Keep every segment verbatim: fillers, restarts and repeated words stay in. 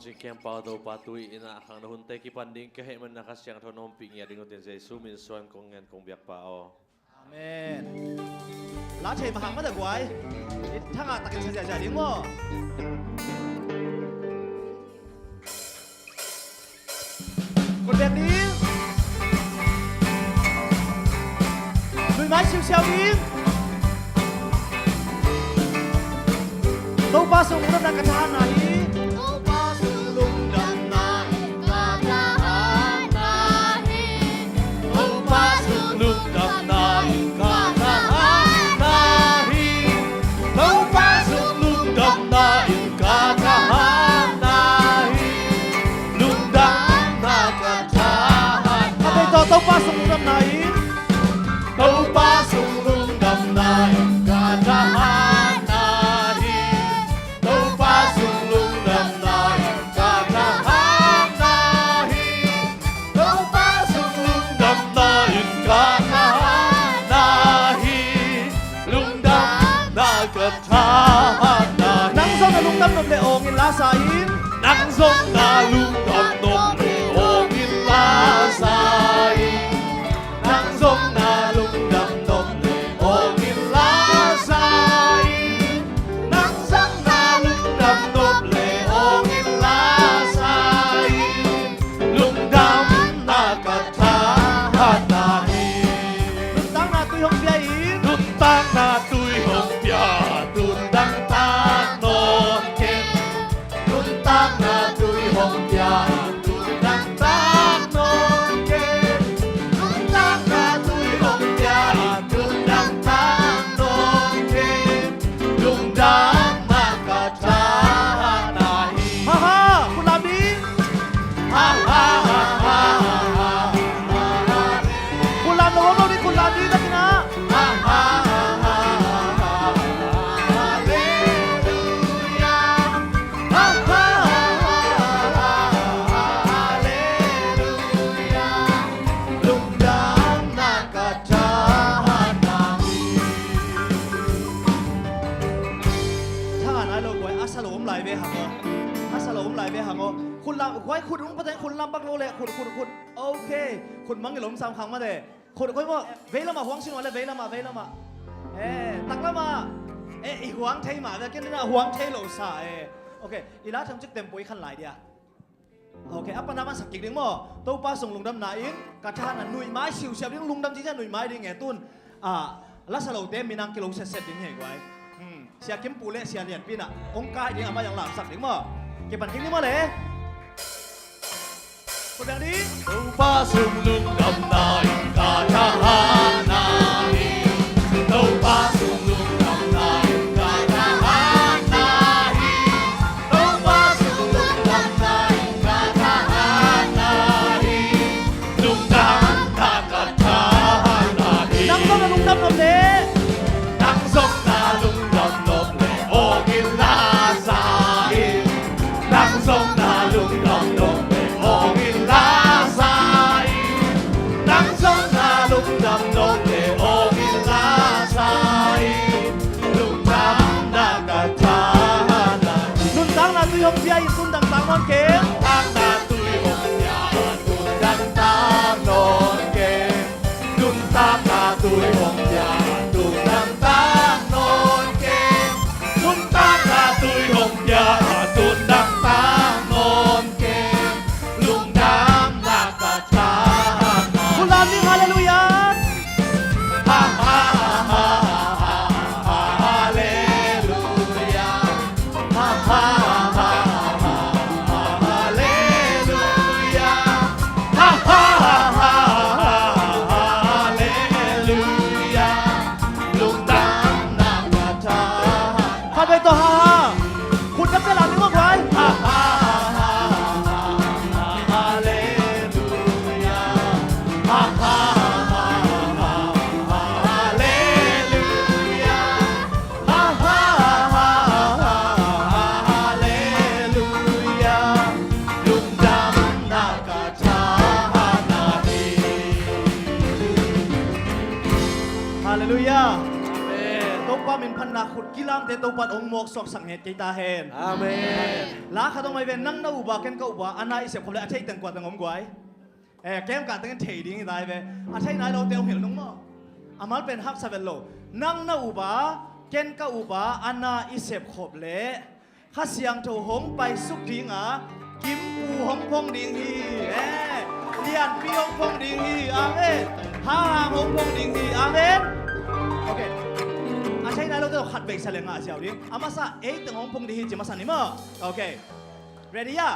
Siangtho Topa, tu-in ah khang na hunte kipan ding ka hih manin ah Kha Siangtho na ompih ngiat ding uh teh Jesu min suang kong ngen kong biak Pa aw. Amen. La thei mah hang mah teh guai. I thangah takin sa ziahziah ding maw. Kut beng ding. Nuihmai siusiau ding. Topa sung lungdamna ka thahatna hi. Topa sung lungdamna in ka thahatna hi. Topa sung lungdamna in ka thahatna hi. Topa sung lungdamna in ka thahatna hi. Lungdamna ka thahatna. A bei tawh, Topa sung lungdamna in. Topa sung lungdamna in ka thahatna hi. Topa sung lungdamna in ka thahatna hi. Topa sung lungdamna in ka thahatna hi. Lungdamna ka thahatna hi. Nang zong na lungdam nop le awng in la sa in. Nang zong na lungdam nop le awng in la sa in. Nang zong na lungdam nop le awng in la sa in. Nang zong na lungdam nop le awng in la sa in. Lungdamna ka thahatna hi. Nuntakna tui hong pia in. Nuntakna tui hong pia, tundang tak nawn kei. Nuntakna tui hong pia, tundang tak nawn kei. Nuntakna tui hong pia, tundang tak nawn kei. Lungdamna ka thahatna hi. Ha ha, khut lam ding. Ha ha ha ha ha ha. Khut lam lo om lo ding, khut lam ding, takin ah. Ha ha ha ha ha ha. Halleluia. Ha ha ha ha ha ha. Halleluia. Lungdamna ka thahatna hi. Thahatna lo guai, a sa lo om lai ve hang aw. A sa lo om lai ve hang aw. Khut lam, guai khut hong pateng, khut lam bak lo le, khut, khut, khut. Ok. Khut mang i lom sam khang mah le. Khut guai maw, vei lamah huang sin ua le, vei lamah, vei lamah. Eh, tak lamah. Eh, i huang thei mah ve, ken na huang thei lo sa, eh. Ok, i la tham cik tempo i khan lai dia. Ok, a pana man sak kik ding maw. Topa sung lungdamna in ka thahatna, nuihmai siusiau ding, lungdam cicia nuihmai ding e tun. Ah, la sa lote minam kilo setset ding hi guai. Hmm, Sia Kim Pu le Sia Lian Pi na hong kai ding, amah zong lamsak ding maw. Kipan kik ding maw le. Ko biang ding. Topa sung lungdamna in ka thahatna hi. Topa sung lungdamna in ka thahatna hi. Topa sung lungdamna in ka thahatna hi. Lungdamna ka thahatna hi. Nang zong na lungdam nop le. Nang zong na lungdam nop le awng in la sa in. Nang zong na lungdam nop le awng in la sa in. Nang zong na lungdam nop le awng in la sa in. Lungdamna ka thahatna hi. Nuntakna tui hong pia in tundang tak nawn kei. Nuntakna tui hong pia in tundang tak nawn kei. Nuntakna tui hong pia, tundang tak nawn kei. Nuntakna tui hong pia, tundang tak nawn Na khut kilamte Topa'n hong mawk suaksak nget kei ta hen. Amen. La khat hong mai ve, nang na upa, ken ka upa, a na i sep khop leh, a thei teng kua teng om guai? Eh, kem kah teng in thei ding hi ta hi ve. A thei nai lote hong hilh nung maw. A mal pen haksa vet lo. Nang na upa, ken ka upa, a na i sep khop leh Kha Siangtho hong paisuk ding a, Kimpu hong phong ding hi. Eh, Lianpi hong phong ding hi. Amen. Hahang hong phong ding hi. Amen. Ok. A thei nai lote khat vei sa leh ngah ziau ding. A masa ei teng hong phong ding hi ci masa ni maw. Ok. Ready a?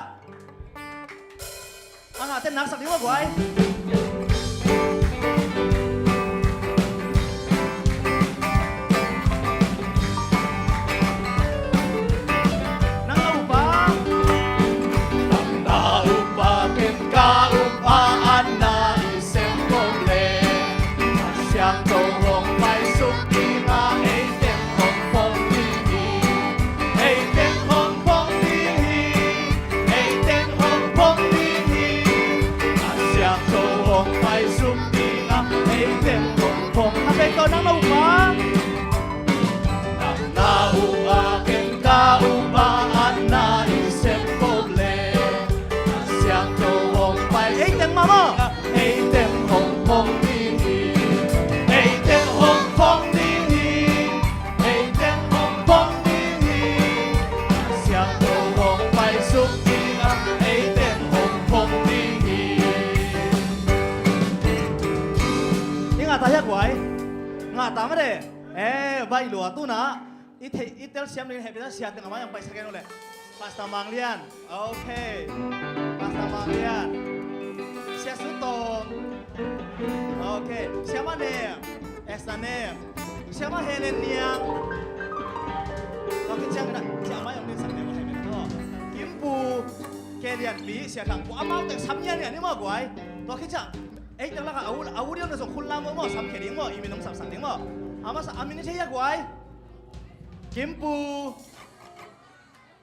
A ngahte naksak ding maw guai. Nang na upa, nang na upa, ken ka upa, a na i sem khop leh, Kha Siangtho hong paisuk ding a, ei teng hong phong ding hi. Ei teng hong phong ding hi. Ei teng hong phong ding hi. Kha Siangtho hong paisuk ding a, ei teng hong phong. Kha vei tawh, nang na upa, nang na upa, ken ka upa, a na i sem khop leh, Kha Siangtho hong paisuk, ei teng mah maw, ei teng hong phong ding hi. Ei teng hong phong ding hi. Ei teng hong phong ding hi. Kha Siangtho hong paisuk ding a, ei teng hong phong ding hi. I ngah ta hia guai? Ngah ta mah de. Eh, vai lua tu na. I thei, i telsiam ding hehpihna sia teng a mai hong paisak gen uh leh. Pastor Mang Lian. Ok. Pastor Mang Lian. Sia Sutong. Ok. Siamah Nem. Esther Nem. Siamah Helen Niang. Tua khit ciang na, sia mai hong dinsak nem uh Helen tawh. Kimpu. Ke Lianpi, Sia Thang Pu. Amau teng sam ngian ngian ni maw guai. Tua khit ciang ei teng lakah a u, a u ding na zong khun lam maw, sam khe ding maw, i min hong sapsak ding maw. A masa a min i thei hia guai? Kimpu.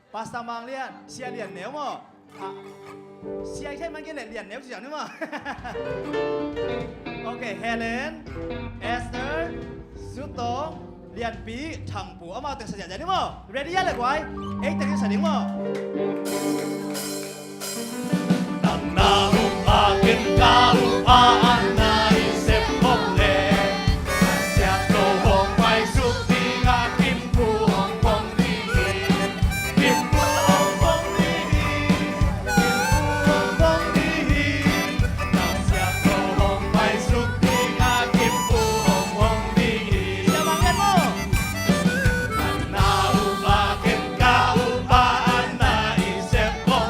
Pastor Mang Lian, Sia Lian Neu maw? Ah, Sia i thei man kei leh Lian Neu ci ziau ni maw? Ok, Helen, Esther, Sutong, Lianpi, Thang Pu, amau teng sa ziahziah ni maw? Ready a le guai? Ei teng in sa ding maw? Nang na upa, ken ka upa, a na i sem khop leh, Kha Siangtho hong paisuk ding a, Kimpu hong phong ding hi. Kimpu hong phong ding hi. Kimpu hong phong ding hi. Kha Siangtho hong paisuk ding a, Kimpu hong phong ding hi. Siamah Ngen maw? Nang na upa, ken ka upa, a na i sem khop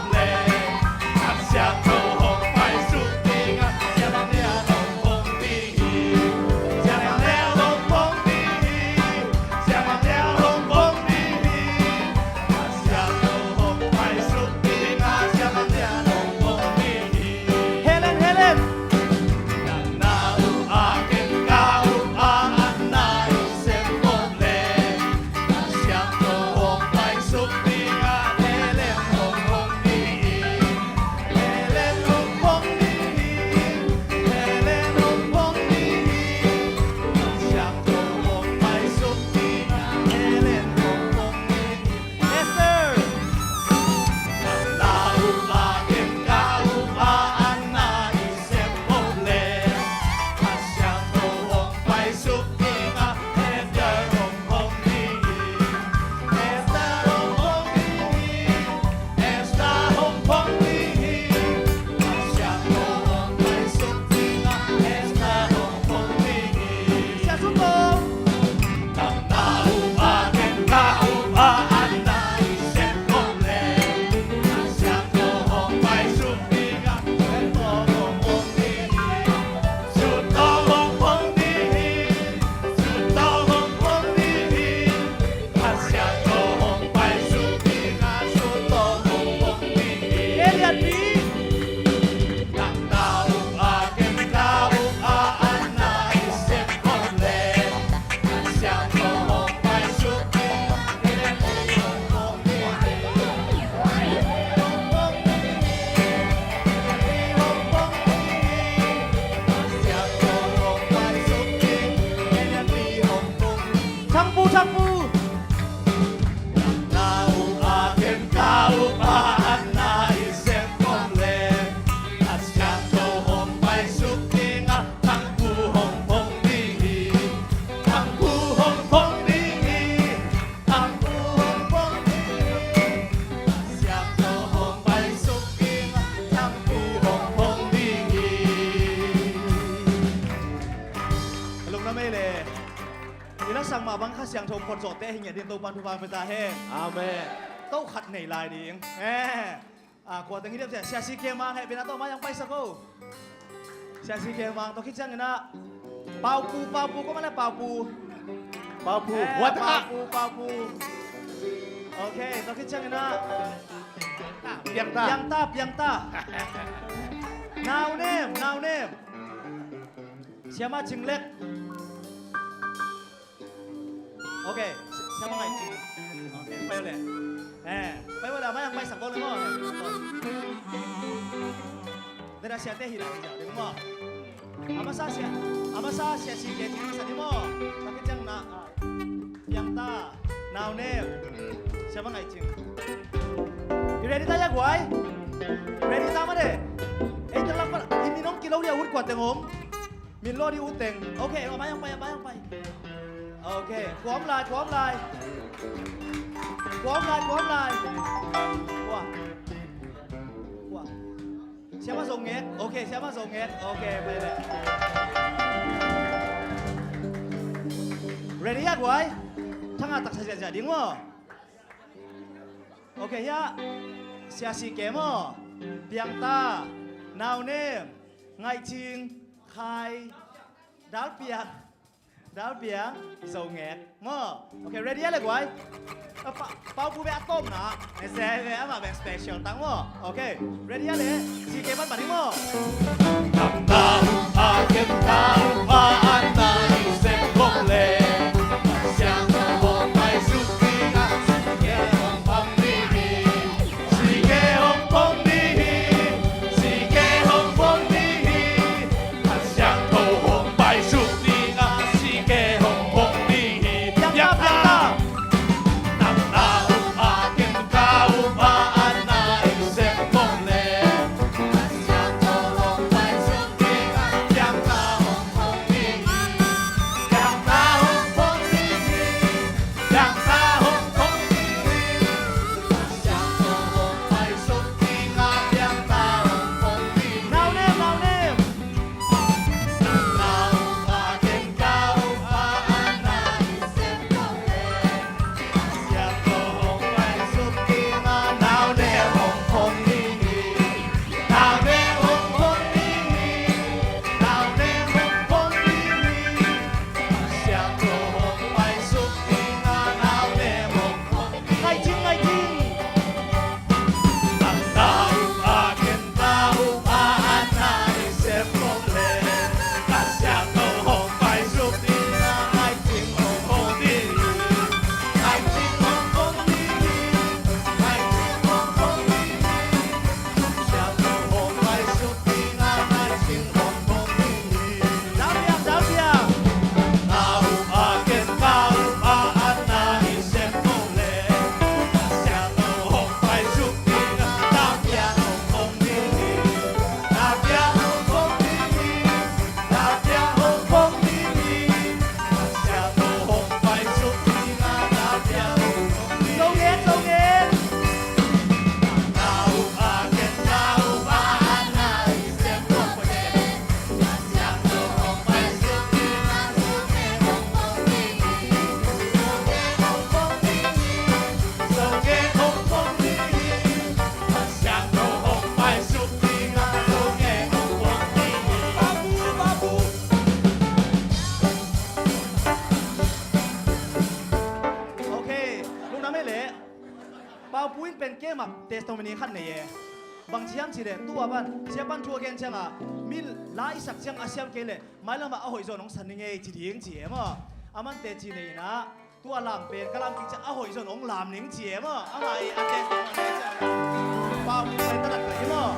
siangtho phot zawhte hi ngiat dingin Topa'n thupha pia ta hen. Amen. To khat nei lai ding. Eh. Ah, kua teng hi diam sia, Sia Si Khe Mang heh, bena tawh mai ang paisak o. Sia Si Khe Mang, tua khit ciangin ah Pau Pu, Pau Pu, kua mah le Pau Pu. Pau Pu, eh, what up? Pau Pu, Pau Pu. Ok, tua khit ciangin ah Piang Ta. Piang Ta, Piang Ta. Nau nem, nau nem. Siamah Cing Lek. Ok, si-, siamah Ngaih Cing. Ok, pai uh leh. Eh, pai uh leh, mai ang paisak bawl leh maw. Dena siate hi lai, hi lai, ding maw. A masa sia, a masa Sia Si Khe Cing, a masa ding maw. Tua khit ciang na, ah, Piang Ta, nau nem. Siamah Ngaih Cing. I ready ta hia guai? Ready ta mah de. Ei, teng lam pan, i min hong kilawh ding a ut kua teng om. Min lawh ding ut teng. Ok, a mai ang pai, a mai ang pai. Ok, kua om lai, kua om lai. Kua om lai, kua om lai. Kua. Kua. Siamah Zo Ngek. Ok, Siamah Zo Ngek. Ok, pai leh. Ready hia guai? Thang a taksa ziahziah ding maw. Ok, hia. Sia Si Khe maw. Piang Ta. Nau nem. Ngaih Cing. Khai. Dal Piang. Dal Piang, Zo Ngek. Maw. Ok, ready a le guai? A, Pa, Pau Pu bek a tawpna. Ese, ese, amah bek special tak maw. Ok, ready a le? Si Khe pan pan ding maw. Ok, lungdam ei leh. Pau Pu in pen keimah testimony khat nei e. Bang ci hiam cih leh, tu a pan, sia pan thu a gen ciang a, mi la i sak ciang a siam kei leh, mailam ah a hoih zaw in hong san ning ei ci ding ci e maw. Aman teci nei in ah, tu a lam pen, ka lam kik ciang a hoih zaw in hong lam ning ci e maw. Amah i a testimony ciang, Pau Pu pai ta lat ka hi maw.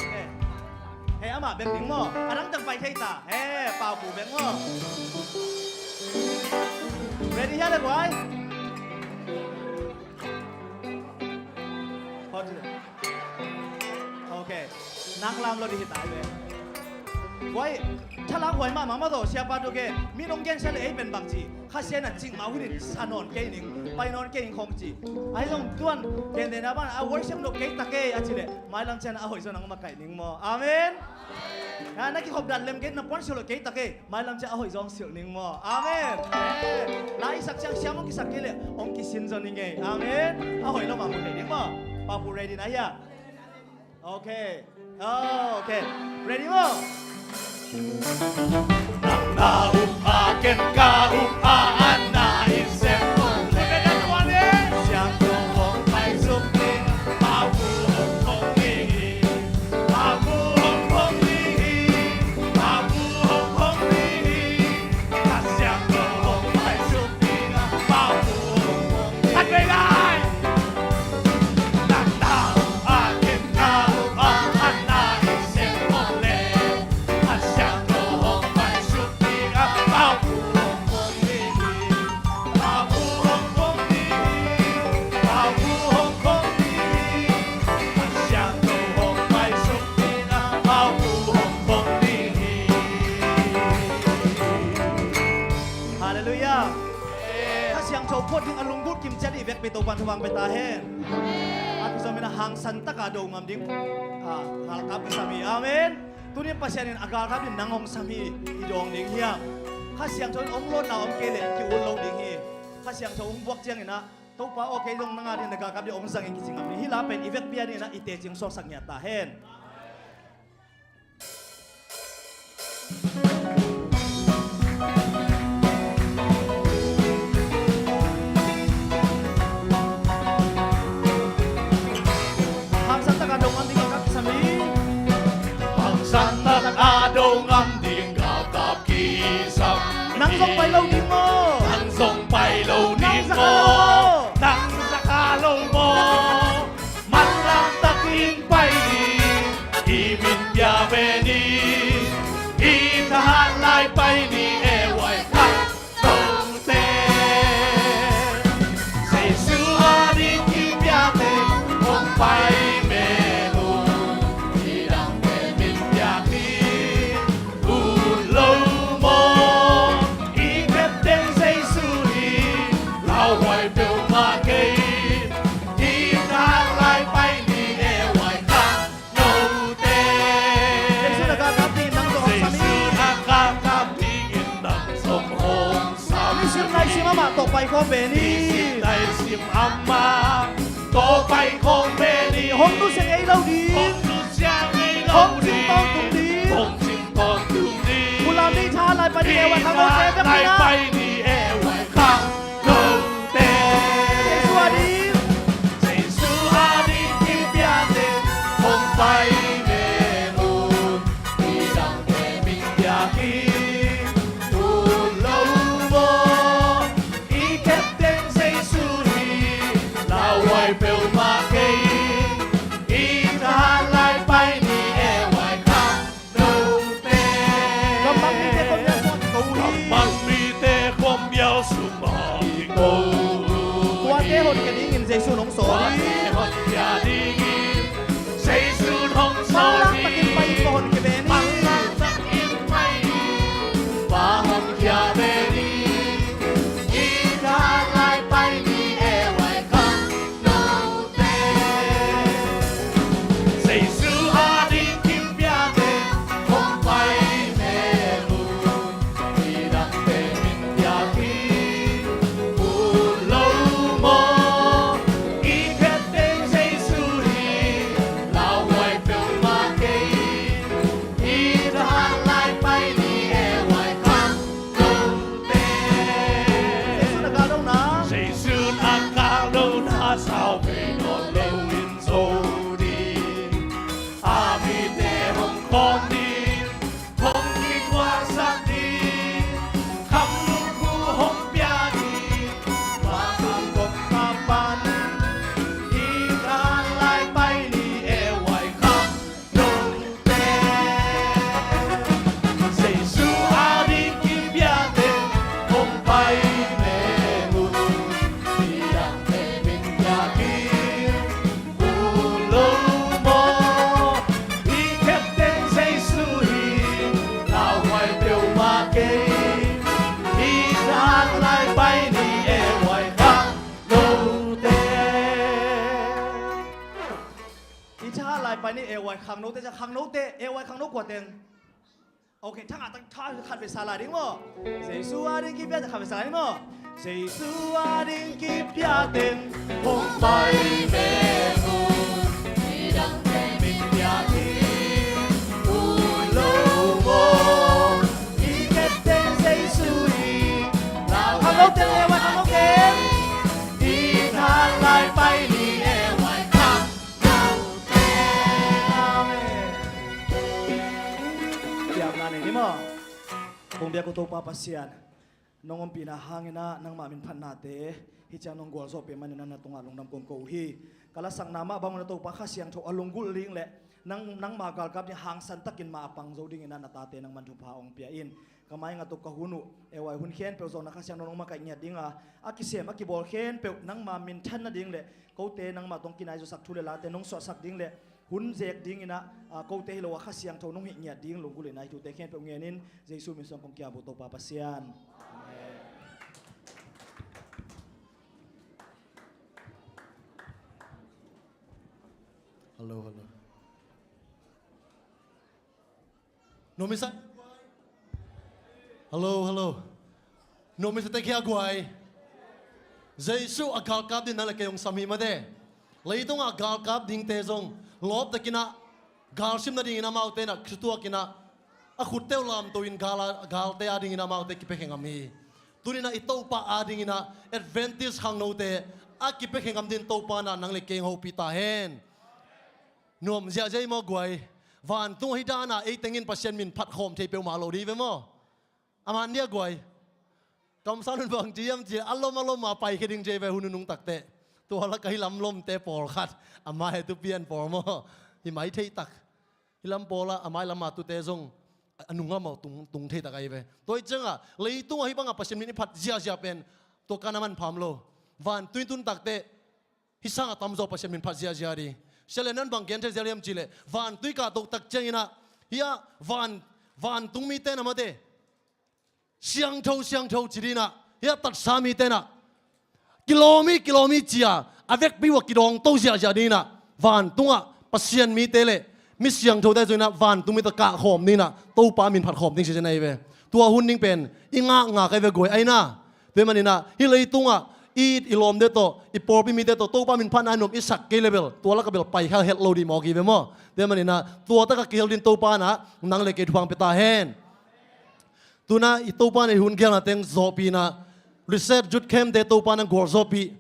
Eh, he amah bek ding maw. A dang teng pai thei ta. He, Pau Pu bek maw. Ready hia le guai? Ok. Nang lam lo ding hi ta ve. Guai, thalang huai mahmah mah tawh, siapa tu ke, mi nong gensia le ei pen bang ci, Kha Sian a cing mah uh hi in sa nawn kei ning, pai nawn kei ning khong ci. Ahi zong tuan, gentehna bang a worship lo kei ta kei a ci leh, mailam ciang a hoih zaw nang makaih ning maw. Amen. Na, na kikhop dan lem kei, na puan silh loh kei ta kei. Mailam ciang a hoih zaw hong silh ning maw. Amen. Eh, la i sak ciang siam hong kisak kei leh hong kisin zaw ning ei. Amen. A hoih lo mah mu thei ding maw. Pa Pu ready na hia? Okay. Oh, okay. Ready maw? Nang na up a, ken ka up a, a na i sem. Siangtho hong paisuk ni, Pa Pu hong hong ni hi. Pa Pu hong hong ni hi. Pa Pu hong hong ni hi. Kha Siangtho hong paisuk ni, Pa Pu hong hong ni hi. Khat vei lai. Halleluiah. Kha Siangtho phot ding a lunggulh kim ciat i vekpi Topa'n thupha pia ta hen. A thu zom in a hangsan taka do ngam ding, a, galkap kisam hi. Amen. Tuni Pasian in a galkap ding nang hong sam hi, i dawng ding hiam? Kha Siangtho in hong lawtna om kei leh ki-ut lo ding hi. Kha Siangtho hong buak ciangin ah, Topa aw, kei zong nang a ding na galkap ding hong zang ing kici ngam ding hi. Hih la pen i vekpi a dingin ah i teci hong suaksak ngiat ta hen. Hangsan taka do ngam ding galkap kisam hi. Hangsan taka do ngam ding galkap kisam. Nang zong pai lo ding maw? Nang zong pai lo ding maw? Nang za kha lo maw? Manlang takin pai ni, i min pia ve ni, i thahat lai pai ni e, huai khangnote. Jesu a ding kim piate hong pai mel un, i dangte min piak ni. Ut lo maw, i Captain Jesu hi, lauhuai peuhmah kei, i thahat lai pai ni e, huai khangnote. Jesu na galkap dingin nang zong hong sam hi. Jesu na galkap dingin nang zong hong sam hi. Nisim naisim amah tawh pai khawm ve ni. Nisim naisim amah tawh pai khawm ve ni. Hong nusia ngei lo ding. Hong nusia ngei lo ding. Hong cing tawntung ding. Hong cing tawntung ding. Bulam ni, thahat lai pai ni e, huai khangnote. Thahat lai pai ni e, huai khangnote. Jesu a ding. Jesu a ding kim piate hong pai mel un, i dangte min piak hi. Ut lo maw, i Captain Jesu hi, lauhuai peuhmah kei, i thahat lai pai ni e, huai khangnote. Gammang mite khuamial sungah kiko uh hi. Gammang mite khuamial sungah kiko uh hi. Tuate honkhia dingin Jesu in hong sawl hi. Tuate honkhia dingin Jesu in hong sawl hi. Manlang takin pai in, va honkhia ve ni. Manlang takin pai in, va honkhia ve ni. I thahat lai pai ni e, huai khangnote. Jesu a ding kim piate hong pai mel un, i dangte min piak hi. Ut lo maw, i Captain Jesu hi, lauhuai peuhmah kei, i thahat lai pai ni e, huai khangnote. Jesu na gallohna. Jesu na gallohna, sau vei nawn lo in zo ding. A mite hong khawm ding, hong kikuansak ding, kham lukhu hong pia ding, tua kham gawp kha pan, i thahat lai pai ni e, huai khangnote. Jesu a ding kim piate hong pai mel un, i dangte min piak hi. Ut lo maw, i Captain Jesu hi, lauhuai peuhmah kei, i thahat lai pai ni e, huai khangnote. I thahat lai pai ni e, huai khangnote. Khangnote e, huai khangno kua teng? Ok, thangah tang tha khat vei sa lai ding maw? Jesu a ding kipia teng khat vei sa lai ding maw? Jesu a ding kipia teng hong pai ve un. Midangte min pia ding un lo maw? I kep teng Jesu hi. Lau khang lo teng e wai khang lo keng. I thang lai pai ni e wai khang. Amen. Piakna nei ni maw? Kong biak uh Topa Pasian, nong ompihna hangin ah nangmah min phatnate hih ciang nong gualzawhpih manin ah na tungah lungdam kong ko uh hi. Ka lasakna mah bangun ah Topa Kha Siangtho a lunggulh ding le nang, nangmah galkap ding hangsan takin mah a pang zo dingin ah na tate nangman thupha hong pia in. Ka mai ngat uh ka hun uh, e wai hun khempeuh zawhna Kha Siangtho nong makaih ngiat ding a, a kisem a kibawl khempeuh nangma minthan nading le kote nangmah tawh kinai zawsak thu le late nong suahsak ding le hun zek dingin ah, a, kote hi lo a Kha Siangtho nong hih ngiat ding lunggulh in ah hih thute khempeuh ngenin Jesu min suang kong kiap uh Topa Pasian. Amen. Hello, hello. Nuam i sa. Hello, hello. Nuam i sa tek hia guai. Jesu a galkap ding nang le kei hong sam hi mate. Leitungah galkap dingte zong lawptakin ah galsim nadingin amaute in ah kituakin ah a khutte uh lamto in gal a, galte a dingin amaute kipiakhe ngam hi. Tuni in ah i Topa a dingin ah Adventist khangnote a kipiakhe ngam dingin Topa in ah nang le kei hong hopih ta hen. Nuam ziahziah hi maw guai? Vantung ahi dan a ei tengin Pasian min phat khawm thei peuhmah lo ding hi ve maw? A man dia guai? Kamsang nun bang ci hiam ci a lom a lom a paikhia ding ci hi ve hun nunung takteh. Tua lak ah hih lam lomte pawlkhat a mai tu pian pawl maw? Hi mai thei tak. Hih lam pawl ah a mai lam a tute zong a nung ah maw tung, tung thei tak ahi ve. Tua hi ciangah leitung ah hih bangah Pasian min i phat ziahziah pen tua kan a manpha om lo. Vantung i tun takteh hih sangah tamzaw Pasian min phat ziahziah ding. Sia le nan bang gen thei ziau hiam cih leh vantung i kahtoh tak ciangin ah hih ah van, vantung mite in ah mate siangtho, siangtho ci ding in ah hih ah tatsa mite in ah kilawm hi, kilawm hi ci a a vekpi uh a kidawngto ziahziah ding in ah vantungah Pasian mite le mi siangthote zong in ah vantung mite kah khawm ding in ah Topa min phat khawm ding ci zen ahi ve. Tua hun ding pen i ngakngak ahi ve guai ahi na. Tua hi manin ah hih leitungah i it i lawmte tawh i pawlpi mite tawh Topa min phatna nuam i sak kei le bel tua lakah bel paikha het lo ding mawk hi ve maw? Tua hi manin ah tua takah kihel ding Topa in ah nang le kei thupha hong pia ta hen. Tu in ah i Topa in ah i hun geelna teng zawhpih in ah reset youth campte Topa in ah gualzawhpih.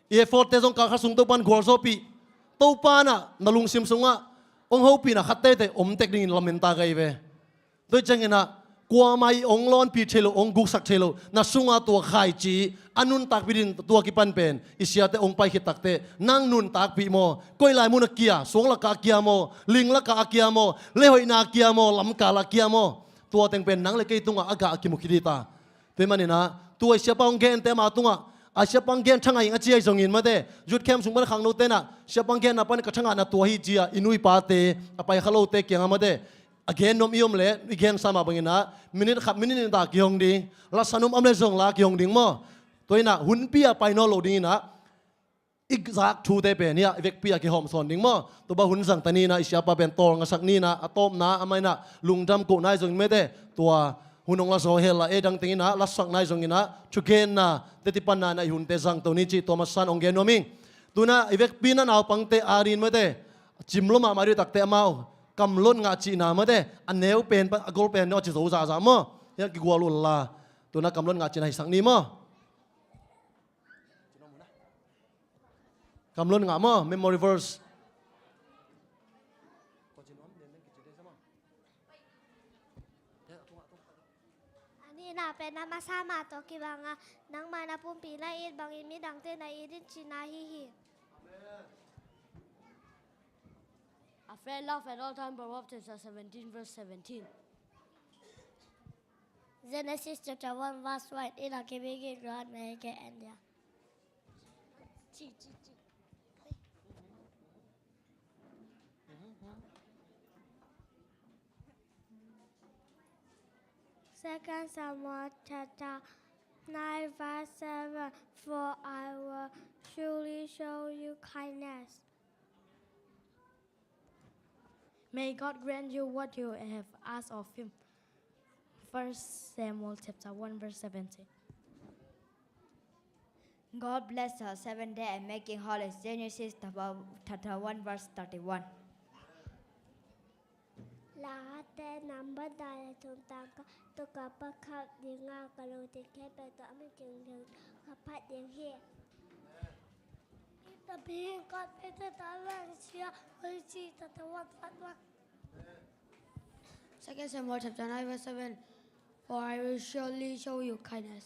I effortte zong kalkhat sung Topa in ah gualzawhpih. Topa in ah na lungsim sungah hong hopihna khat teitei om tek dingin lamen ta ka hi ve. Tua hi ciangin ah kuamah in hong lawnpih thei lo, hong guksak thei lo, na sungah tua khaici a nuntakpih ding tua kipan pen i siate hong pai khit takteh nang nuntakpih maw? Koi lai mun ah kia, suang lakah kia maw? Ling lakah a kia maw? Leihoihna a kia maw? Lamkal ah a kia maw? Tua teng pen nang le kei tungah a gah a kimu khit hi ta. Tua hi manin ah tua i siapa hong gente mah tungah a siapa hong gen thangah ing a ci ahi zongin mate youth camp sung pan khangnote in ah siapa hong genna pan ka thangahna tua hi ci a i nu i pate a paikha lote kiangah mate a gen nuam i om leh i gensa mah bangin ah minit khat minit nih ta kihong ding, lasa nuam om le zong la kihong ding maw? Tua hi in ah hunpi a pai nawn lo dingin ah i zak thute pen hih ah i vekpi a kihawm sawn ding maw? Tua bang hun zang ta ni in ah i siapa pen tawlngasak ni in ah a tawpna amah in ah lungdam kohna ahi zongin mate tua hun hong la zaw hel a ei dang teng in ah lasak nai zongin ah thugenna teti panna in ah i hunte zangto ni cih tua masa in hong gen nuam ing. Tu in ah i vekpi in ah naupangte a dingin mate cim lua mahmah ding takteh amau kamlon ngah cihna mate a neu pen pan a gol pen neu a ci zo zahzah maw? Hih ah kigual uh la. Tu in ah kamlon ngah cihna hisak ni maw? Kamlon ngah maw? Memory verse. A nihna pen a masa mah tawh kibang a, nangma na pumpi na it bangin midangte na it in cihna ahi hi. A friend love at all time, Proverbs chapter seventeen, verse seventeen. Genesis chapter one, verse one. Ina kibigin Quran na heke endia. Second Samuel chapter nine, verse seven. For I will surely show you kindness. May God grant you what you have asked of Him. First Samuel chapter one verse seventeen. God bless the seventh day and making holy. Genesis chapter one verse thirty-one. Late number dai le thum tangka, tua ka pha khat ding a, ka lungsim khempeuh tawh a minthanna ka phat ding hi. Second Samuel chapter nine verse seven. For I will surely show you kindness.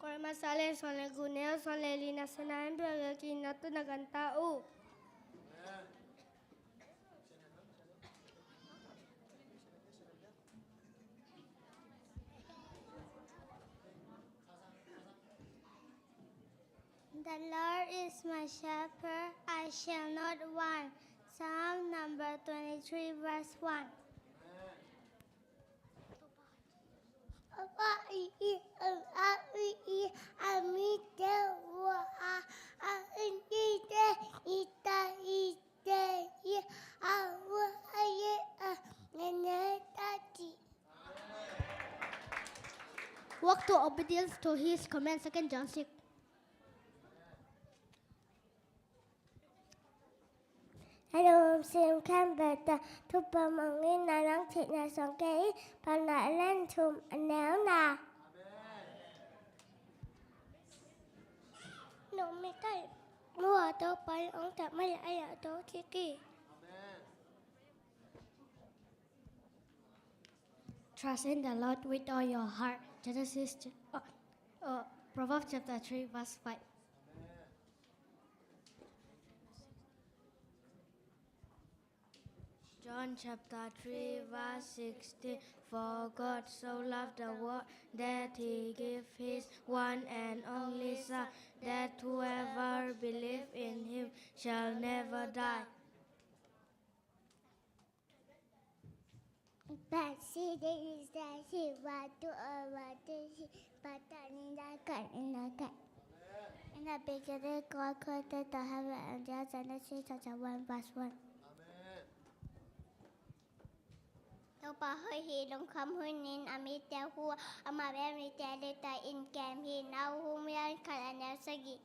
Korinth masa le sawm le guk, neu sawm le li, na sena in bia ki na tu na gan ta uh. The Lord is my shepherd, I shall not want. Psalm number twenty-three, verse one. Walk to obedience to his command, Second John six. Hello, sim kan beta, thupha mangin na nang thina song kei, pana len thum anel na. Amen. No mi tai, mua to pai ong ta mai aya to tiki. Amen. Trust in the Lord with all your heart. Genesis, ch- uh, uh, Proverbs chapter three, verse five. John chapter three, verse sixteen. For God so loved the world that he gave his one and only Son, that whoever believes in him shall never die. But see, there is the sea, what to, uh, what to see, but I need a cut in the cut. In the beginning, God created the heaven and the earth, Genesis chapter one, verse one. Amen. Topa hoih hi, lungkham hunin a mite hu, ama bel mite lita in kem hi, nau hum yan khat a neu sagih.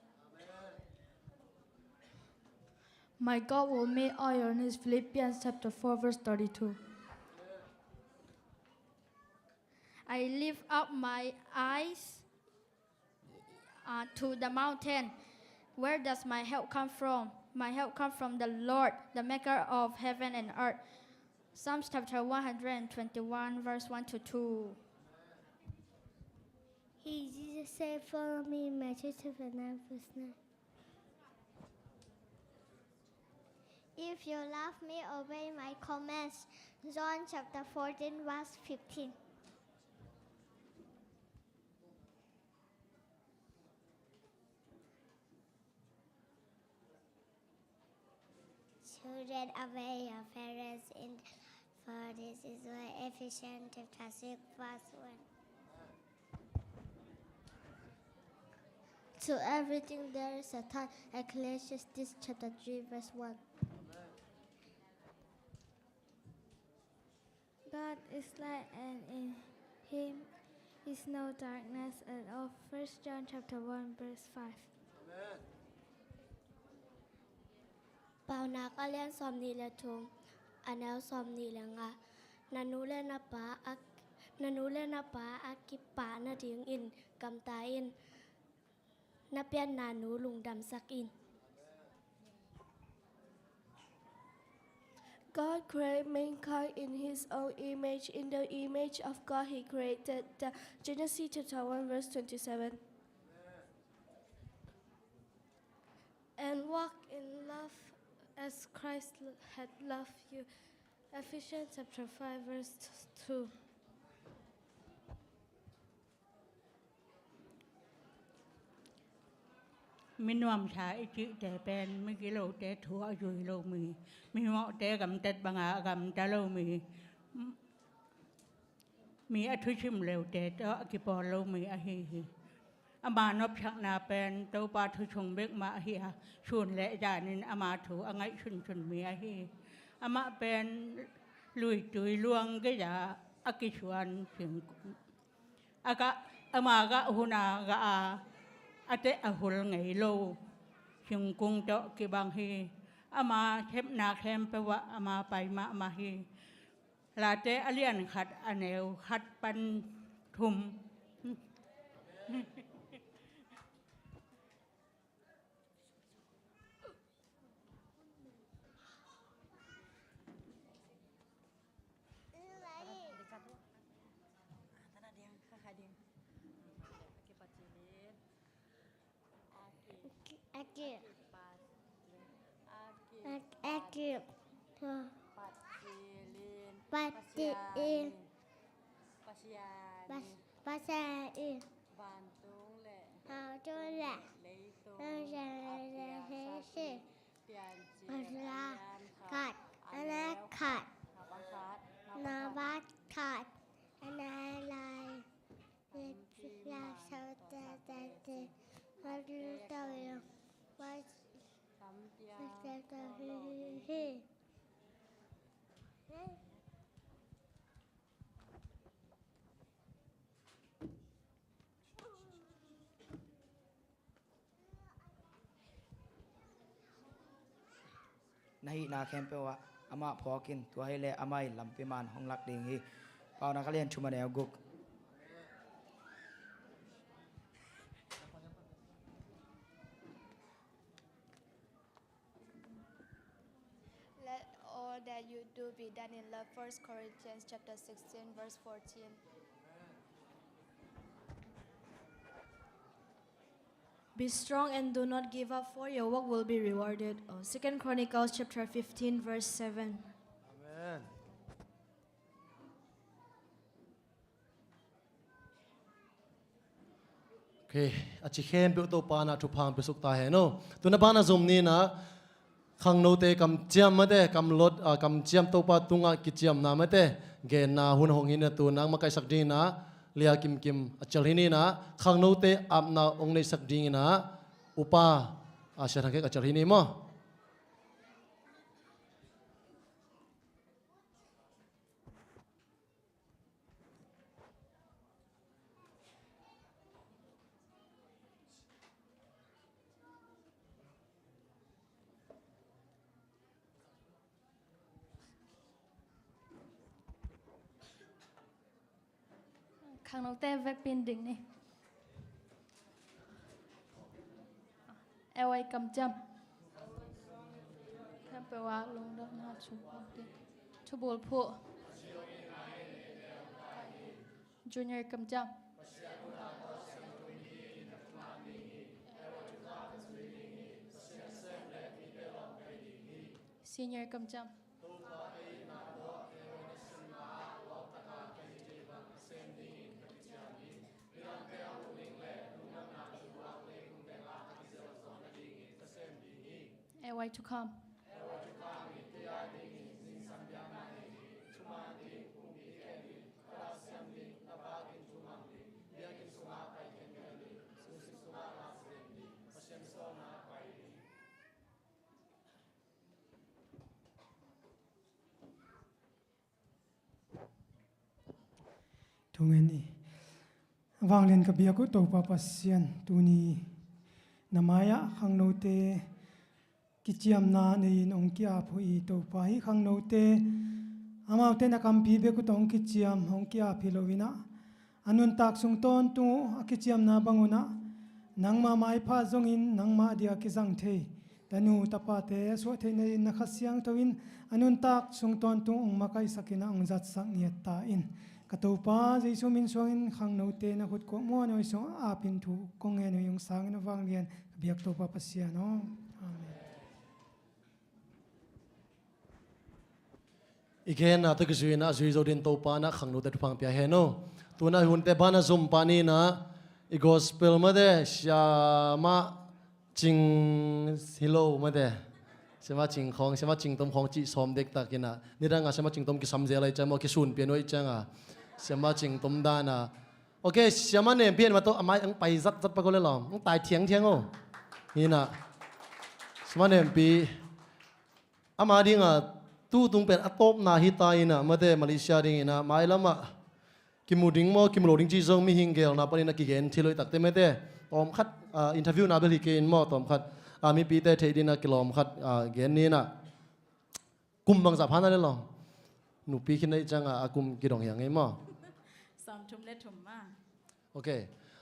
My God will meet all your needs. Philippians chapter four, verse thirty-two. I lift up my eyes, uh, to the mountain. Where does my help come from? My help comes from the Lord, the maker of heaven and earth. Psalms chapter one hundred twenty-one, verse one to two. He, Jesus said, "Follow me," Matthew chapter nine, verse nine. If you love me, obey my commands. John chapter fourteen, verse fifteen. Children, obey your parents in, for this is what Ephesians chapter six, verse one. To everything there is a time. Ecclesiastes chapter three, verse one. God is light, and in him is no darkness at all. First John chapter one, verse five. Amen. Paunak a lian sawmnih le thum, a neu sawmnih le nga. Na nu le na pa a, na nu le na pa a kipah nadingin gamta in. Na pianna nu lungdamsak in. God created mankind in his own image. In the image of God, he created them. Genesis chapter one, verse twenty-seven. And walk in love as Christ had loved you. Ephesians chapter five, verse two. Mi nuamsa i cihte pen mi gilote thu a zui lo mi, mi mawhte gamtat banga a gamta lo mi, mi a thusim leute tawh a kipawl lo mi ahi hi. Ama nopsakna pen Topa thu sung bek mah ahi a, sun le zanin ama thu a ngaihsunsun mi ahi hi. Amah pen Luitui luang gei-a a kisuan singkung, a gah, ama gah hun a gah a, a teh a hul ngei lo singkung tawh kibang hi. Ama sepna khempeuh ah ama pai mahmah hi. Late a lian khat a neu khat pan thum. Aki. Aki. Aki. Pasilin. Pasilin. Pasian. Pas-, Pasian. Vantung le. Vantung le. Leitung. Leitung. A piang sasi. Piancil. Pasian. Khat. A neu khat. Naba khat. Naba khat. A neu lai. Sampiak. Sampiak. Na hihna khempeuh ah amah phawk in, tua hileh amah in lampi man hong lak ding hi. Paunak a lian thum a neu guk. Let all that you do be done in love. First Corinthians chapter sixteen, verse fourteen. Be strong and do not give up, for your work will be rewarded. Uh, Second Chronicles chapter fifteen, verse seven. Amen. Ok, a ci khempeuh Topa in thupha hong piasuk ta hen aw. Tu-in a ban a zom ni in ah, khangnote kamciam mate, kamlot, ah, kamciam Topa tungah kiciamna mate, genna hun hong hi in ah, tu-in nang makaihsak ding in ah, lia kimkim a cial hi ni in ah, khangnote apna hong neihsak ding in ah, upa, ah, Sia Thang Kek a cial hi ni maw. Khangnote vekpi in ding ni. L A kamciam. Khempeuh ah lungdamna thu, thubulphuh. Junior kamciam. Senior kamciam. L A to come. Thungen ni. Vanglian ka biak uh Topa Pasian, tuni na mai-ah khangnote kiciamna nei-in hong ki-ap uh i Topa, hih khangnote amaute na kampi bek uh tawh hong kiciam, hong ki-ap hi lo-in ah, a nuntak sung tawntung uh a kiciamna bang un ah, nangmah maipha zongin nangmah dia kizang thei tanu tapate a suah theihna in na Kha Siangtho in a nuntak sung tawntung hong makaihsak in ah hong zatsak ngiat ta in. Ka Topa Jesu min suangin khangnote na khut kuak muanhuai sungah apin thu kong ngen uh hi. Hong sangin a vanglian ka biak Topa Pasian aw. Amen. I genna tawh kizui-in ah, a zui zo dingin Topa in ah khangnote thupha hong pia hen aw. Tu-in ah i hunte ban a zom pah ni in ah, i gospel mate, siamah Cing hi lo mate, siamah Cing khawng, siamah Cing Tom khawng cih sawm dektak in ah, nidang a siamah Cing Tom kisam zel ahih ciang maw, kisun pian uh ahih ciang a, siamah Cing Tom dan a. Ok, siamah Nempi en mah tawh, a mai hong pai zatzat pak uh le lawm, hong tai thiangthiang aw. Hi in ah, siamah Nempi, ama dingah Tu tung pen a tawpna hi ta in ah, mate, Malaysia ding in ah, mailam ah kimu ding maw, kimu lo ding ci zong mihing geelna panin a kigen thei lo hi takte, mate. Tawm khat, ah, interview na bel hi kei in maw, tawm khat, ah, mipite theih ding in ah kilawm khat, ah, gen ni in ah. Kum bangzah pha na le lawm? Nupi khin na hih ciang ah, a kum kidong hi a ngei maw? Sawmthum le thum maw. Ok.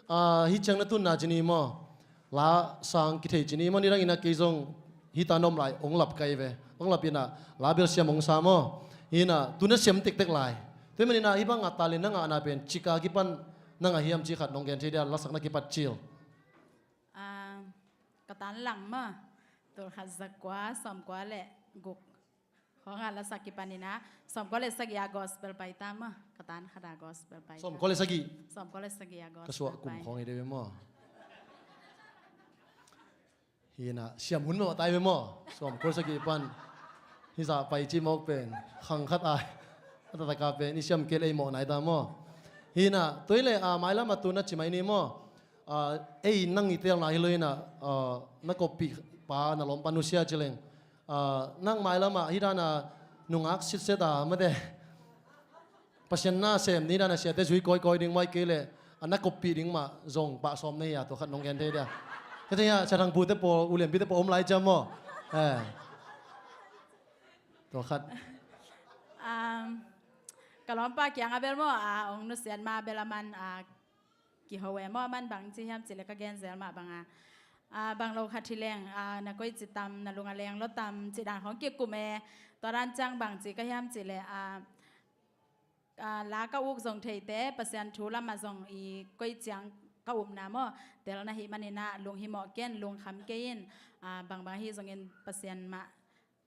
Ah, hih ciang na tunna ci ni maw? La sang kithei ci ni maw? Nidang in ah kei zong hih ta na om lai ong lap kei ve. Ong lap in ah la bel siam ong sa maw? Hi in ah tu na siam tektek lai. Tua ahih manin ah hih bang a talent na ngahna pen cik a kipan na ngah hiam cih khat nong gen thei dia, lasak na kipat cil? Ah, ka tan lang maw, tul khat za kua sawmkua le guk khawng ah lasak kipan in ah, sawmkua le sagih ah gospel pai ta maw, ka tan khat ah gospel pai ta. Sawmkua le sagih? Sawmkua le sagih ah gospel pai. Ka suah kum khawng hi deuh ve maw. Hi in ah siam hun mawh tai ve maw. Sawmkua le sagih pan hih zah pai ci mawk pen khang khat ai. A taktak a pen i siam kei le ei mawh nai ta maw. Hi in ah tua hi leh, ah, mailam ah tu na ci mai ni maw. Ah, ei nang i teelna hi lo in ah, ah, na koppih pa na lawmpa nusia ci leng, ah, nang mailam ah hih dan a nungak sitset a, mate, Pasian na sem ni dan a siate zui kawikawi ding, mai kei leh a na koppih ding mah zong pah sawm na hi a, tua khat nong gen thei dia. Ka thei a, Sia Thang Pu te pawl, U Lian Pi te pawl om lai ciam maw. Eh. Tua khat. Um, ka lawmpa kiang a bel maw, ah, ong nusiat ma bel a man, ah, kiho e maw, a man bang ci hiam cih leh ka gen zel mah bang a, ah, bang lo khat hi leng, ah, na koici tam, na lung a leng lo tam cih dan khawng kikum e. Tua dan ciang bang ci ka hiam cih leh, ah, ah, la ka uk zong theite, Pasian thu lam ah zong i koici ciang ka upna maw, tel na hih manin ah lunghimawh ken, lungkham kei in, ah, bangbang hi zongin Pasian mah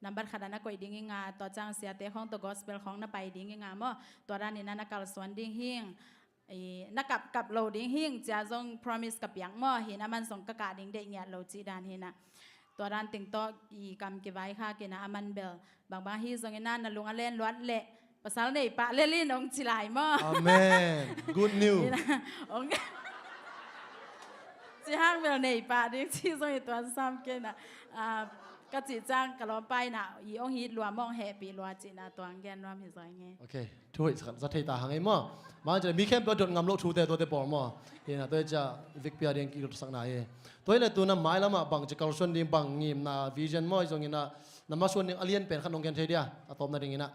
nambat khat ah na koih ding ing a, tua ciang siate khawng tawh gospel khawng na pai ding ing a maw, tua dan in ah na kalsuan ding hing, i, na kapkap lo ding hing ci a zong promise ka piak maw, hi in ah a man zong ka kah ding deih ngiat lo cih dan hi in ah. Tua dan teng tawh i kam kivaikhak in ah, a man bel bangbang hi zongin ah na lung a len luat leh pasal nei pah lel in ong ci lai maw. Amen. Good news. Ina, ong ci hang bel nei pah ding ci zong hi tuan sam kei in ah. Ah, ka cih ciang ka lawmpa in ah i ong hi lua maw, ong hehpih lua cih in ah tua ong gen nuam hi zaw ing e. Ok. Thu hoih khat za thei ta hang ei maw. Mah ci leh mi khempeuh a dot ngam loh thute tuate pawl maw. Hi in ah tua hi ciang Vicpi a ding kidotsakna hi. Tua hi leh tu na mailam ah bangci kalsuan ding, bang ngimna, vision maw, hi zongin ah na masuan ding a lian pen khat nong gen thei dia, a tawpna ding in ah.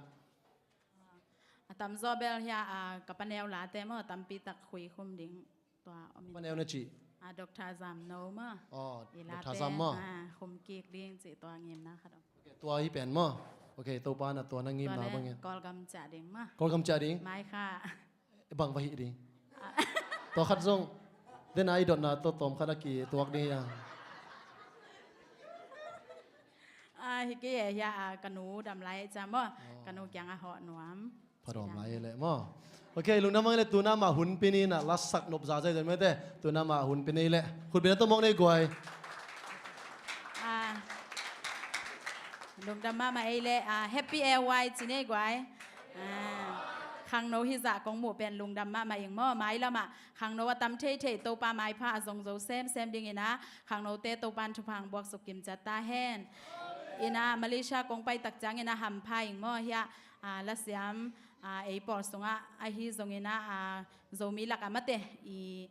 A tamzaw bel hi a, ah, ka paneu late maw, tampi tak khui khum ding. Tua om in. Paneu na cih? Ah, Doctor Zam No maw. Oh, i late, Doctor Zam maw. Ah, khum kik ding cih tua ngimna khat om. Ok, tua hi pen maw. Ok, Topa na tua na ngimna bang in. Kawlgam ciah ding maw. Kawlgam ciah ding? Mai kha. Bang va hih ding. Ah. Tua khat zong. Den a i dotna tawh tawm khat a kituak ding hi a. Ah, hi kei e hi a, ah, ka nu dam lai ciam maw. Oh. Ka nu kiang a hawh nuam. Pha dawm lai leh maw. Ok, lungdam mah ing leh tu na mah hun pia ni in ah, lasak nop zazai zai mete. Tu na mah hun pia ni leh. Khut beng na tawh mawk ni guai. Ah, lungdam mahmah ei leh, ah, Happy L Y ci ni guai. Ah, khangno hi zah kong muh pen lungdam mahmah ing maw, mailam ah. Khangno a tam theithei Topa maipha a zong zo semsem ding in ah, khangnote Topa'n thupha ong buak suk kim ciat ta hen. In ah, Malaysia kong pai tak ciangin ah hampha ing maw hi a, ah, lasiam, ah, ei pawl sungah ahi zongin ah, ah, Zomi lakah mate i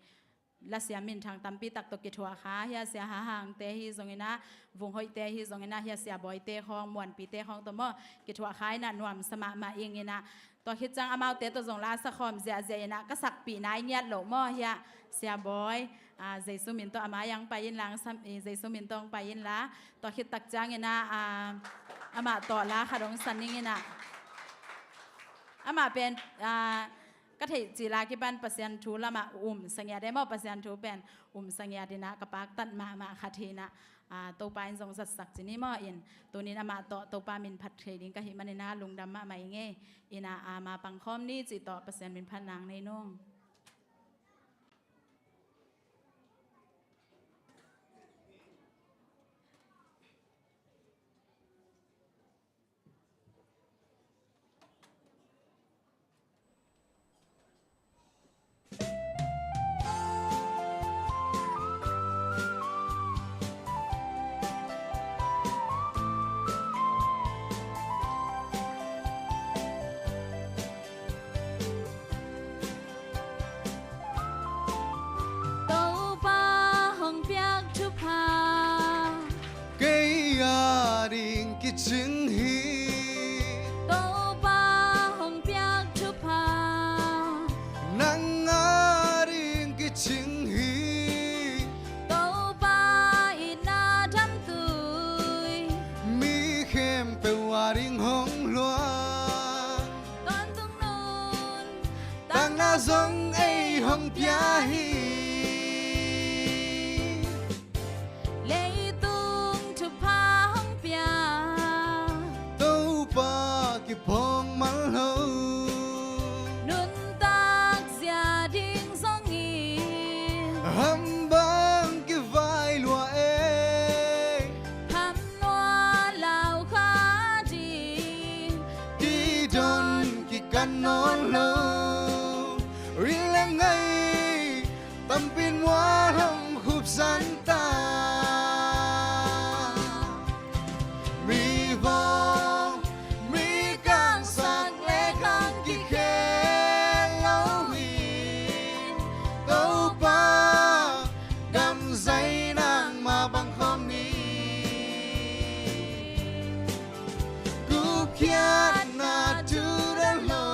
lasiam minthang tampi tak tawh kithuah kha hi a, Sia Ha Hang te hi zongin ah, Vung Hoih te hi zongin ah hi a, Sia Bawi te khawng, Muanpi te khawng tawh maw, kithuah kha in ah nuamsa mahmah ing in ah. Tua khit ciang amaute tawh zong la sa khawm ziahziah in ah, ka sakpih nai ngiat loh maw hi a, Sia Bawi, ah, Jesu min tawh a mai ah ong pai inla, sam, eh, Jesu min tawh ong pai inla. Tua khit tak ciangin ah, ah, amah tawh la khat ong sa ning in ah. Amah pen, ah, ka theih cil a kipan Pasian thu lamah umsa ngiat e maw, Pasian thu pen umsa ngiat in ah ka paktat mahmah khat hi in ah, ah, Topa in zong zatsak ci ni maw in, tuni in amah tawh Topa min phat thei ding ka hih manin ah lungdam mahmah ing e. In ah, ah, ma pang khawm ni cih tawh Pasian min phat nang nei nung. hong luang. Tawntung nuntakna zong ei hong pia hi. Leitung thupha hong pia Topa kiphawng man lo. Nuntak zia ding zongin hambang kivai lua ei. Phamnuai laukha ding kidon kikan nawn lo. Ui le ngai tampi in mual hong khupsan ta. Mi vawng mi kangsak le khang kikhel lo hi. Topa gam zai nangmah pang khawm ni. Gupkhiatna thu dang lo,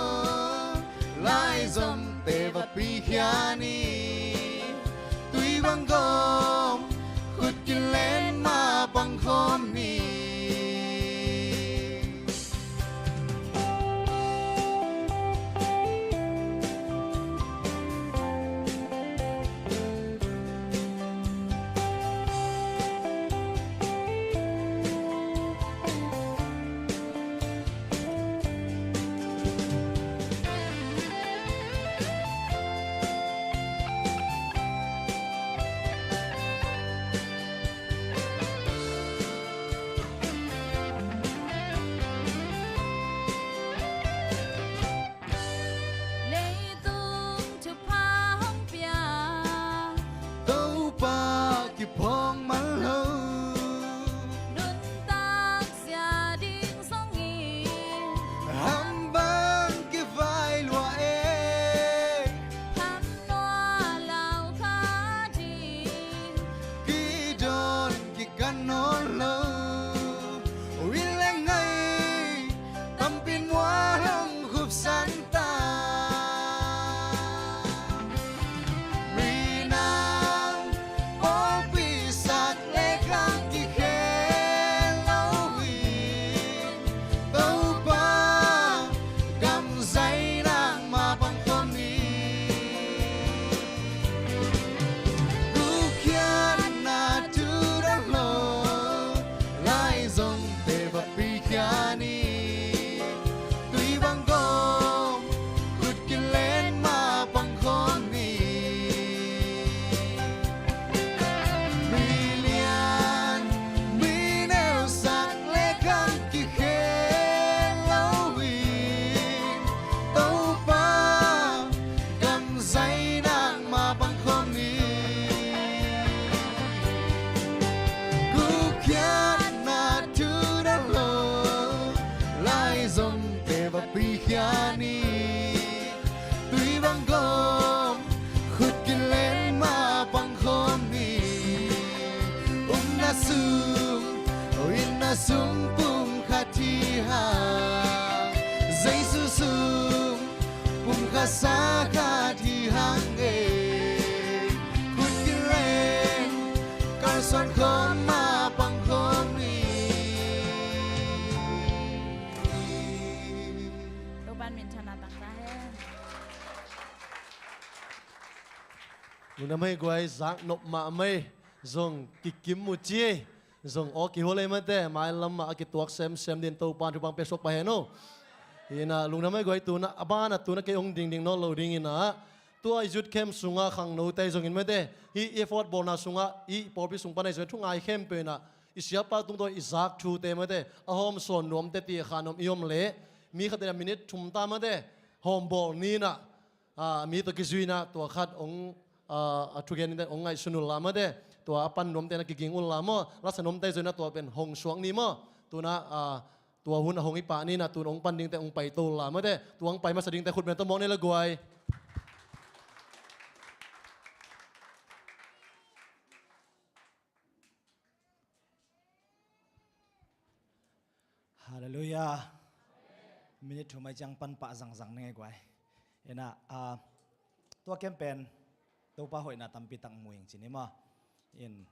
laizomte va pikhia ni. Tui bang gawm khut kilen mah pang khawm ni. Leitung thupha hong pia Topa kiphawng man lo. Nuntak zia ding zongin hambang kivai lua ei. Phamnuai laukha ding kidon kikan nawn lo. Ui le ngai tampi in mual hong khupsan ta. Minam pawlpi sak le khang kikhel lo hi. Topa gam zai nangmah pang khawm ni. Gupkhiatna thu dang lo, laizomte va pikhia ni. Tui bang gawm khut kilen mah pang khawm ni. Mi lian mi neu sak le khang kikhel lo hi. Topa gam zai nangmah pang khawm ni. Gupkhiatna thu dang lo, laizomte va pikhia ni. Tui bang gawm khut kilen mah pang khawm ni. Upna sung, upna sung pumkhat hi hang. Jesu sung pumkhat sa khat hi hang e. Khut kilen kalsuan khawm mah pang khawm ni. Topa'n minthanna tang ta hen. Lungdam ei guai, zak nop mahmah ei. Zong kikim mu ci ei. Zong aw kihua lei mate, mailam ah a kituak semsem dingin Topa'n thupha pia suak pah hen aw. Hi in ah lungdam ei guai, tu in ah a ban ah tu in ah kei hong dingding nawn lo ding in ah, tua i youth camp sungah khangnote zongin mate, hih effort bawlna sungah hih pawlpi sung pan ah zong thu ngai khempeuh in ah i siapa tungtawn i zak thute mate, a hawm sawn nuamte, ti kha nuam i om leh mi khat in ah minute thum ta mate, hawm bawl ni in ah, a, mi tawh kizui in ah tua khat hong, a, a thugen in ah hong ngaihsun un la mate, tua a pan nuamte in ah kiging un la maw, lasa nuamte zong in ah tua pen hong suak ni maw. Tu in ah, a, tua hun a hong i pah ni in ah tu in hong pan dingte hong paito un la mate, tua hong pai masa dingte khut beng tawh mawk ni le guai. Halleluiah. Minute thum mai ciang pan pah zangzang ni ngei guai. In ah, a, tua camp pen Topa hoihna tampi tak mu ing ci ni maw. In,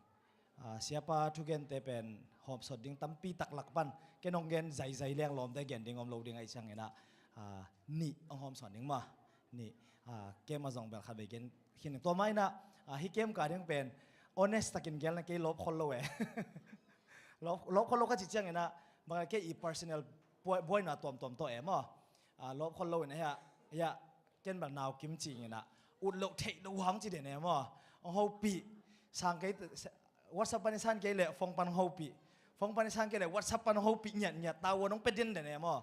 Ah, siapa thugente pen hawmsawn ding tampi tak lak pan ken hong gen zaizai leng lawmte gen ding om lo ding ahih ciangin ah, ah, nih hong hawmsawn ding maw. Nih, ah, kem a zong bel khat vei gen khin. Tua mah in ah, ah, hih kem ka ding pen honest takin gelna kei lawp khol lo e. Lawp, lawp khol lo ka cih ciangin ah, bang kei i personal buai, buaina tuamtuam tawh e maw. Ah, lawp khol lo in ah hiah, hiah, ken bel nau kim cingin ah, ut loh theih loh hang ci den e maw. Hong hopih, sang kei, WhatsApp pan i san kei leh phone pan hong hopih, phone pan i san kei leh WhatsApp pan hong hopih ngiatngiat, tavuan hong pia den den e maw.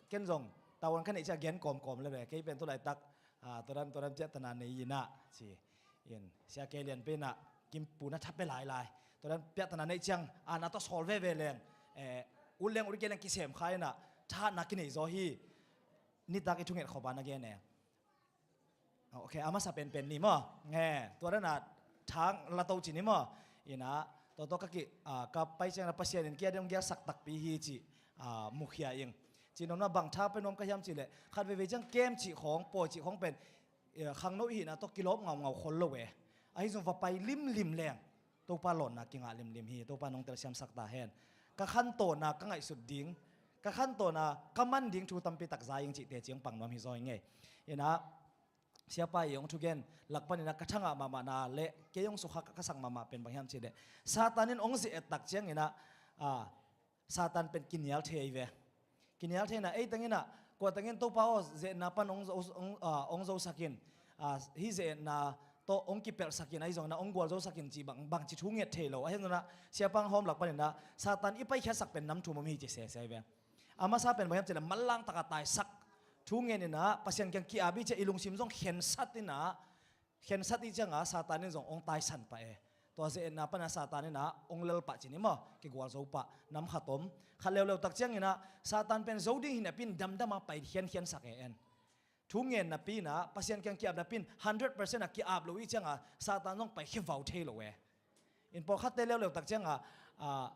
Ken zong tavuan ka neih ciang gen kawmkawm le ve, kei pen tu laitak, ah, tua dan, tua dan piahtana nei in ah ci. In, sia kei lian pen ah, kim puna tha pia lailai. Tua dan piahtana neih ciang, ah, na tawh sawl veve leng, eh, ut leng ut kei leng kisem kha in ah, thahatna kinei zaw hi. Nitak i thunget khop a na gen e. Ok, a masa penpen ni maw. Nge, tua dan a thang la to ci ni maw. In ah, tua tawh ka ki, ah, ka pai ciang na Pasian in kia ding hong giaksak takpi hi ci, ah, mukhia ing. Ci nuam na bang tha pen nuam ka hiam cih leh, khat veivei ciang kem cih khawng, pawi cih khawng pen, eh, khangno i hihna tawh kilawp ngaungau khol lo e. Ahi zong va pai limlim leng Topa lawnna kingah limlim hi, Topa nong telsiamsak ta hen. Ka khantawn a ka ngaihsut ding, ka khantawn a ka man ding thu tampi tak za ing cihte ciang pang nuam hi zaw ing e. In ah, siapa i hong thugen lak panin ah ka thangah mahmahna le kei hong sukha ka sak mahmah pen bang hiam cih leh, Satan in hong ze-et tak ciangin ah, ah, Satan pen kinial thei ve. Kinial thei in ah, ei teng in ah, kua teng in Topa aw, ze-etna pan hong zo, hong, ah, hong zosak in, ah, hih ze-etna tawh hong kipelhsak in, ahi zongin ah hong gualzosak in cih bang, bangci thu nget thei lo. Ahi zongin ah siapa hong hawm lak panin ah, Satan i paikhiatsak pen nam thum om hi ci sese ve. A masa pen bang hiam cih leh manlang taka taisak thu ngen in ah, Pasian kiang ki-ap i cih i lungsim zong khensat in ah, khensat i ciang a Satan in zong hong taisan pah e. Tua ze-etna pan a Satan in ah hong lel pah ci ni maw, kigualzo pah, nam khat om. Khat leuleu tak ciangin ah Satan pen zo ding hi napi in damdam a pai khiankhiansak e en. Thu ngen napi in ah, Pasian kiang ki-ap napi in hundred percent a ki-ap lo i ciang a Satan zong pai khia vau thei lo e. In pawlkhatte leuleu tak ciang a, ah,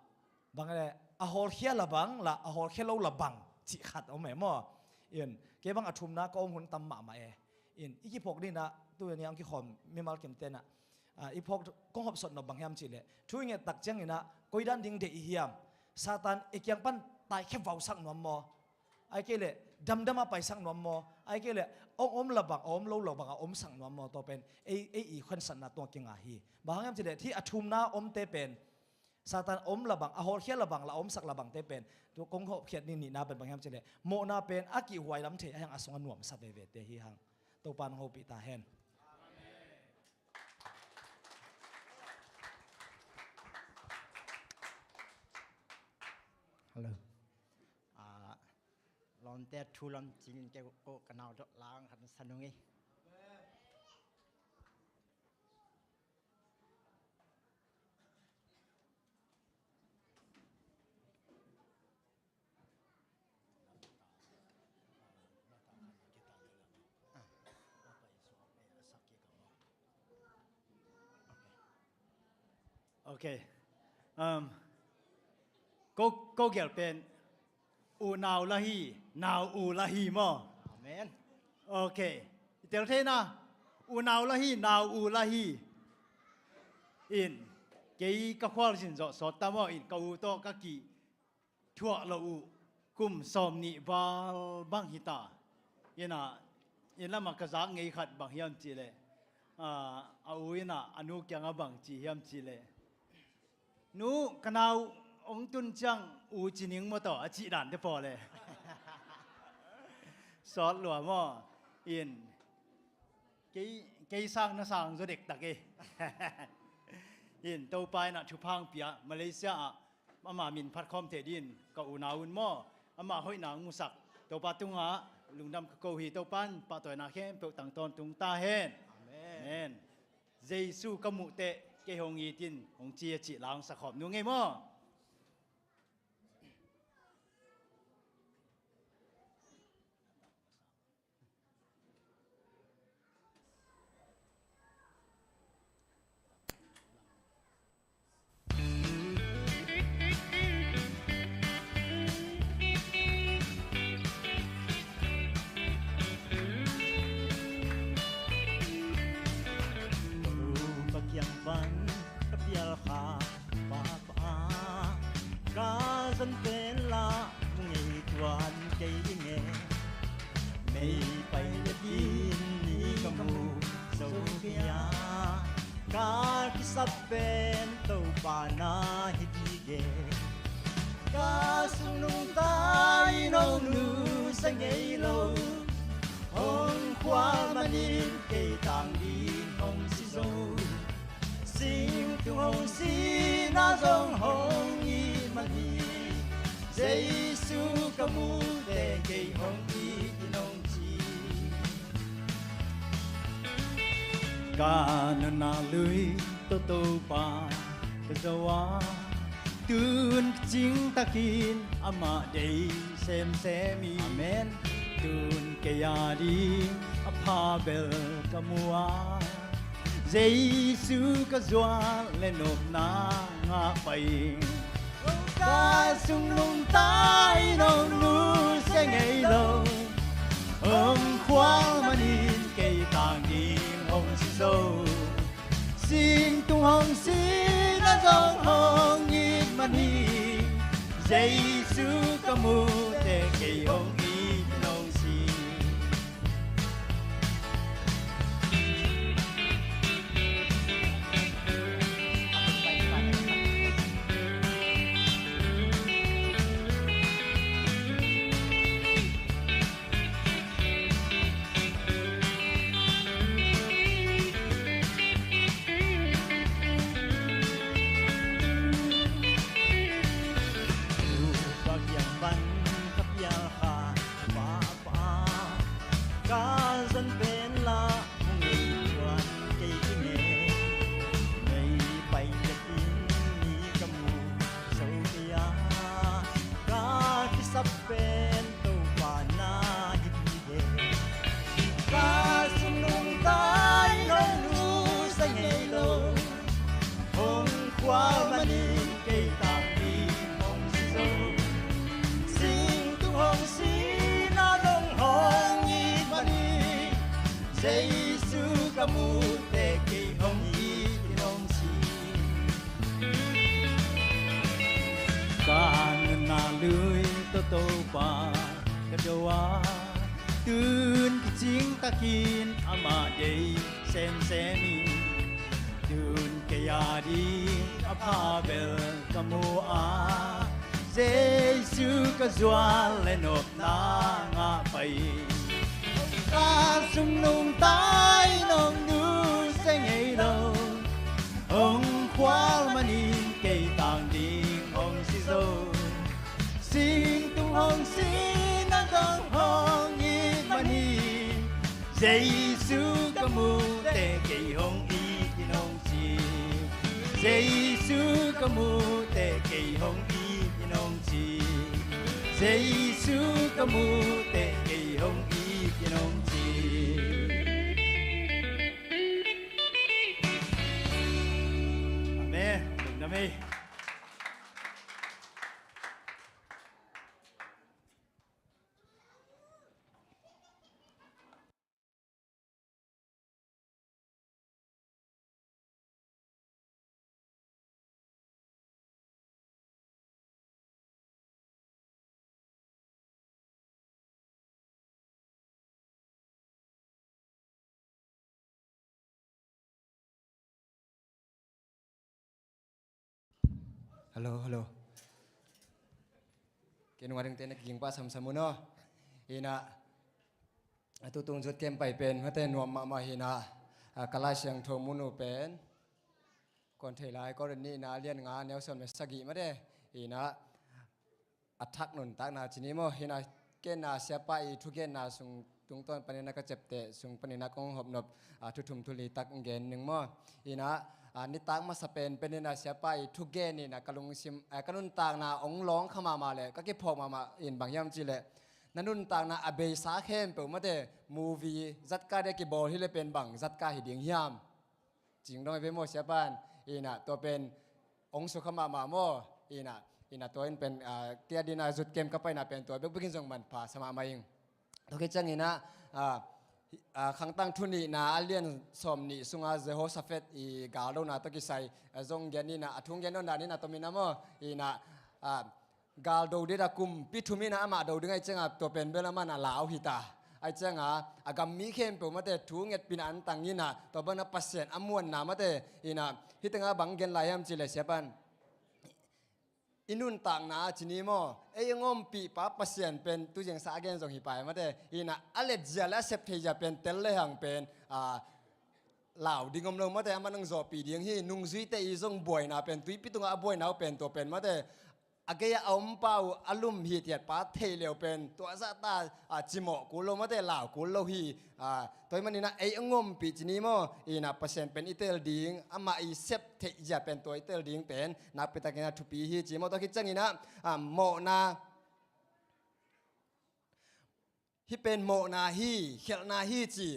bang le, a hawlkhia la bang la, a hawlkhia lo la bang cih khat om e maw. In, kei bang a thumna ka om hun tam mahmah e. In, i kiphawk ding in ah, tu ni ang kikhawm mimal kimte in ah, ah, i phawk kong hawmsawn nop bang hiam cih leh, thu i nget tak ciangin ah, koi dan ding deih i hiam? Satan i kiang pan taikhia vausak nuam maw? Ahih kei leh damdam a paisak nuam maw? Ahih kei leh hong om la bang, a om lo la bang a omsak nuam maw? Tua pen ei, ei i khensatna tungah kinga hi. Bang hang hiam cih leh, hih a thumna omte pen, Satan om la bang, a hawlkhia la bang la, a omsak la bangte pen, tu kong hawmkhiat ni nihna pen bang hiam cih leh, mawhna pen a kihhuai lam thei a, hiang a sungah nuamsa vevete hi hang. Topa nong hopih ta hen. Hello. Ah, lawmte thu lam cingin kei ko ka nau dawh lang khat sa nung ei. Ok. Um, ko, ko gel pen unau la hi, nau u la hi maw? Amen. Ok. I tel thei na, unau la hi, nau u la hi. In, kei ka khualzin zawh sawt ta maw, in ka u tawh ka ki thuak lo uh kum sawm nih val bang hi ta. Inn ah, inn lamah ka zak ngei khat bang hiam cih leh, ah, a u inn ah a nu kiangah bang ci hiam cih leh, "Nu, ka nau hong tun ciang u ci ning maw taw," a cih dan te pawl e. Sawt lua maw? In, kei, kei sang na sang zaw dektak e. In, Topa in ah thupha hong pia, Malaysia ah ama min phat khawm thei dingin ka unau un maw, ama hoihna hong musak Topa tungah lungdam ka ko hi. Topa in pahtawina khempeuh tang tawntung ta hen. Amen. Amen. Jesu ka muh teh kei hong it in hong ci a cih la hong sakhawm nung ei maw? Ka kiang pan ka pial kha, Ei pai le din ni ka mu zo kei a, ka kisap pen Topa na hi ding e. Ka sung nungta in hong nusia ngei lo, hong khual manin kei tang ding hong si zo. Singtung hong sina zong hong it man hi, Jesu ka mute kei hong it in hong ci. Ka nunna lui tawh Topa ka zo a, tun kicing takin amah deih semsem hi. Amen. Tun kei a ding a pha bel ka mu a, Jesu ka zuan le nopna ngah pah ing. Ka sung nungta in hong nusia ngei lo, hong khual manin kei tang ding hong si zo. Singtung hong sina zong hong it man hi, Jesu ka mute kei hong it in hong ci. Ka zon pen lah hong ei tuan kei ding e. Mei pai le din ni ka mu zo kei a, ka kisap pen Topa na hi ding e. Ka sung nungta in hong nusia ngei lo, hong khual manin kei tang ding hong si zo. Singtung hong sina zong hong it man hi, Jesu ka mute kei hong it in hong ci. Ka nunna lui tawh Topa ka zo a, tun kicing takin amah deih semsem hi. Tun kei a ding a pha bel ka mu a, Jesu ka zuan le nopna ngah pah ing. Ka sung nungta in hong nusia ngei lo, hong khual manin kei tang ding hong si zo. Singtung hong sina zong hong it man hi, Jesu ka mute kei hong it in hong ci. Jesu ka mute kei hong it in hong ci. Jesu ka mute kei hong it in hong ci. Amen. Lungdam ei. Hello, hello. Kei nung a dingte na kiging pah samsam un aw. Hi na, a tutung zut kem pai pen mate nuam mahmah hi na, a, ka Lai Siangtho mun uh pen Korin thei lai, Korin nihna a lian nga, neu sawm le sagih mate. Hi na, a thak nuntakna ci ni maw. Hi na, ken na siapa i thugenna sung tungtawn panin a ka ciapteh sung panin a kong hopnop, a, thu thum thu li tak gen ning maw. Hi na, a, nitak masa pen pen hi na siapa i thugen hi na ka lungsim, a, ka nuntakna ong lawng kha mahmah le ka kiphawk mahmah in bang hiam cih leh, na nuntakna a beisa khempeuh mate, movie zatka dia kibawl hi le pen bang zatka hi ding hiam? Cing dong hi ve maw siapa in, hi na, tua pen ong sukha mahmah maw, hi na, hi na, tua in pen, a, kei a dingin a zut kem ka paina pen tua bekbek in zong manpha sa mahmah ing. Tua khit ciangin a, a, a, Khangtang thu nihna a lian sawm nih sunga Jehoshaphat i galdona tawh kisai, a, zong gen hi na, a thu gen dong dan hi na, tua min a maw, hi na, a, galdo ding a kumpi thum hi na, amah do ding ahih ciangin tua pen bel amah na lau hi ta. Ai cianga a gam mi khempeuh mate thu ngetpina an tang ina, tua bana Pasian a muanna mate ina, hitenga bang gen lai hiam cih le siapan i nuntakna a cini maw, ei a ngompihpa Pasian pen tuziangsa a gen zong hi pai mate ina, a letzia le a sep theizia pen tel le hang pen a lau ding om lo mate, a man ang zawhpih ding hi. Nungzuite i zong buaina pen, tuipi tunga a buaina uh pen, tua pen mate a gei a om pa uh a lum hithiat pa theih leu pen tua zahta a cimawh kul lo mate, lau kul lo hi. A, tua hi manina ei a ngompih cini maw ina, Pasian pen i tel ding, amah i sep theih zia pen tua i tel ding pen nakpitakin a thupi hi ci maw. Tua khit ciangina a, mawhna, hih pen mawhna hi, khelhna hi ci,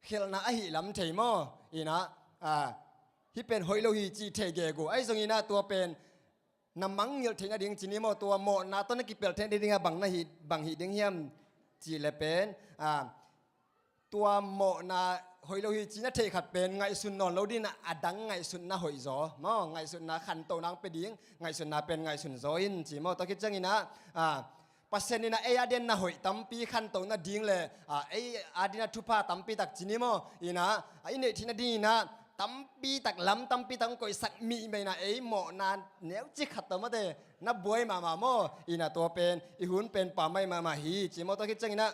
khelhna ahi lam thei maw ina, a, hih pen hoih lo hi ci thei gegu ai zongina, tua pen na mangngilh theih nading cini maw, tua mawhna tawh na kipelh theih nadinga bang na hi, bang hi ding hiam cih le pen a, tua mawhna hoih lo hi ci na theih khat pen ngaihsun nawn lo dingin a, a dang ngaihsutna hoih zaw maw, ngaihsutna khantohna ang pe ding, ngaihsutna pen ngaihsun zaw in ci maw. Tua khit ciangina a, Pasian ina ei a dingin na hoih tampi khantoh nading le a, ei a dingin a thupha tampi tak cini maw ina, a i neih theih nadingina tampi tak, lam tampi tak ang koihsak mihmah ina, ei mawhna neucik khat tawh mate na buai mahmah maw ina, tua pen i hun pen pammaih mahmah hi ci maw. Tua khit ciangina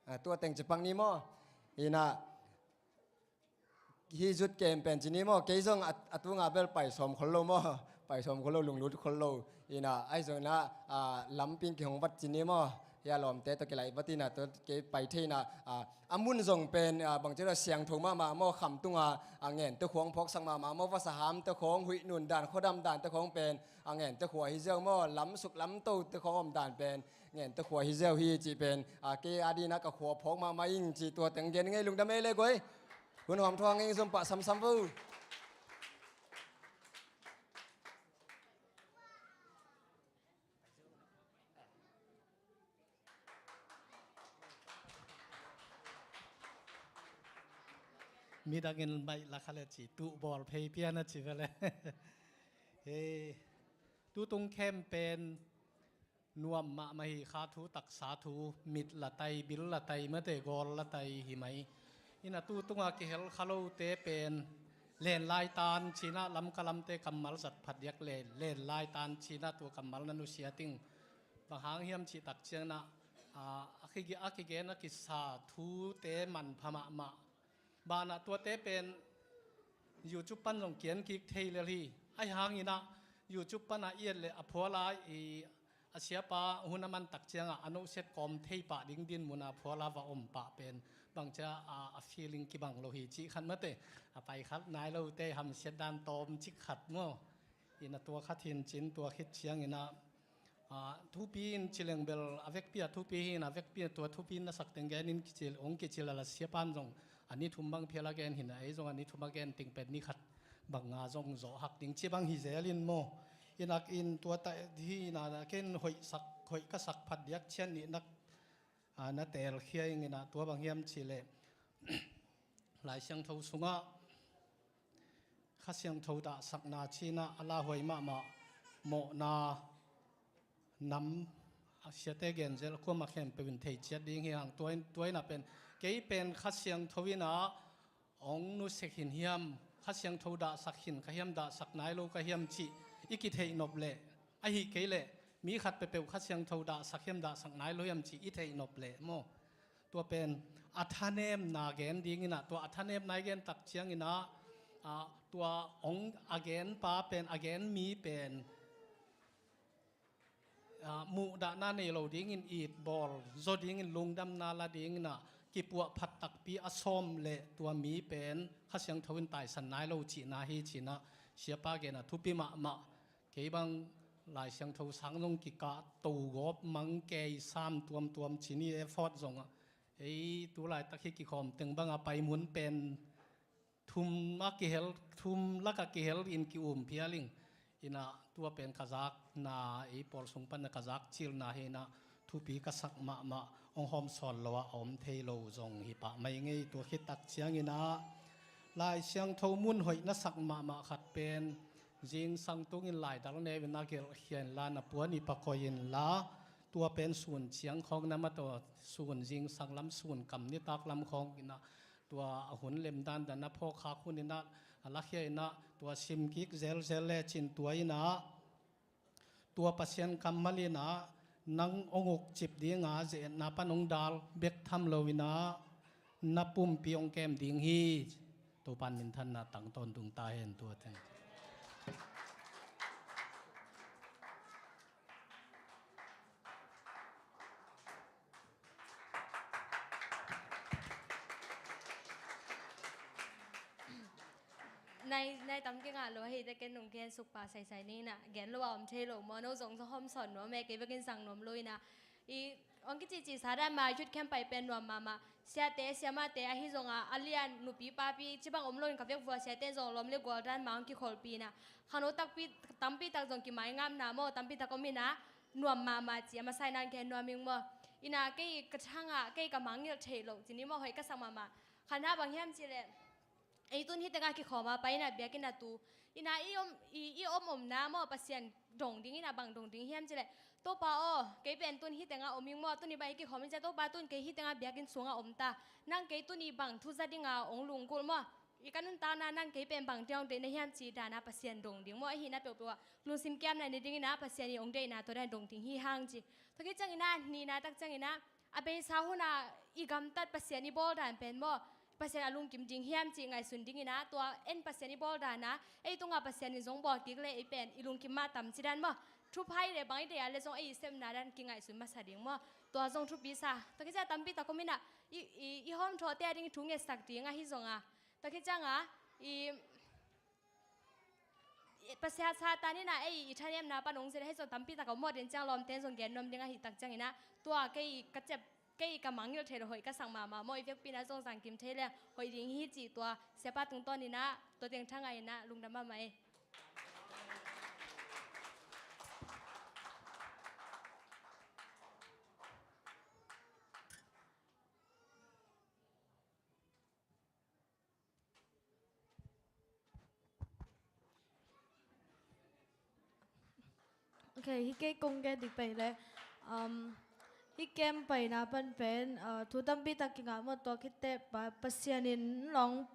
a, tua teng ci pak ni maw ina, hih zut kem pen cini maw, kei zong a, a tunga bel pai sawm khol lo maw, pai sawm khol lo, lunglut khol lo ina, ai zongina a, lamping kihong vat cini maw, hia lawmte tawh kilai vat ina, tua kei pai thei ina a, a mun zong pen a, bangci lo siangtho mahmah maw, khamtunga a ngente khua ang phawksak mahmah maw, vasaham te khong, huih nun dan, khuadam dan te khong pen a ngente khua hi ziau maw, lamsuk lamto te khong om dan pen ngente khua hi ziau hi cih pen a, kei a dingina ka khua phawk mahmah ing ci, tua teng gen ngei, lungdam ei le guai. Hun hawm thuang ing, zum pah samsam vo. Midangin baih lakha le ci, tuh bawl phei pian a ci vele. Hei, tutung khem pen nuam mahmah hi, kha thu taksa thu, mit la tai, bil la tai mate, gawl la tai hi mai. Ina tutunga kihel kha lote pen len lai tan cina, Lamka lamte kammal zat phadiak le len lai tan cina, tua kammal na nusia ting. Bang hang hiam cih tak ciangina a, a kige-, a kigen a kisa thute manpha mahmah. Banah tuate pen YouTube pan zong kian kik thei lel hi. Ahi hangina YouTube pana i et le a phuala i, a siapa hun a man tak cianga a nohsiat kawm thei pah ding dinmuna a phuala va om pah pen bangcia a, a feeling kibang lo hi cih khat mate. A pai khat nai lote hamsiat dan tawm cik khat maw. Ina tua khat hin cin, tua khit ciangina a, thupi in ci leng bel a vekpi a thupi hi ina, a vekpi a tua thupi in na sak teng gen in kici, ong kici lala, siapan zong a ni thum bang phial a gen hi ina, ei zong a ni thum a gen ting pen ni khat banga zong zawh hak ding ci bang hi zel in maw. Inak in tua ta hi ina, ken hoih sak, hoih ka sak phat diak cian nih nak a, na telkhia ing ina, tua bang hiam cih leh Lai Siangtho sungah Kha Siangtho dahsakna cina a lauhuai mahmah, mawhna nam a siate genzel kuamah khempeuh in thei ciat ding hi hang. Tua in, tua ina pen kei pen Kha Siangtho ina ong nusek hin hiam, Kha Siangtho dahsak hin ka hiam, dahsak nai lo ka hiam cih i kitheih nop leh, ahi kei leh mi khat peuhpeuh Kha Siangtho dahsak hiam, dahsak nai lo hiam cih i theih nop leh maw. Tua pen a thanemna gen ding ina, tua a thanemna i gen tak ciang ina, a, tua ong a gen pa pen, a gen mi pen a, muhdahna nei lo dingin it bawl zaw dingin lungdamna la dingin a kipuah phat takpi a sawm leh tua mi pen Kha Siangtho in taisan nai lo cihna hi cina, siapa gen a thupi mahmah. Kei bang Lai Siangtho sang zong kikah to gawp mang kei sam tuamtuam cini effort zong a, ei tu laitak hi kikhawm teng banga paimun pen thum a kihel, thum laka kihel in ki-um phial ing. Ina tua pen ka zakna, ei pawl sung pana ka zak cilna hi ina, thupi ka sak mahmah, ong hawm sawl lo a om thei lo zong hi pah mai ngei. Tua khit tak ciang ina Lai Siangtho mun hoih na sak mahmah khat pen zingsang tungin laidal neu in a gelhkhia inla, na puan i pakoi inla, tua pen sun ciang khawng na mataw sun zingsang lam, sun kam nitak lam khawng in a, tua a hun lem dandan a phawk khak hun in a, a lakhia in a, tua sim kik zelzel lecin tua in a, tua Pasian kammal in a nang hong ukcip ding a, ze-etna pan hong dal bek tham lo in a, na pumpi hong kem ding hi. Topa'n minthanna tang tawntung ta hen tua teng. Nai, nai tam kingah lo ahi teh ken nung kihensuk pah saisai ni in a, gen lo a om thei lo maw, no zong zong hawm sawn nuam e, kei bek in zang nuam lo in a. I, hong kicihcih sa dan mah, youth camp pai pen nuam mahmah. Siate, siamahte ahi zong a, a lian, nupi papi, ci bang om lo in ka vekpi-a siate zong lawm le gual dan mah hong kikholhpih in a. Khangno takpi, tampi tak zong kimaingapna maw, tampi tak om in a, nuam mahmah ci a masa in a gen nuam ing maw. In a kei ka thang ah, kei ka mangngilh theih loh ci ni maw, hoih ka sak mahmah. Khatna bang hiam cih leh, ei tun hih tengah kikhawm a pai in a, biakinn a tu in a, i om, i, i om omna maw, Pasian dong ding in a, bang dong ding hiam cih leh, Topa aw, kei pen tun hih tengah om ing maw, tuni bang i kikhawm in ci a, Topa, tun kei hih tengah biakinn sungah om ta, nang kei tuni bang thu za ding a hong lunggulh maw, i ka nuntakna nang kei pen bang ding hong deih na hiam cih dan a Pasian dong ding maw, ahihna peuhpeuh ah lungsim kiamna nei ding in a, Pasian i hong deihna tua dan dong ding hi hang ci. Tua khit ciangin a, nihna tak ciangin a, a beisa hun a i gamtat Pasian i bawl dan pen maw, Pasian a lungkim ding hiam cih ngaihsun ding in a, tua en Pasian i bawl dan a, ei tungah Pasian in zong bawl kik leh ei pen i lungkim mah tam ci dan maw. Thupha i leh bang i deih a leh zong ei i sepna dan kingaihsun masa ding maw. Tua zong thupi sa. Tua khit ciang tampi tak om in a, i, i, i hawmthawhte a ding i thu ngetsak ding ahi zong a, tua khit ciang a, i, Pasian Satan in a ei i thanemna pan hong zin ahi zong tampi tak a om maw, den ciang lawmte in zong gen nuam ding ahih tak ciangin a, tua kei ka cep, kei ka mangngilh theih loh hoih ka sak mahmah maw, i vekpi in a zong zangkim thei leh hoih ding hi cih tua siapa tungtawn in a, tua teng thangah in a, lungdam mahmah ei. Ok, hih kei kong gen ding pen leh, um, hih camp paina pan pen, uh, thu tampi tak kingah maw, tua khit teh Pa, Pasian in lawng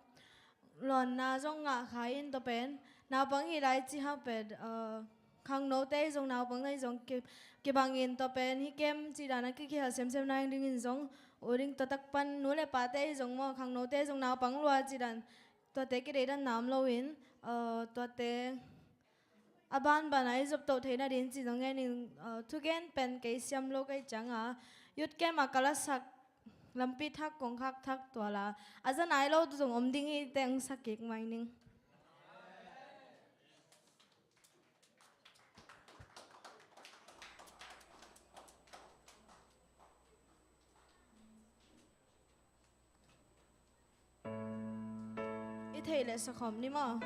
lawnna zong ngah kha in, tua pen naupang i hi lai cih hang pen, uh, khangnote zong naupangte zong ki, kibang in, tua pen hih camp cih dan a ki, kihel semsem nading in zong, u ding tua tak pan nu le pate zong maw, khangnote zong naupang lua cih dan, tuate kideih dan nam lo in, uh, tuate a banban a i zop toh theih nading cih zong ngen in, uh, thugen pen kei siam lo ka hih ciang a, youth camp a ka lasak lampi thak kong khak thak tua la, a za nai lo zong om ding hi teng sa kik mai ning. I theih leh sakhawm ni maw?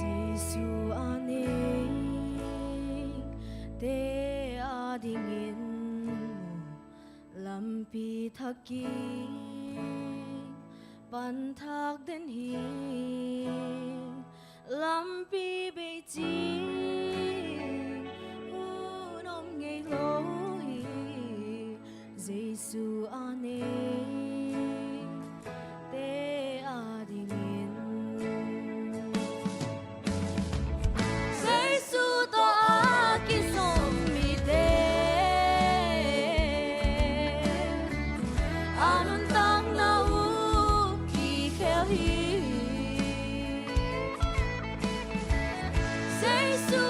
Jesu a nei te a dingin lampi thak in pan thak den hi. Lampi bei cing un om ngei lo hi. Jesu a nei te a dingin, Jesu tawh a kizom mite a nuntakna uh kikhel hi. Jesu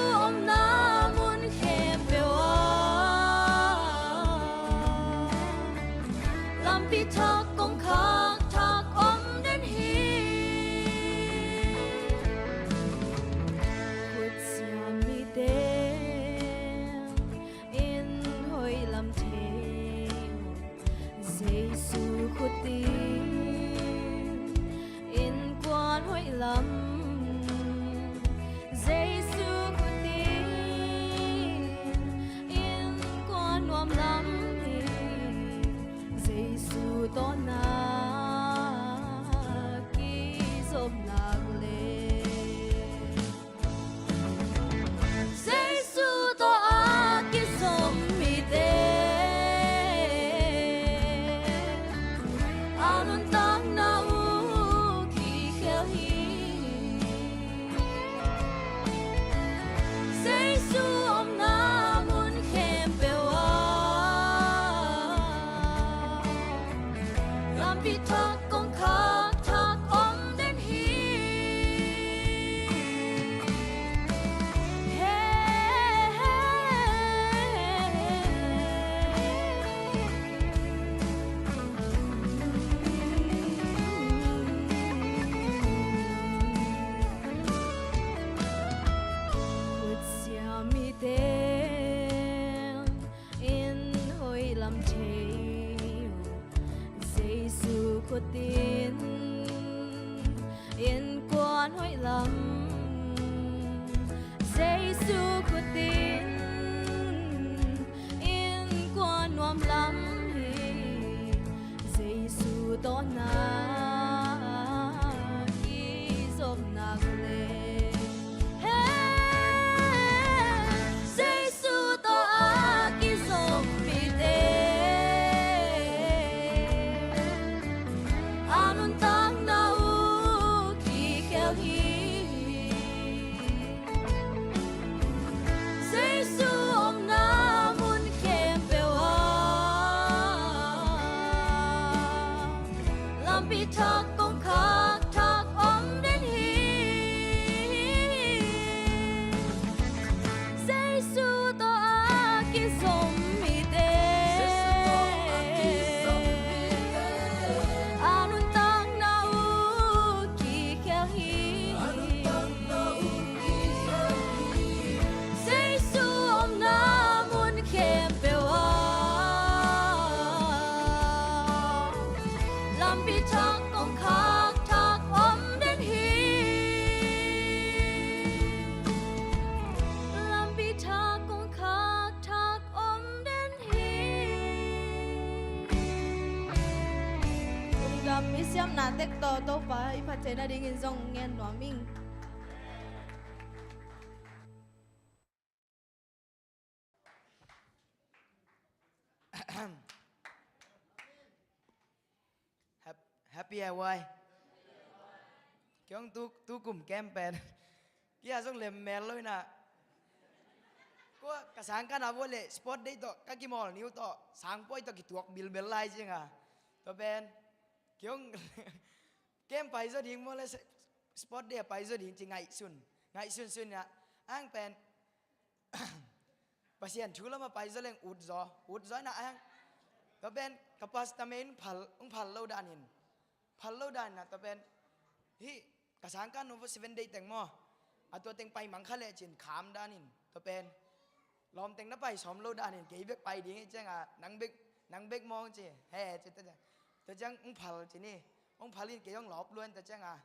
I siamna tek tawh Topa i phat theih nadingin zong ngen nuam ing. Hap-, happy a wai. Kiong tu, tu kum camp pen kia zong lem mel lo ina. Kua ka sang ka na bo le sport day tawh ka kimawl niu tawh sang poi tawh kituak bilbel lai cianga. Tua pen kiong camp pai zo ding maw le sport day a pai zo ding ci ngaihsun. Ngaihsun sun ina ang pen Pasian thu lam a pai zaw leng ut zaw, ut zaw na ang. Tua pen ka pastor mei ung phal, ung phal lo dan in. Phal lo dan na tua pen. Hi, ka sang kan over seven day teng maw. A tua teng pai mang kha le cin kham dan in. Tua pen. Lawm teng na pai sawm lo dan in. Kei bek pai ding i cianga, nang bek, nang bek mawng ci. He, ci tua ciang. Tua ciang ung phal ci ni. Ung phal in kei ung lawp luan tua cianga.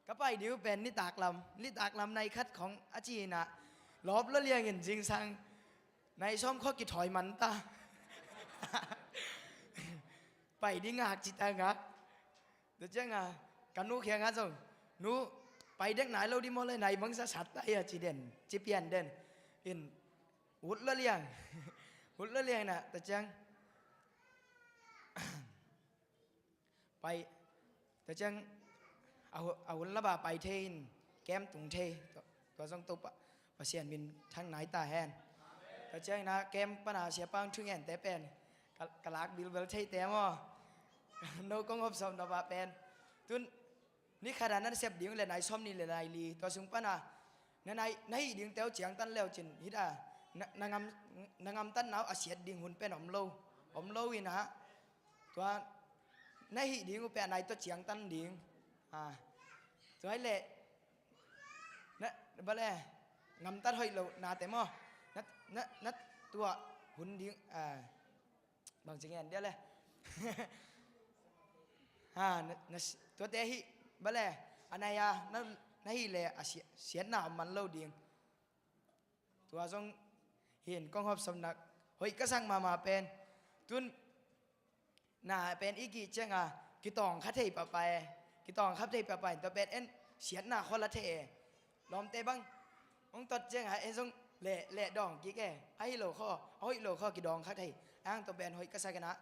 Ka pai diu pen nitak lam, nitak lam nai khat khong a ci ina lawp lo liangin zingsang nai sawm khaw kithawi man ta. Pai ding ngak ci ta ngak. Tua cianga ka nu khianga zong nu pai dek nai lo di maw le nai bangsa sat ta ia ci den, ci pian den. In ut lo liang. Ut lo liang na tua ciang Pai, tua ciang a hu-, a hun laba pai thei in kem tung thei. Tua, tua zong Topa Pasian min thang nai ta hen. Tua ciang na kem pana siapa ung thungen te pen ka, ka lak bilbel thei te maw. No kong hop sawm na ba pen tun ni khat a na sep ding le nai sawm ni le nai li tua sung pana na nai, na hih ding teu ciangtan leu cin hita na, na ngam, na ngamtan nau a siat ding hun pen om lo, om lo ina tua na hih ding uh pen nai tua ciangtan ding. A, tua hi le na bale ngamtat hoih lo na te maw na, na, na tua hun ding a Bang ci ngen dia le. Ha, na, na, tuate hi, bale, a nai a, na, na hi le, a si-, siatna om man lo ding. Tua zong hin, kong hop somnak, hoih ka sak mama pen. Tun, na pen i kih cianga, kitawng kha thei papa e. Kitawng kha thei papa e, tua pen en, siatna khol a thei e. Lawmte bang hong tot ciangah ei zong leh, leh dawng kik e. A hi lo khaw, a hoih lo khaw kidawng kha thei. Ang tua pen hoih ka sa kena.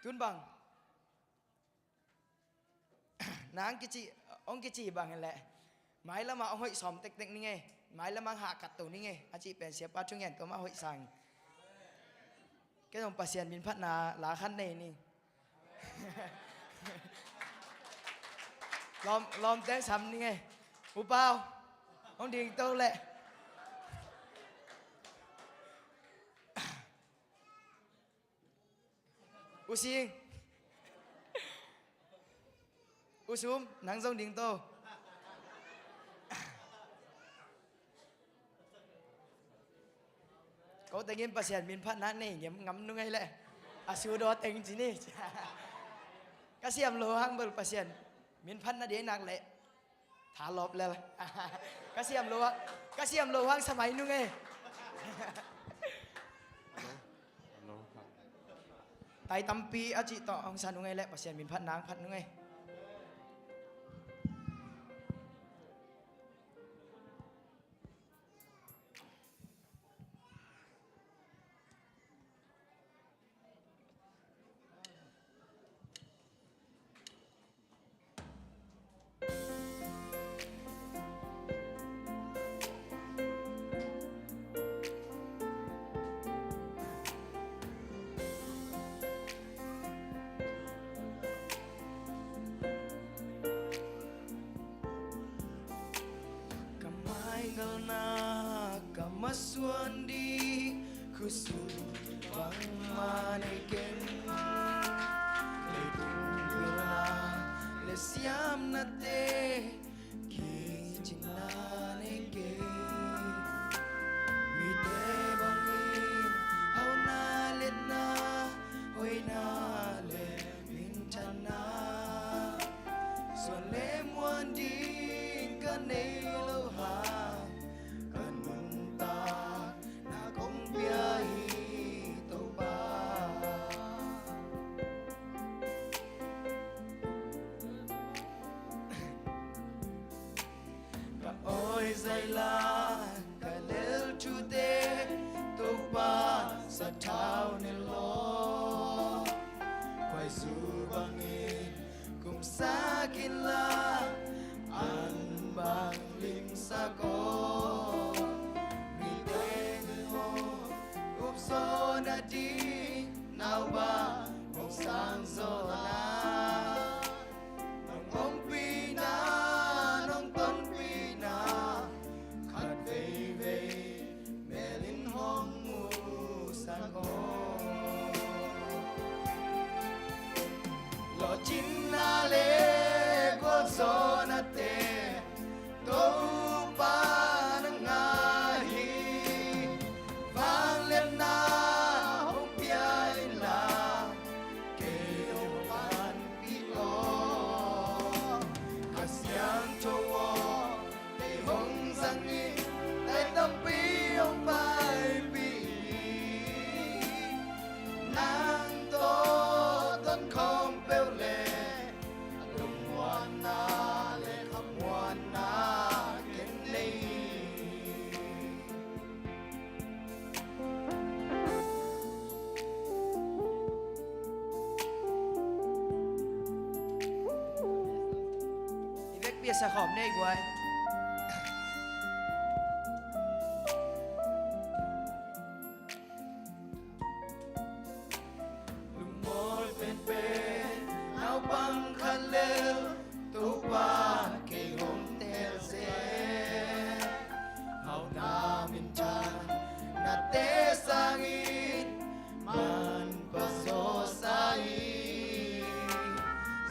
Tun bang na ang kici, hong kici bang leh mailamah hong hoih sawm tektek ning e. Mailamah hong hahkat to ning e. A cih pen siapa thungen tua mah hoih sang. Kei zong Pasian min phatna la khat nei ni. Lawm, lawmte sam ni ngei. U Pau, hong ding to leh. U Sing. U Sum, nang zong ding to. Ko tengin Pasian min phatna nei ngem ngam nung ei leh. A su daw teng ci ni. Ka siam lo hang bel Pasian min phatna dei nak leh. Tha lawp lel. Ka siam lo hang, ka siam lo hang samai nung ei. Hello. Hello. Tai tampi a cih tawh hong sa nung ei leh Pasian min phatna hong phat nung ei. Ka maigalna ka masuan ding khuasun bangmah nei keng. Leitung pilna le siamnate kicingna nei keng. Mite bangin hauhna, liatna, hoihna le minthanna suan le muan ding ka nei lo hang, ka nuntakna Zaila ka lel thute Topa sathau ne law, khuaizu bangin kumsak inla, an bang limsak aw. Mite ni aw, upsawn a ding nau bang hong sang zaw na, nong ompihna, nong tonpihna khat veivei mel in hong musak aw. Lawhcinna le gualzawhnate Topa na ngah hi. Vangliatna hong pia inla, kei hong panpih aw. Kha Siangtho aw, kei hong zang in, tai tampi hong paipih in. Nang tawh tonkhawm peuh leh, a lungmuanna le khamuanna ken nei. I vekpi a sa khawm nei guai. Lungmual penpen naupang khat lel, Topa kei hong tel zen. Hauhna minthan nate sangin manpha zaw sa hi.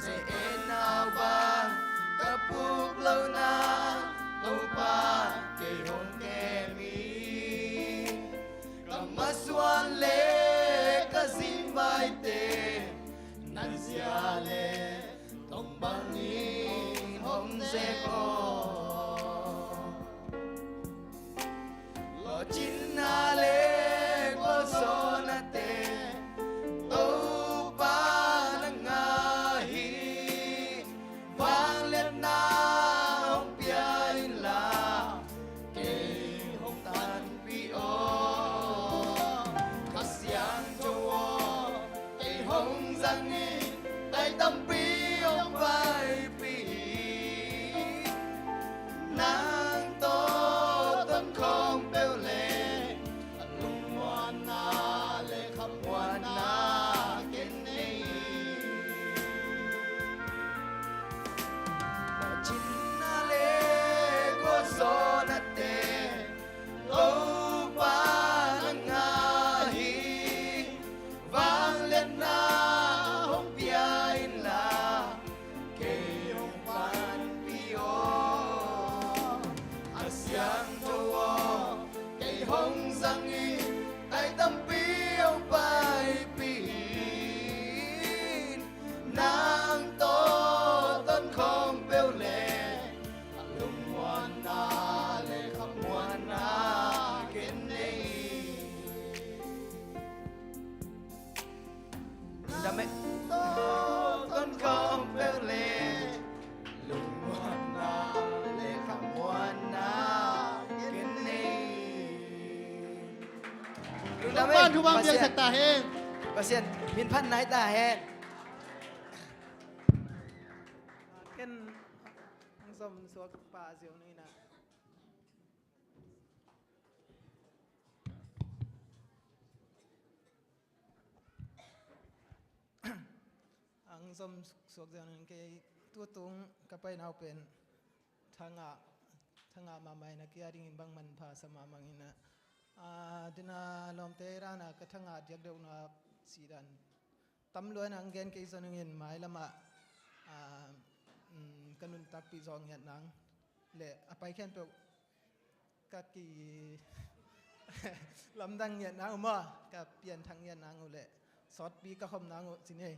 Ze-et nau bang ka puk lohna, Topa kei hong kem in. Ka masuan le ka zingvaite, na zia le tong bangin hong zek aw. Lawhcinna le gualzawhnate Topa na ngah hi. Vangliatna hong pia inla, kei hong tanpih aw. Kha Siangtho aw, kei hong zang in, tai tampi hong paipih in. Nang tawh tonkhawm peuh leh, a lungmuanna le khamuanna ken nei. Lawhcinna le gualzawhnate Topa na ngah hi. Vangliatna hong pia inla, kei hong panpih aw. A Siangtho aw, kei hong zang in, tai tampi hong paipih in. Nang tawh tonkhawm peuh leh, a lungmuanna le khamuanna ken nei. Lungdam ei. Nang tawh tonkhawm peuh leh, lungmuanna le khamuanna ken nei. Lungdam ei. Topa'n thu bang piangsak ta hen. Pasian min phat nai ta hen. Ken hong zom suak pa ziau ni na. Hong zom suak ziau ning, kei tutung ka paina uh pen thangah, thangah mahmah in a kia dingin bang manpha sa mahmah ing a, a, tu-in a lawmte dan a ka thangah diakdiak uh na si dan tam lua in a, hong gen kei zong ning in mailam ah, a, um, ka nuntakpih zawh ngiat nang le a pai khempeuh ka ki lamdang ngiat nang uh maw, ka pianthak ngiat nang uh le sawtpi ka khom nang uh ci ni.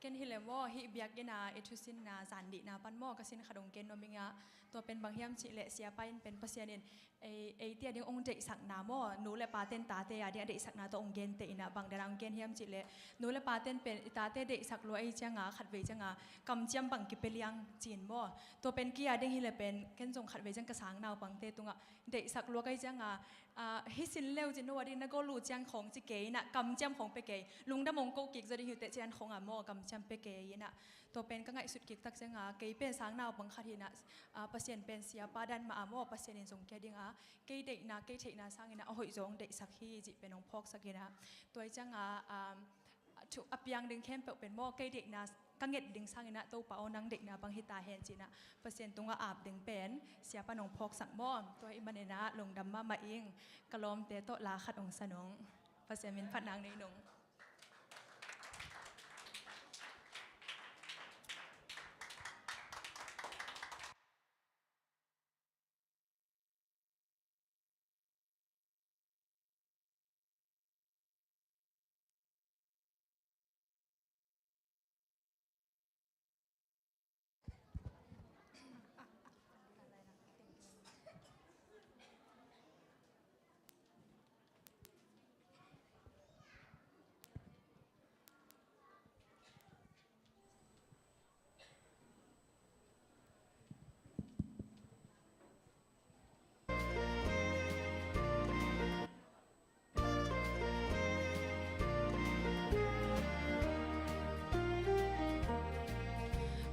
Ken hi le maw, hih biakinn a i thusinna zan nihna pan maw, ka sin khat hong gen nuam ing a, tua pen bang hiam cih leh siapa in pen Pasian in ei, eite a ding hong deihsakna maw, nu le pate'n tate a ding a deihsakna tawh hong genteh in a, bang dan a hong gen hiam cih leh nu le pate'n pen i tate deihsak lua ahih ciang a, khatvei ciang a kamciam bang kipia liang ci-in maw. Tua pen kei a ding hi le pen ken zong khatvei ciang ka sang naupangte tungah deihsak lua ka hih ciang a, ah, hih sin leu cin no a ding na gol uh ciang khawng ci kei in a, kamciam khawng pia kei, lungdam hong ko kik zaw ding hi uh teh ci-in khawng a maw, kamciam pia kei in a. Tua pen ka ngaihsut kik tak ciang a, kei pen sang naupang khat hi in a, ah, Pasian pen siapa dan mah a maw, Pasian in zong kei a ding a, kei deihna, kei theihna sang in a, a hoih zaw hong deihsak hi cih pen hong phawksak in a. Tua ahih ciang a, um, thu a piang ding khempeuh pen maw, kei deihna ka nget ding sang in a, Topa aw nang deihna bang hi ta hen ci-in a, Pasian tungah ap ding pen siapa in hong phawksak maw. Tua ahih manin a lungdam mahmah ing. Ka lawmte tawh la khat hong sa nung. Pasian min phatna nei nung.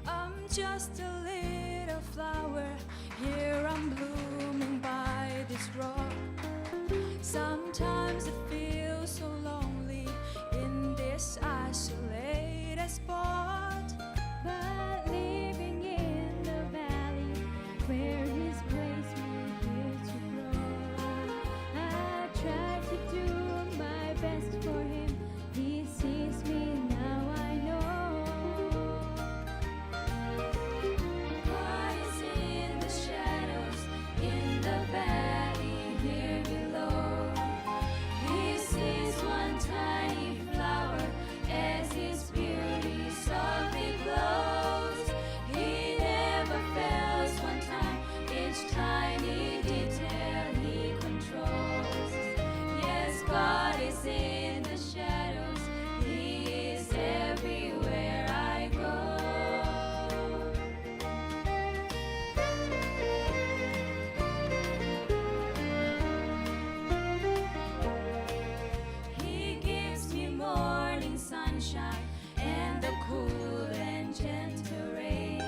I'm just a little flower, here I'm blooming by this rock. Sometimes it feels so lonely in this isolated spot. But living in the valley where His grace reveals to grow, I try to do my best for Him. He sees me, now I know. God is in the shadows, in the valley here below. He sees one tiny flower as its beauty softly glows. He never fails one time, each tiny detail He controls. Yes, God is in the shadows, He is everywhere I go. He gives me morning sunshine and the cool and gentle rain.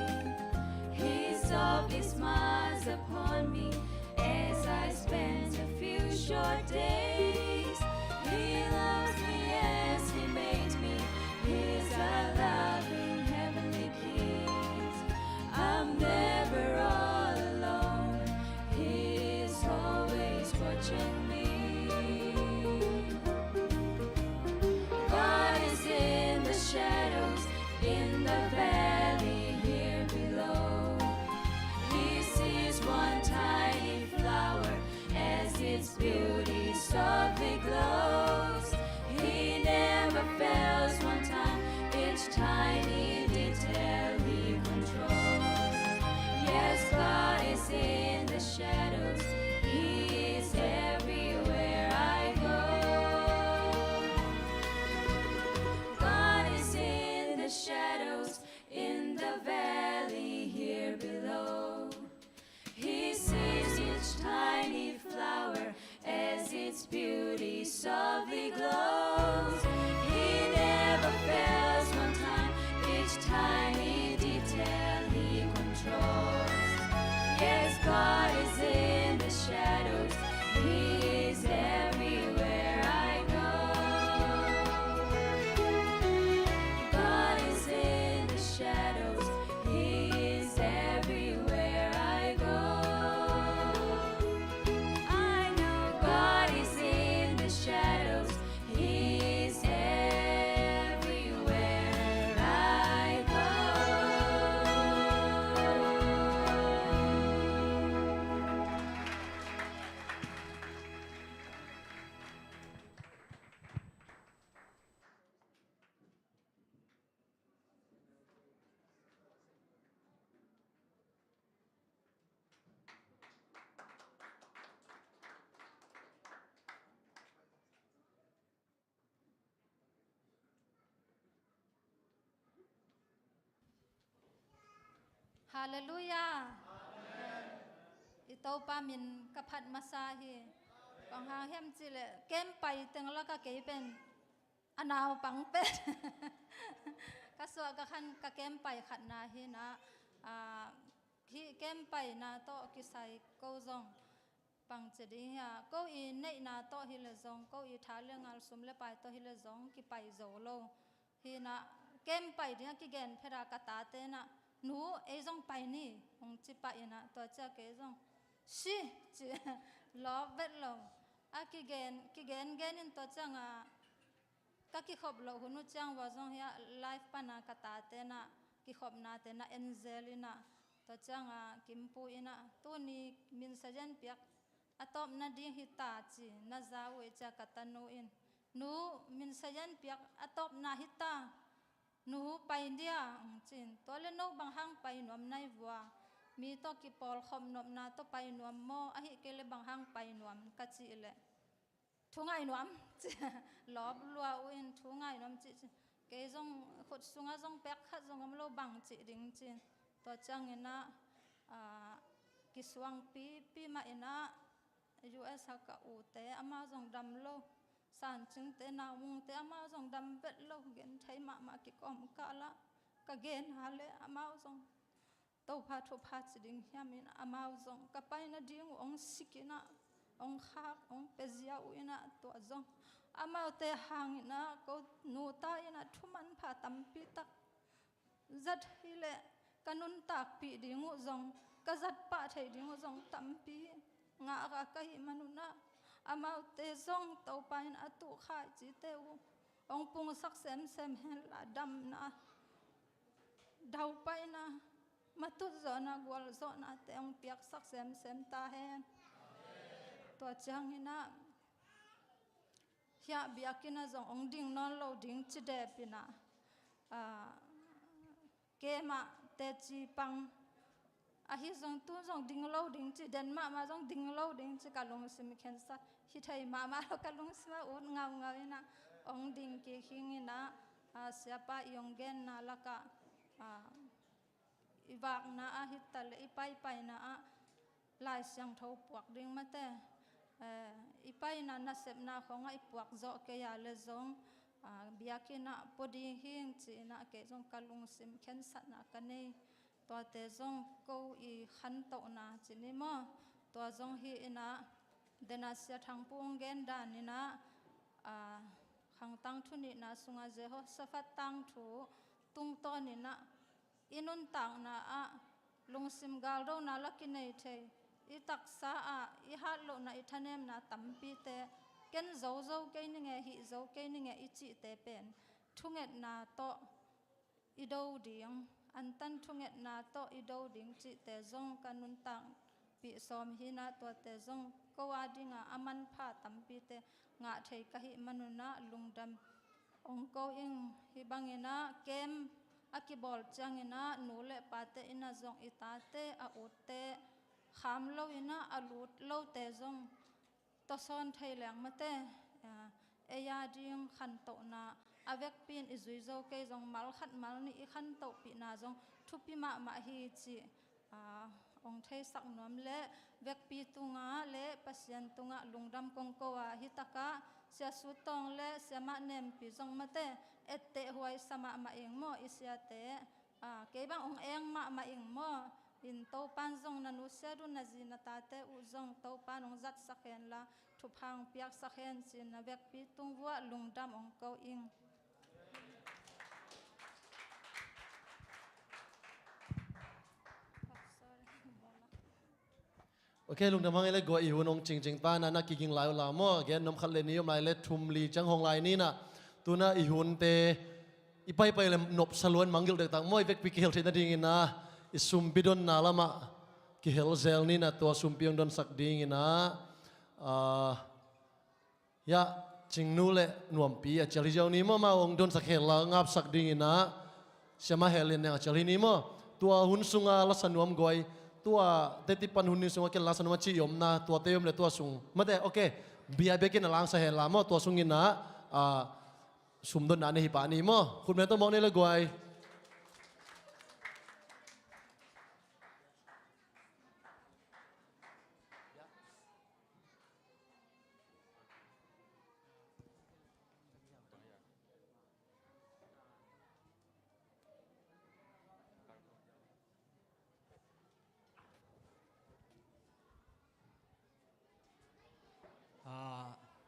He softly smiles upon me as I spend a few short days. He loves me as He made me. He's a loving heavenly kiss. I'm never all alone. He's always watching me. God is in the shadows, in the valley here below. He sees one tiny flower as its beauty softly glows. He never fails one time, each tiny detail He controls. Yes, God is in the shadows, He is everywhere. Halleluiah. I Topa min ka phat masa hi. Bang hang hiam cihleh, kem pai teng laka kei pen a naupang pen ka suah ka khan ka kem pai khatna hi na, ah, hih kem paina tawh kisai ko zong bang ci ding hia, ko i neihna tawh hi le zong, ko i tha le ngal, sum le pai tawh hi le zong kipai zo lo. Hi na, kem pai ding a kigen phet a ka tate na, "Nu, ei zong pai ni," hong ci pah ina, tua ciang kei zong, "Si," ci, lawp vet lo. A kigen, kigen gen in tua ciang a, ka kikhop loh hun uh ciang vua zong hia, live pana ka tate na, kikhopnate na en zel ina, tua ciang a, "Kimpu ina, tuni minsayan piak a tawpna ding hi ta," ci, na za uh ei cia ka tanu in, "Nu, minsayan piak a tawpna hi ta, nu pai dia," hong cin. "Tua le no bang hang pai nuam nai vua, mi tawh kipawlkhop nopna tawh pai nuam maw, ahih kei le bang hang pai nuam?" ka cih leh, "Thu ngai nuam," ci, lawp lua uh in, "Thu ngai nuam," ci, ci. Kei zong khut sungah zong pek khat zong om lo, bang cih ding cin. Tua ciang ina, ah, kisuang pipi mah ina, U S a ka ute, amau zong dam lo. Sancingte, Naumungte, amau zong dam vet lo. Genthei mahmah, kikawm kah lah ka gen ha le amau zong Topa thupha ci ding hiam ina, amau zong ka paina ding uh hong sik ina, hong khak, hong pia zia uh ina, tua zong amaute hang ina ko nu ta ina thu manpha tampi tak zat hi leh, ka nuntakpih ding uh zong, ka zat pah theih ding uh zong tampi ngah ka hih man un ah, amaute zong Topa in a tuh khai cite uh hong pungsak semsem hen la, damna, daupaina, matut zawhna, gualzawhnate hong piaksak semsem ta hen. Tua ciang ina, hiah biakinn ah zong hong ding nawn lo ding ci dep ina, ah, keimah teci pang ahi zong, tu zong ding lo ding ci, den mahmah zong ding lo ding ci, ka lungsim khensat, hi thei mahmah lo, ka lungsim ah ut ngaungau ina, hong ding kik hing ina, ah, siapa i hong genna lakah, ah, i vakna ah hi ta leh, i paipaina ah Lai Siangtho puak ding mate, eh, i paina nasepna khawngah i puak zawh kei a le zong, ah, biakinn ah pua ding hing ci ina, kei zong ka lungsim khensatna ka nei. Tuate zong ko i khantohna ci ni maw, tua zong hi ina, dena Sia Thangpu hong gen dan ina, ah, Khang Tangthu nihna sungah Jehoshaphat tangthu tungtawn ina, i nuntakna ah lungsim galdona la kinei thei, i taksa ah i hatlohna, i thanemna tampite, ken zo zo kei ning e, hih zo kei ning e i cihte pen thungetna tawh i do ding, antan thungetna tawh i do ding cihte zong ka nuntak pih sawm hi ina, tuate zong ko a dinga a manpha tampite ngah thei ka hih man un ah lungdam hong ko ing. Hih bang ina, camp a kibawl ciang ina, nu le pate ina zong i tate, a utte, kham lo ina, a lut lote zong tawsawn thei leng mate, ah, ei a ding khantohna, a vekpi in i zui zo kei zong mal khat mal nih i khantohpihna zong thupi mahmah hi cih, ah, hong theisak nuam le, vekpi tungah le Pasian tungah lungdam kong ko a, hi takah Sia Sut Tawng le Siamah Nempi zong mate, etteh huai sa mahmah ing maw, i siate. Ah, kei bang hong eng mahmah ing maw? In Topan zong na nusiat uh, na zi na tate uh zong Topan hong zatsak hen la, thupha hong piaksak hen ci-in na vekpi tung vuah lungdam hong ko ing. Ok, lungdam hang e le guai, i hun hong cingcing ta na, na kiging lai uh la maw, gen nuam khat le ni om lai le thum li ciang hong lai ni na. Tu na i hunte i paipai le nopsa luan mangngilh dektak maw, i vekpi kihel theih nading ina, i sumpi donna lamah kihel zel ni na, tua sumpi hong donsak ding ina, ah, Hiah, Cingnu le Nuampi a cial hi ziau ni maw, amau hong donsak hen la, ngapsak ding ina, Siamah Helen Neng a cial hi ni maw. Tua hun sunga lasa nuam guai, tua teti pan hun ni sunga ken lasa nuam a ci i omna, tuate i om le tua sung mate, ok, bia biakinn a langsa hen la maw, tua sung ina, ah, sumdonna nei hi pah ni maw. Khutbeng tawh mawk ni le guai.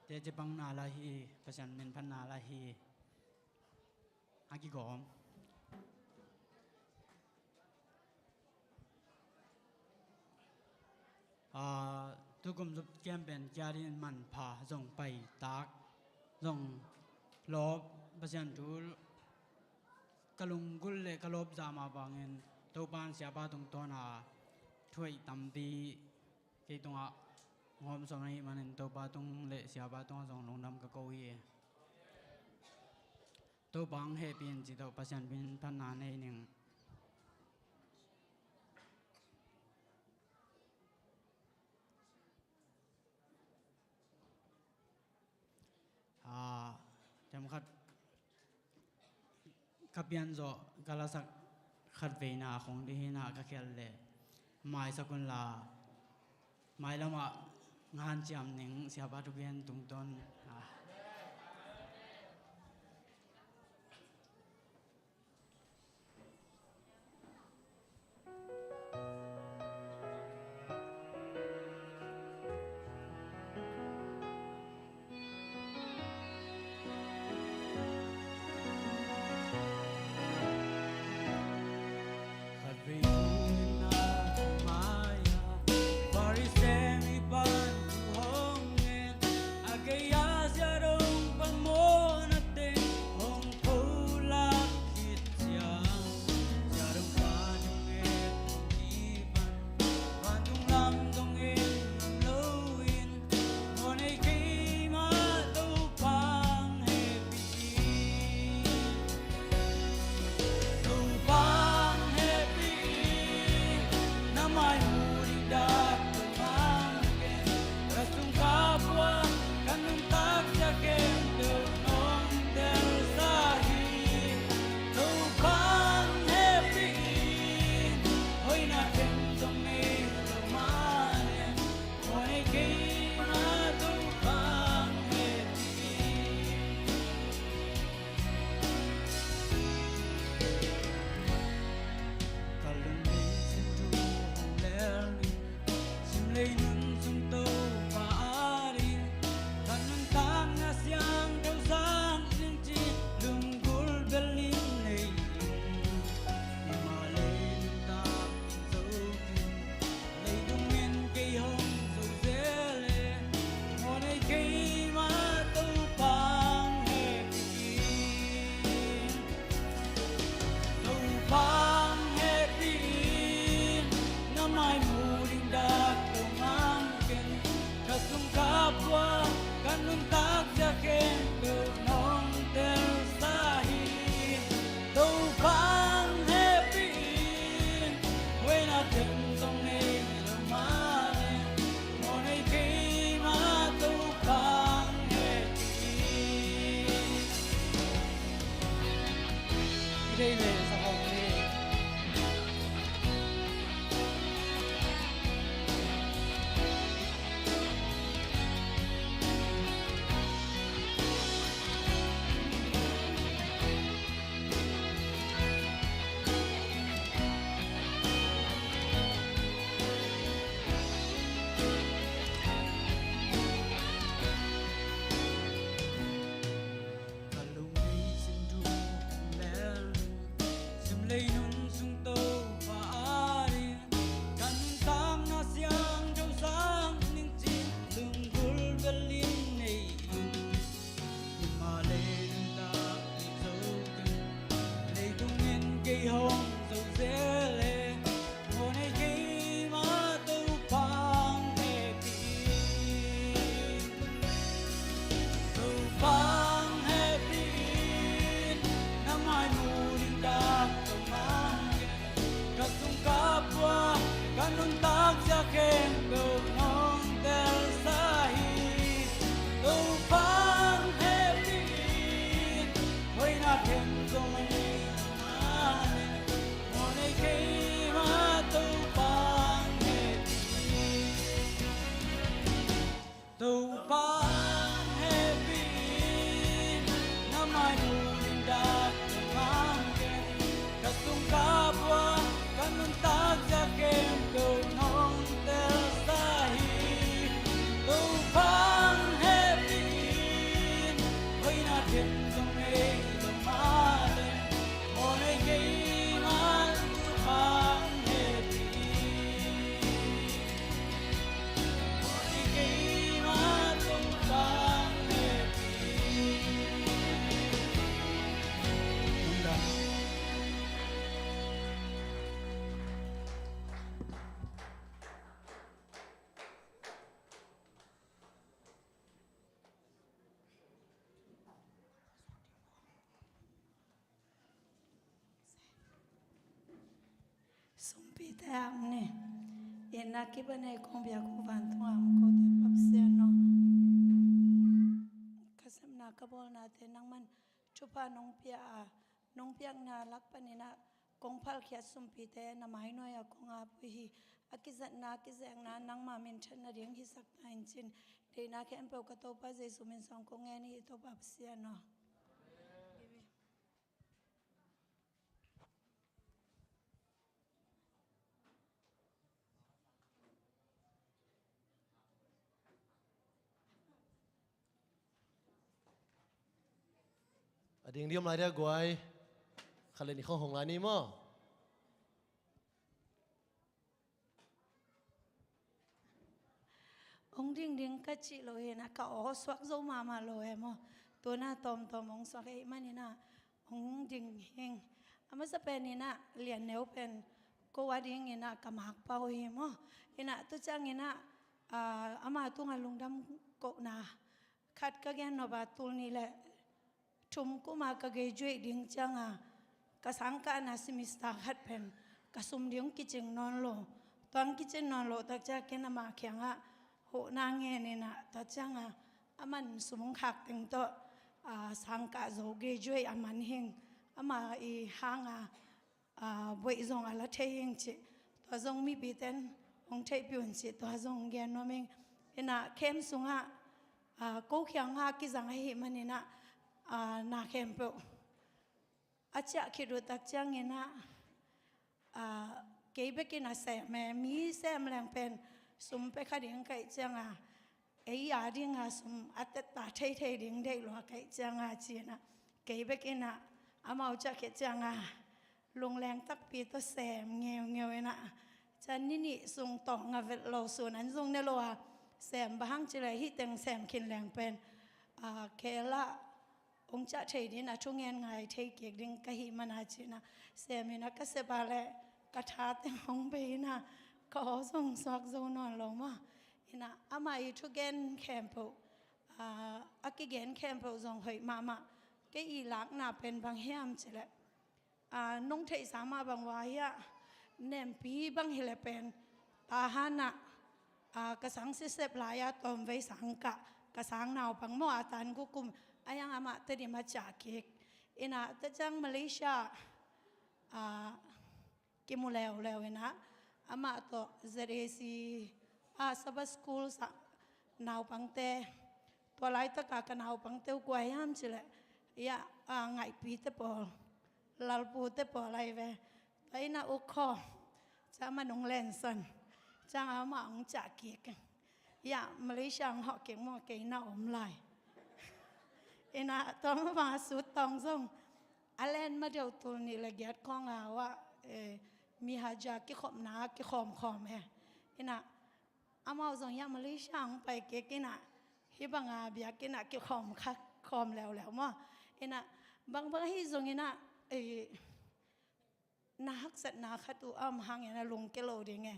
Teci pangna la hi, Pasian min phatna la hi. A kigawm. Ah, tukum zuk kiam pen kia dingin manpha zong paitak zong lawp, Pasian thu ka lunggulh le ka lawp zah mah bangin Topa'n siapa tungtawna thuhoih tampi kei tungah hong hawmsawn ahih manin Topa tung le siapa tungah zong lungdam ka ko hi. Topa hong hehpih in ci tawh Pasian min phatna nei ning. Ah, tem khat ka pian zawh ka lasak khat veina khong ding hi na, ka khial le maisak un la, mailamah nganciam ning, siapa thugen tungtawn. Ah. Khatvei thu in a mai-a Pharisee mipa in thu hong ngen, a gei-a zia Pite a om ni. Inn a kipan ei kong biak uh vantung a om kote Pasian aw, ka sepna ka bawlnate nangman thupha nong pia a, nong piakna lak panin ah kong phalkhiat sumpite na mai nuai-ah kong ap uh hi. A kizatna a kizekna nangma minthanna ding hisak ta in cin, deihna khempeuh ka Topa Jesu min suang kong ngen hi, Topa Pasian aw. A ding ding om lai dia guai. Khat le nih khong hong lai ni maw. Hong ding ding ka cih lo hi na, ka aw suak zo mahmah lo e maw. Tuna tawmtawm hong suak ahih manin ah hong ding hing. A masa pen in ah Lian Neu pen ko a dingin ah ka makpa uh hi maw. In ah tu ciangin ah, ah, ama tungah lungdam kohna khat ka gen nop a, tul nih le thum kum a ka graduate ding ciangin ka sangkahna semester khat pen ka sum ding kicing nawn lo. Tua hong kicing nawn loh tak ciang ken amah kiangah huhna ngen in ah, tua ciangin aman sum hong khak teng tawh, ah, sangkah zo, graduate a man hing, ama i hang a, ah, boih zong a la thei hing cih, tua zong mipite in hong theihpih un cih, tua zong gen nuam ing. In ah camp sungah, ah, ko kiangah kizang ahih manin ah, ah, na khempeuh a ciah khit uh tak ciangin ah, ah, kei bekin a sem e, mi sem leng pen sum pia kha ding ka hih ciangin, ei a dingin sum a tetta theithei ding deih lua ka hih ciangin ci-in ah, kei bekin ah amau ciah khit ciangin lungleng takpi tawh sem ngeungeu in ah, ciang ni nih sung tawng a vet lo, sun an zong ne lo a sem, bang hang cih leh hih teng sem khin leng pen, ah, kei lah hong ciah thei dingin a thungen ngai thei kik ding ka hih manin ci-in ah sem in ah ka sep a leh ka tha teng hong bei in ah ka aw zong suak zo nawn lo maw. In ah ama i thugen khempeuh, ah, a kigen khempeuh zong hoih mahmah. Kei i lakna pen bang hiam cih leh, ah, nong theihsa mah bang uh a hia, nempi bang hi leh pen Tahan ah, ah, ka sang sisep lai-a tawmvei sangkah, ka sang naupang maw, a tan guk kum a hiang amah Tedim a ciah kik. In ah tua ciang Malaysia ah kimu leuleu in ah amah tawh Z A C ah Sabbath School sang naupangte, tua laitak a ka naupangte uh kua hiam cih leh, ia, ah, Ngaihpite pawl, Lalpute pawl ahi ve. Tua in ah U Khawm, ciang amah hong lensan, ciang amah hong ciah kik. Ia, Malaysia hong hawh kik maw, kei na om lai. In ah tua mah bang a sut tawng zong a len ma deuh, tul nih le giat khawng a, eh, mi haja kikhopna kikhawmkhawm e. In ah amau zong ia Malaysia hong pai kik in ah, hih bang a biakinn ah kikhawm kha, khawm leuleu maw. In ah bangbang ahi zongin ah, eh, na haksatna khat uh a om hangin a lungkia lo ding e.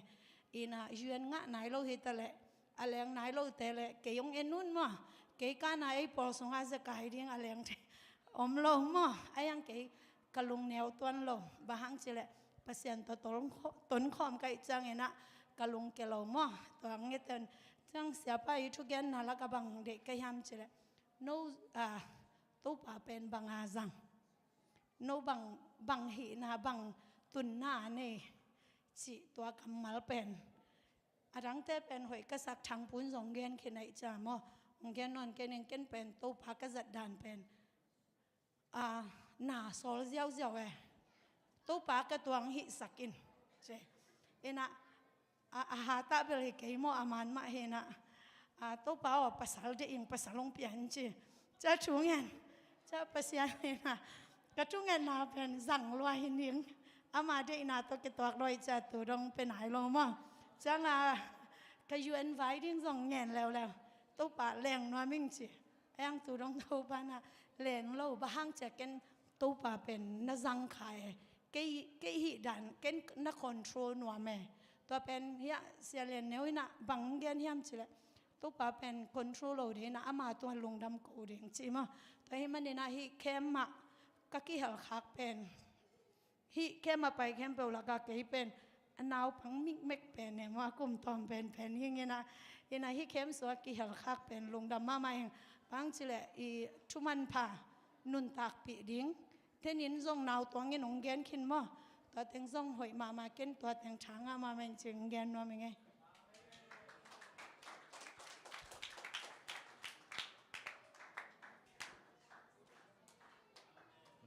In ah U N ngah nai lo hi ta leh, a leng nai lote leh kei hong en un maw. Kei ka na ei pawl sungah zekai ding a lengte om lo maw. A hiang kei ka lungneu tuan lo, bang hang cih leh Pasian tawh ton khaw-, ton khawm ka hih ciangin ah ka lungkia lo maw. Tua hang nge ten ciang siapa i thugenna lakah bang deih ka hiam cih leh, no, ah, Topa pen bang a zang, no bang, bang hihna, bang tunna a nei cih tua kammal pen. A dangte pen hoih ka sak, Thangpun zong gen khin ahih ciang maw, hong gen nawn kei ning. Ken pen Topa ka zat dan pen, ah, na sawl ziauziau e. Topa ka tuang hihsak in ci. In ah, a, a hatah bel hi kei maw, a man mah hi in ah, ah, Topa aw, pasal deih ing, pasal hong pia in ci. Ciang thungen, ciang Pasian in ah ka thungetna pen zang lua hi ning. Ama deihna tawh kituak lua hi ciang tu dong pia nai lo maw. Ciang a ka U N vai ding zong ngen leuleu, Topa leng nuam ing ci. A hiang tu dong Topa na leng lo, bang hang cih leh ken Topa pen na zang kha e. Kei, kei hih dan ken na control nuam e. Tua pen hiah Sia Lian Neu in ah bang gen hiam cih leh, Topa pen control lo ding in ah ama tungah lungdam ko ding ci maw. Tua ahih manin ah hih camp ah ka kihel khak pen, hih camp ah pai khempeuh lakah kei pen a naupang mikmek pen e maw, a kum tawm penpen hi ing. Ina, ina hih camp sungah kihel khak pen lungdam mahmah ing. Bang cileh i thumanpha nuntakpih ding tenin zong nautuangin hong gen khin maw? Tua teng zong hoih mahmah, ken tua teng tha ngah mahmah ing ci-in gen nuam ing ei.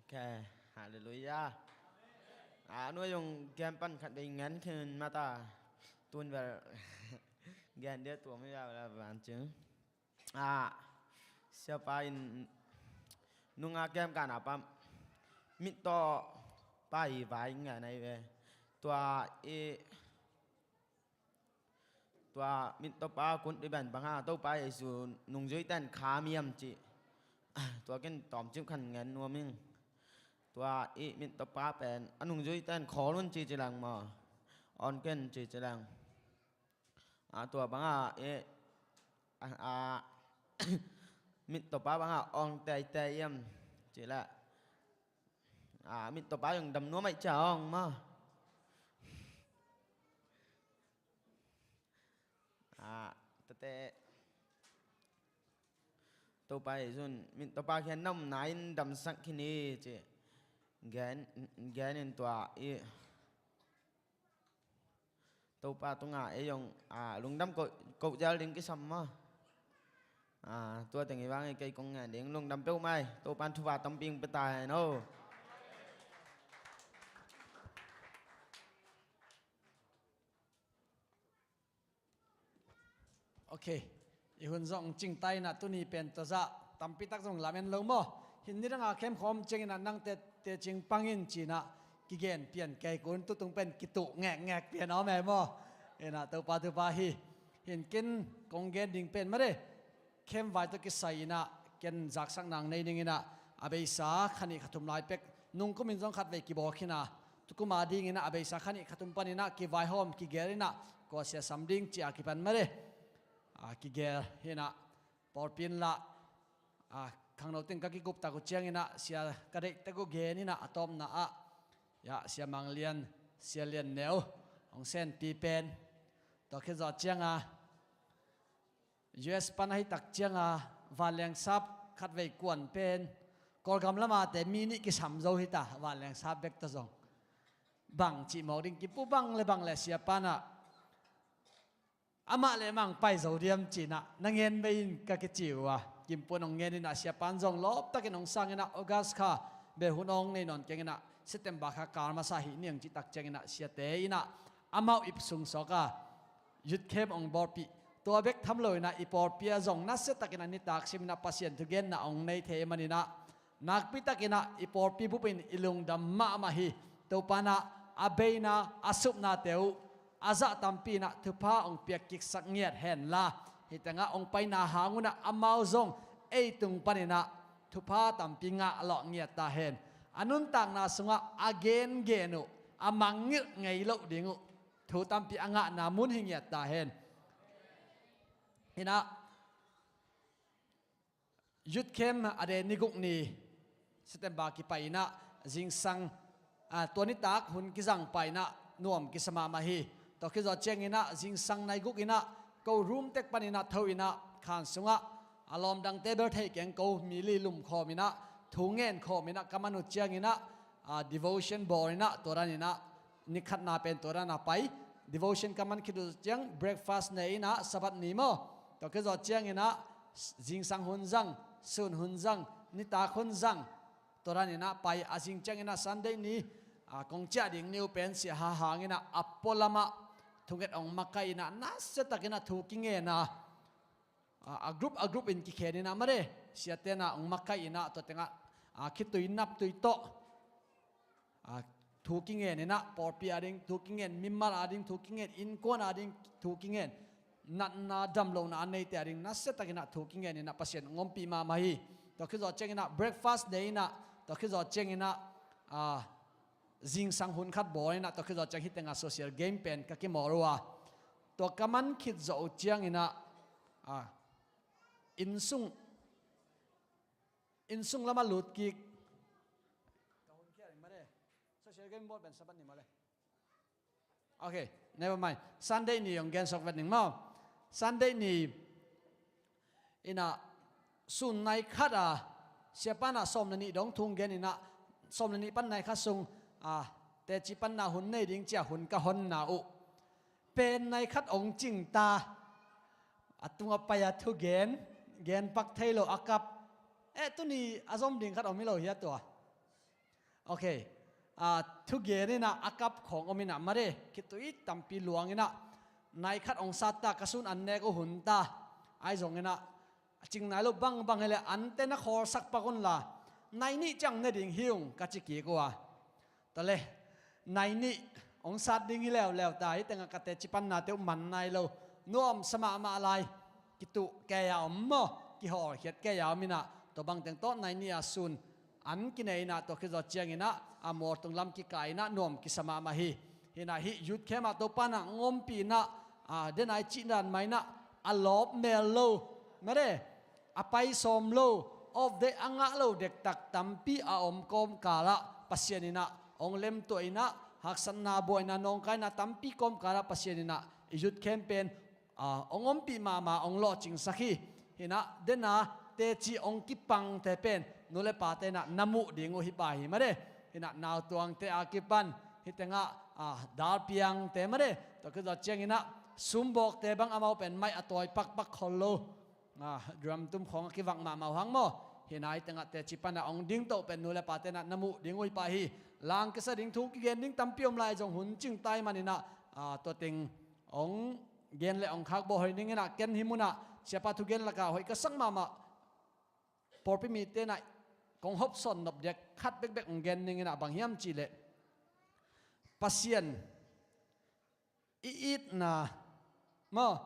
Ok, halleluiah. A nuai zong gen pan khat vei ngen khin mata, tun vel gen dia tuam hi a, vancing. A, siapa in nunga kem kana pam, mittawpa i vai ngai nai ve. Tua i, tua mittawpa kun i ban bang ha, Topa Jesu nungzuiten kham hiam ci. Tua ken tawmcik khan ngen nuam ing. Tua i mittawpa pen a nungzuiten khawl un ci ci lang maw. On ken ci ci lang. A, tua banga e, a, a, mittawpa banga ong teitei hiam cileh. A, mittawpa zong dam nuam aih cia ong maw. A, tate Topa i zun mittawpa khian na omna in damsak khin hi ci. Gen, gen in tua i Topa tunga ei zong, a, lungdam koh, koh zel ding kisam maw. A, tua teng i vang i kei kong ngen ding lungdam peuhmah ei. Topan thupha tampi ong pia ta hen o. Ok. I hun zong cingta inah tuni pen tuazah tampitak zong lamen lo maw? Hin nidanga khemkhawm cianginah nangte tecing pangin cinah kigen pian kei kun, tutung pen kituh ngekngek pian awm e maw? Inah Topa thupha hi. Hin ken kong gen ding pen mare, khem vai tawh kisai inah ken zaksak nang nei dinginah a beisa khanih khathum lai pek nungkumin zong khatvei kibawl khina, tukuma dinginah a beisa khanih khathum paninah kivaihawm kigel inah kua sia sam ding ci-a kipan mare. A, kigel hinah pawlpi in lah, a, khangno teng ka kiguptak uh cianginah sia ka deihtek uh gen inah a tawpna ah, ya, sia Manglian, sia Lian Neu hong senpi pen. Tua khit zawh cianga U S pan ahi tak cianga vanlengsap khatvei kuan pen Kawlgam lamate mi nih kisam zo hita, vanlengsap bek ta zong. Bang cih mawk ding kipu bang le bang le sia panah amah le mang pai zo diam cinah na ngen mei in ka kici uh a, kimpun hong ngen inah sia pan zong lawptakin hong sanginah August kha beh hun awng nei nawn kenginah September kha kal masa hih niang cihtak cianginah siate inah amau ip sung sawka youth camp hong bawlpih. Tua bek tham lo inah i pawlpi ah zong nasiatakinah nitak siminah Pasian thugenna hong nei thei maninah nakpitakinah i pawlpi bupin i lungdam mahmah hi. Topanah a beina a supnate uh a zah tampi inah thupha hong piak kiksak ngiat henla, hih tengah hong paina hangunah amau zong ei tung paninah thupha tampi ngah lawh ngiat ta hen. A nuntakna sungah a gengen uh a mangngilh ngei loh ding uh thu tampi a ngahna mun hi ngiat ta hen. Hinah youth camp a de ni guk ni September kipai inah zingsang, a, tua nitak hun kizang pa inah nuam kisa mahmah hi. Tua khit zawh cianginah zingsang nai guk inah ko room tek paninah tho inah khan sungah a lawm dangte bel thei keng ko mi li lum khawm inah thu ngen khawm inah ka man uh cianginah, a, devotion bawl inah tua dan inah ni khatna pen tua dana pai. Devotion ka man khit uh ciang breakfast nei inah Sabbath ni maw. Tua khit zawh cianginah zingsang hun zang, sun hun zang, nitak hun zang. Tua dan inah pai a zing cianginah Sunday ni, a, kong ciah ding ni uh pen sia ha hanginah a pualamah thunget hong makaih inah nasiatakinah thu kingen a, a, a group a group in kikhen inah mare siate na hong makaih inah tua tengah, a, khitui naptui tawh, a, thu kingen inah pawlpi ading thu kingen, mimal ading thu kingen, innkuan ading thu kingen, natna damlohna a neite ading nasiatakinah thu kingen inah Pasian hong ompih mahmah hi. Tua khit zawh cianginah breakfast nei inah tua khit zawh cianginah, a, zingsang hun khat bawl inah tua khit zawh ciang hih tengah social game pen ka kimawl uh a, tua ka man khit zawh uh cianginah, a, innsung, innsung lamah lut kik. Ka hun khial in mare. Social game bawl pen Sabbath ni male. Ok, never mind. Sunday ni hong gen sok vet ning maw. Sunday ni inah sun nai khat a, siapa inah sawm le nih dong thu hong gen inah, sawm le nih pan nai khat sung a, teci panna hun nei ding ci-a hun ka honna uh pen nai khat hong cing ta. A tungah pai a thugen, gen pak thei lo a kap. Eh, tuni a zom ding khat om hi lo hi a tua. Ok. A, thugen inah a kap khawng om inah mare, khitui tampi luang inah, nai khat hong sat ta, ka sun an nek uh hun ta. Ahi zong inah a cing nai lo bangbang hi leh ante na khawlsak pak unla, nai nih ciang ne ding hi ung ka ci kik uh a. Tua le, nai nih hong sat ding hi leuleu ta, hih tengah ka teci pannate uh man nai lo, nuamsa mahmah lai. Kituh kei a om maw, kihawlkhiat kei a om inah, tua bangteng tawh nai nih a sun an kinei inah, tua khit zawh ciang inah a mualtung lam kikah inah nuam kisa mahmah hi. Hinah hih youth camp ah Topa inah hong ompih inah, a, den a i cih dan mah inah a lawp mel lo, mare, a pai sawm lo, off day a ngah lo dektak tampi a om kawmkalah Pasian inah hong lemtuah inah, haksatna, buaina, nawngkaina tampi kawmkalah Pasian inah youth camp pen, a, hong ompih mahmah, hong lawhcingsak hi. Hinah dena teci hong kipangte pen nu le pate inah na muh ding uh hi pah hi mare. Hinah nautuangte a kipan hih tengah, a, dalpiangte mare, tua khit zawh ciang inah sumbawkte bang amau pen maih a tawi pakpak khol lo, a, drum tum khawng a kivak mahmah uh hang maw. Hinah hih tengah teci panah hong dingto pen nu le pate inah na muh ding uh hi pah hi. Lang kisa ding, thu kigen ding tampi om lai zong hun cing ta ahih man inah, a, tua teng hong gen le hong khak bawh hoih ning inah, ken hih munah siapa thugen lakah hoih ka sak mahmah pawlpi mite inah kong hopsawn nop dek khat bekbek hong gen ning inah, bang hiam cih leh Pasian i itna maw,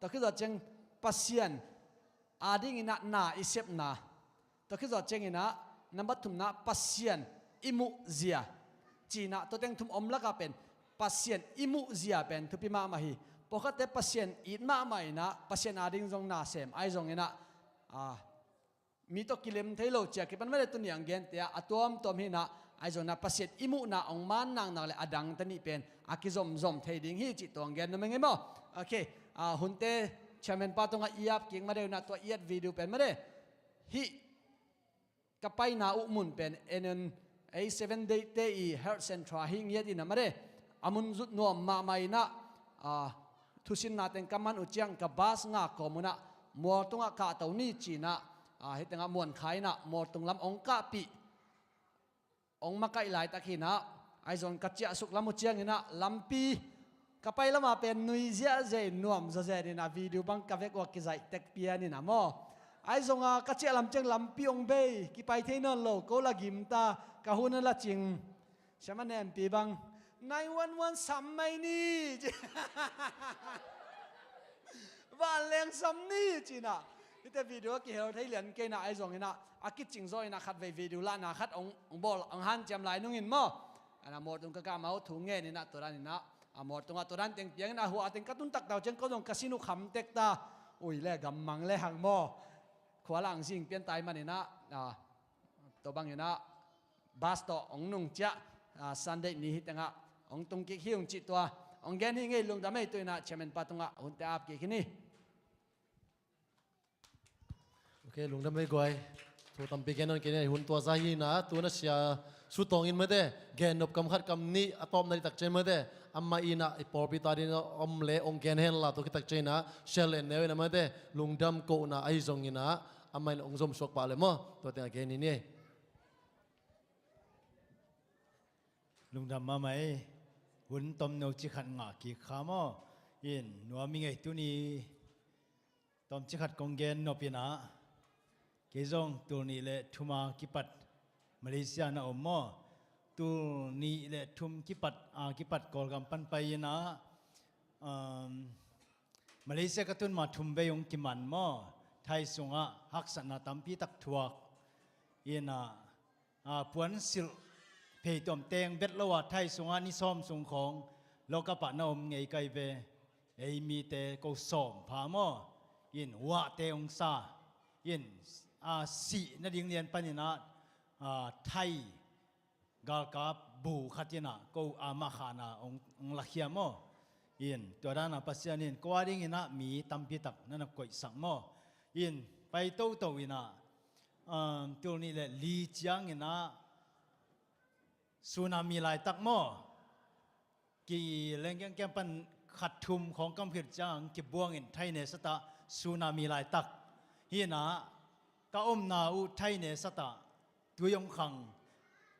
tua khit zawh ciang Pasian ading inah na i sepna, tua khit zawh ciang inah number thumna Pasian i muhzia. Ci inah tua teng thum om lakah pen Pasian i muhzia pen thupi mahmah hi. Pawlkhatte Pasian it mahmah inah Pasian ading zong na sem, ahi zong inah, a, mi tawh kilem thei lo ci-a kipan mah le, tuni ang gente ah a tuamtuam hi inah, ahi zong inah Pasian i muhna hong man naknak le a dangte nih pen a kizomzom thei ding hi cih tua hong gen nuam ing ei maw. Ok, a, hunte chairman pa tungah i ap kik mah deuh inah, tua i et video pen mah deuh, hih ka paina uh mun pen en en, ei Seven Day te i health centre hi ngiat inah mah deuh, a mun zut nuam mahmah inah, a, thusinna teng ka man uh ciang ka bus ngak kawm un ah mualtungah kahto ni ci inah, a, hih tengah Muankha inah mualtung lam hong kahpih, hong makaih laitak hi inah, ahi zong ka ciahsuk lam uh ciang inah lampi ka pai lamah pen nui ziahziah in, nuam zawzen inah, video bang ka vek uh a kizaih tek pian inah maw. Ahi zong a ka ciah lam ciang lampi hong bei, kipai thei nawn lo, ko la gim ta, ka hun a la cing. Siama Nempi bang, nine one one sam mai ni ci. Vanleng sam ni ci inah. Hihte video a kihel thei lian kei inah, ahi zong inah a kicing zaw inah khatvei video lahna khat hong, hong bawl, hong hanciam lai nung in maw. Ana mualtung ka kah mah uh thu ngen inah, tua dan inah a mualtungah tua dan teng piang inah, a hua teng ka tun taktak uh ciang ko zong ka sin uh kham tek ta. Ui le gammang le hang maw. Khua lah hong zing pian ta ahih man inah, a, tua bang inah bus tawh hong nung ciah, a, Sunday ni hih tengah hong tung kik hi ung cih tua hong gen hi ing ei. Lungdam ei. Tu inah chairman pa tungah hunte ap kik hi ni. Ok, lungdam ei guai. Thu tampi gen nawn kei ni, hun tua za hi inah, tu inah Sia Su Tawng in mate gen nop kam khat kam nih a tawpna dih tak ciang mate, amah inah i pawlpi ta ding a om le hong gen hen la, tua khit tak ciang inah Sia Len Neu inah mate lungdam kohna ahi zong inah, amah in hong zom suak pah le maw, tua teng a gen hi ni ei. Lungdam mahmah ei. Hun tomno ci khat ngah kik kha maw. In nuam ing ei. Tuni tomci khat kong gen nop inah, kei zong tul nih le thum a kipat Malaysia na om maw. Tul nih le thum kipat a kipat Kawlgam pan pai inah, um, Malaysia ka tun ma thum vei hong kiman maw. Thai sungah haksatna tampi tak thuak inah, a, puansilh phei tuam teng vet lo a, Thai sungah ni sawm sung khawng lockup ah na om ngei kai ve. Ei mite ko sawm pha maw. In uahte hong sa. In, a, sih nading lian pan inah, a, Thai galkap bu khat in ah ko amah khan ah hong, hong lakhia maw. In tua dan ah Pasian in ko a ding in ah mi tampi tak na na koihsak maw. In pai toto in ah, um, tul nih le li ciang in ah tsunami laitak maw. Kilengkeng kem pan khat thum khawng kam khit ciang kibuang in thaine sat ah tsunami laitak. Hi in ah ka omna uh thaine sat ah tui hong khang.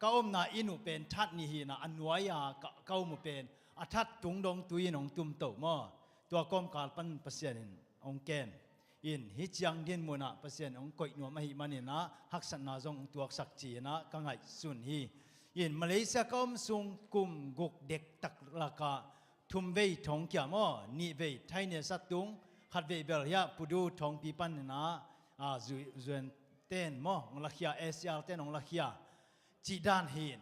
Ka omna inn uh pen that nih hi in ah a nuai a ka, ka om uh pen a that tung dong tui in hong tum to maw. Tua kawmkal pan Pasian in hong kem. In hih ciang din mun ah Pasian hong koih nuam ahih manin ah haksatna zong hong tuaksak ci in ah ka ngaihsun hi. In Malaysia ka om sung kum guk dektak lak ah thum vei thong kia maw, nih vei thaine sat tung, khat vei bel hiah Pudu thongpi pan in ah, ah, zu-, zuan ten maw hong lakhia, A C R ten hong lakhia. Cih dan hi in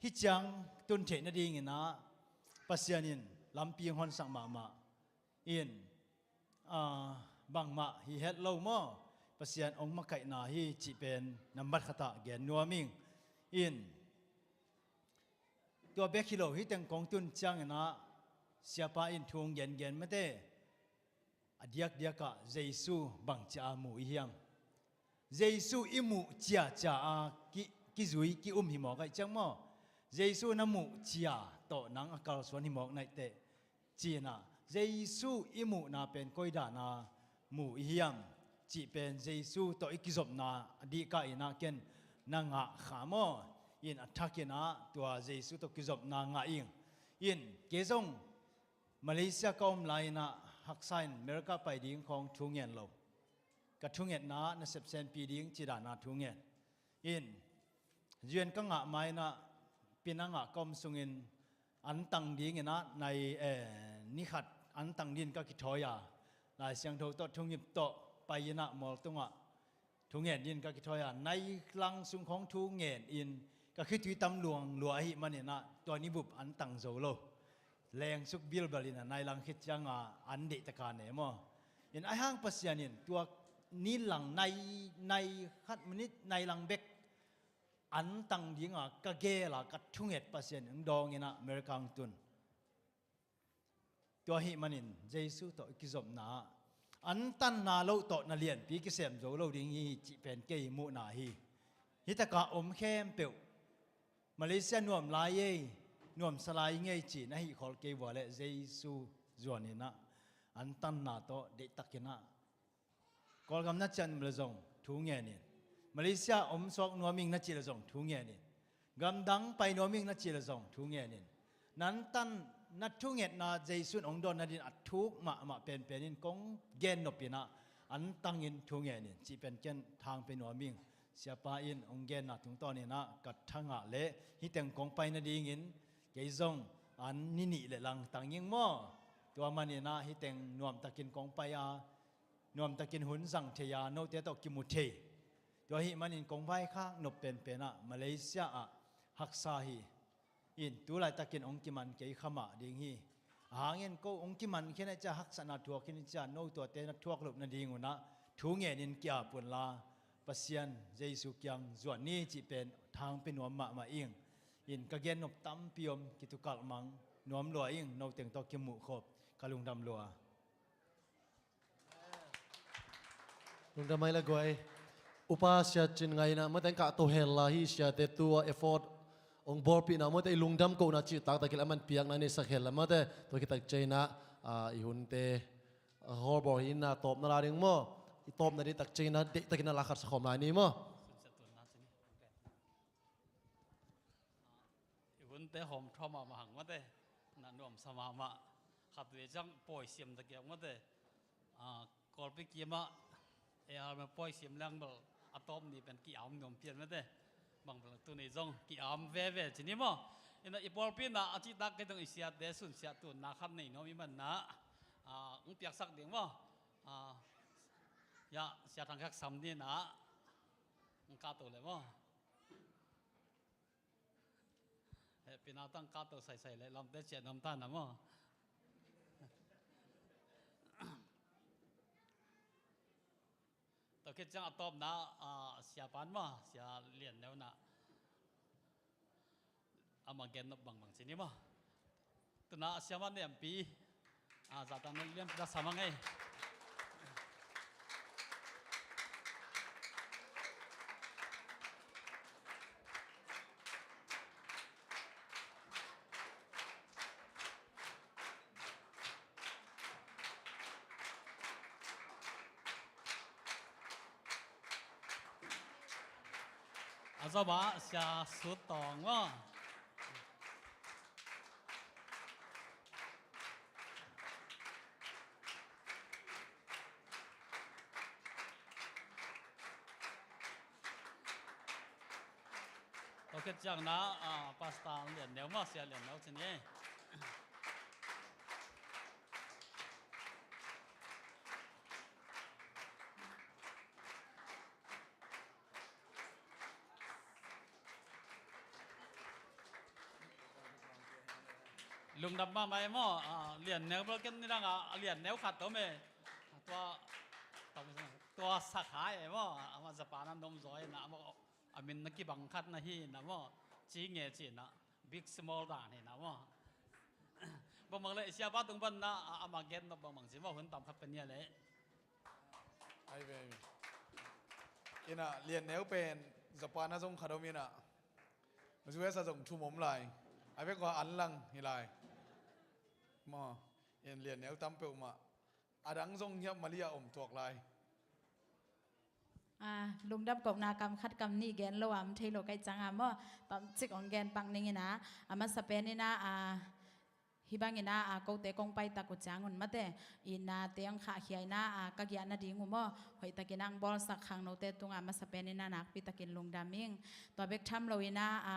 hih ciang tun theih nading in ah Pasian in lampi hong honsak mahmah. In, ah, bangmah hi het lo maw, Pasian hong makaihna hi cih pen nambat khat ah gen nuam ing. In tua bek hi lo, hih teng kong tun ciang in ah siapa in thu hong gengen mate. A diakdiak ah Jesu bangci a mu i hiam? Jesu i muh ciacia a ki, kizui ki-um hi mawk ahih ciang maw, Jesu na muh cia tawh nang a kalsuan hi mawk naih teh. Ci in ah Jesu i muhna pen koi dan a mu i hiam cih pen Jesu tawh i kizopna a dihkah in ah ken na ngah kha maw. In a thak in ah tua Jesu tawh kizopna ngah ing. In kei zong Malaysia ka om lai in ah haksa in America pai ding khawng thu ngen lo. Ka thungetna na sepsenpi ding cih dan a thu ngen. In U N ka ngah ma in ah Penang ah ka om sungin an tang ding in ah nai, eh, ni khat an tang ding ka kithawi a, Lai Siangtho tawh thungip tawh pai in ah mual tungah thu ngen ding ka kithawi a, nai lang sung khawng thu ngen in ka khitui tam luang lua ahih manin ah tua ni bup an tang zo lo. Lengsuk bilbel in ah nai lang khit ciang a an deih taka ne maw. In ahi hang Pasian in tua ni lang nai, nai khat minit nai lang bek an tang ding a ka gel a ka thunget Pasian in hong dawng in ah America hong tun. Tua ahih manin Jesu tawh i kizopna ah an tanna loh tawh na lianpi kisem zo lo ding hi cih pen kei muhna hi. Hih tak a om khempeuh Malaysia nuam lai ei, nuamsa lai ngei ci na hih khol kei vua leh Jesu zuan in ah an tanna tawh deihtak in ah Kawlgam na ciah nuam leh zong thu ngen in. Malaysia om suak nuam ing na cih leh zong thu ngen in. Gamdang pai nuam ing na cih leh zong thu ngen in. Nan tan na thungetna Jesu in hong dawn nadin a thuk mahmah penpen in kong gen nop in ah an tang in thu ngen in cih pen ken thang pe nuam ing. Siapa in hong genna tungtawn in ah ka thangah leh hih teng kong pai nadingin kei zong an ni nih leh lang tang ing maw. Tua man in ah hih teng nuamtakin kong pai a nuamtakin hun zang thei a note tawh kimu thei. Tua ahih manin kong vaikhak nop penpen ah Malaysia ah haksa hi. In tu laitakin hong kiman kei kha mah ding hi. Ahang in ko hong kiman khin a cia haksatna thuak khin a cia no tuate na thuak loh nading un ah thu ngen in ki-ap un la Pasian Jesu kiang zuan ni cih pen thang pe nuam mahmah ing. In ka gen nop tampi om, kitukalh mang nuam lua ing, no teng tawh kimuh khop ka lungdam lua. Lungdam mai la guai. Upa Sia Cin Ngai in ah, mate, kah to hel la hi, siate tu a effort hong bawlpihna, mate, i lungdam kohna cih taktak in a man piakna nei sak hel la, mate, tua khit tak ciang in ah, ah, i hunte, ah, hawlbawl hi in ah tawpna la ding maw? I tawpna ding tak ciang in ah deihtakin a la khat sa khawm lai ni maw? I hunte hawm thawm mahmah hang, mate. Na nuamsa mahmah. Khat vei ciang pawi siam ta kiak, mate. Ah, Kawlpi kiam ah A R ma pawi siam leng bel a tawp ni pen ki-am nuam pian, mate. Bang bel tuni zong ki-am veve ci ni maw. In ah i pawlpi in ah a cihtak kei zong i siate sunsiah tunna khat nei nuam i man in ah, ah, hong piaksak ding maw. Ah, ya, Sia Thang Khek Sam ni in ah hong kah to leh maw. Hehpihna tawh kah to saisai leh lamte ciah nuam ta na maw. Tua khit ciang a tawpna, ah, Sia Pan maw, Sia Lian Neu in ah. Amah gen nop bangbang ci ni maw. Tuna a siama nempi a zahtakna lianpi ta sa mah ngei. A zom ah Sia Sut Tawng maw. Tua khit ciangin ah, ah, Pastor Lian Neu maw, Sia Lian Neu ci ni. Lungdam mahmah e maw, ah, Lian Neu bel ken nidang a, a Lian Neu khat om e. Tua, tua, tua sakha e maw, amah Japan a na om zaw e na, amah a min na kibang khat na hi na maw. Ci nge ci na, big small dan hi na maw. Bang bang le siapa tung pan na, ah, amah gen nop bangbang ci maw, hun tam khat pen ni a le. Ai ve, ai ve. Ina, Lian Neu pen Japan a zong khat om ina. U S a zong thum om lai. Ai ve, kua an lang hi lai. Maw, in Lian Neu tam peuhmah. A dang zong hiam Malaysia om tuak lai. Ah, lungdam kohna kam khat kam nih gen lo a om thei lo ka hih ciang a maw. Tamcik hong gen pak ning ina. A masa pen ina, ah, Hih bangin ah, a, kote kong paitak uh ciangun mate, itnate hong khahkhia in ah, a, ka giah nading uh maw, hoihtakin ah hong bawlsak khangnote tungah masa penin ah nakpitakin lungdam ing. Tua bek tham loin ah, a,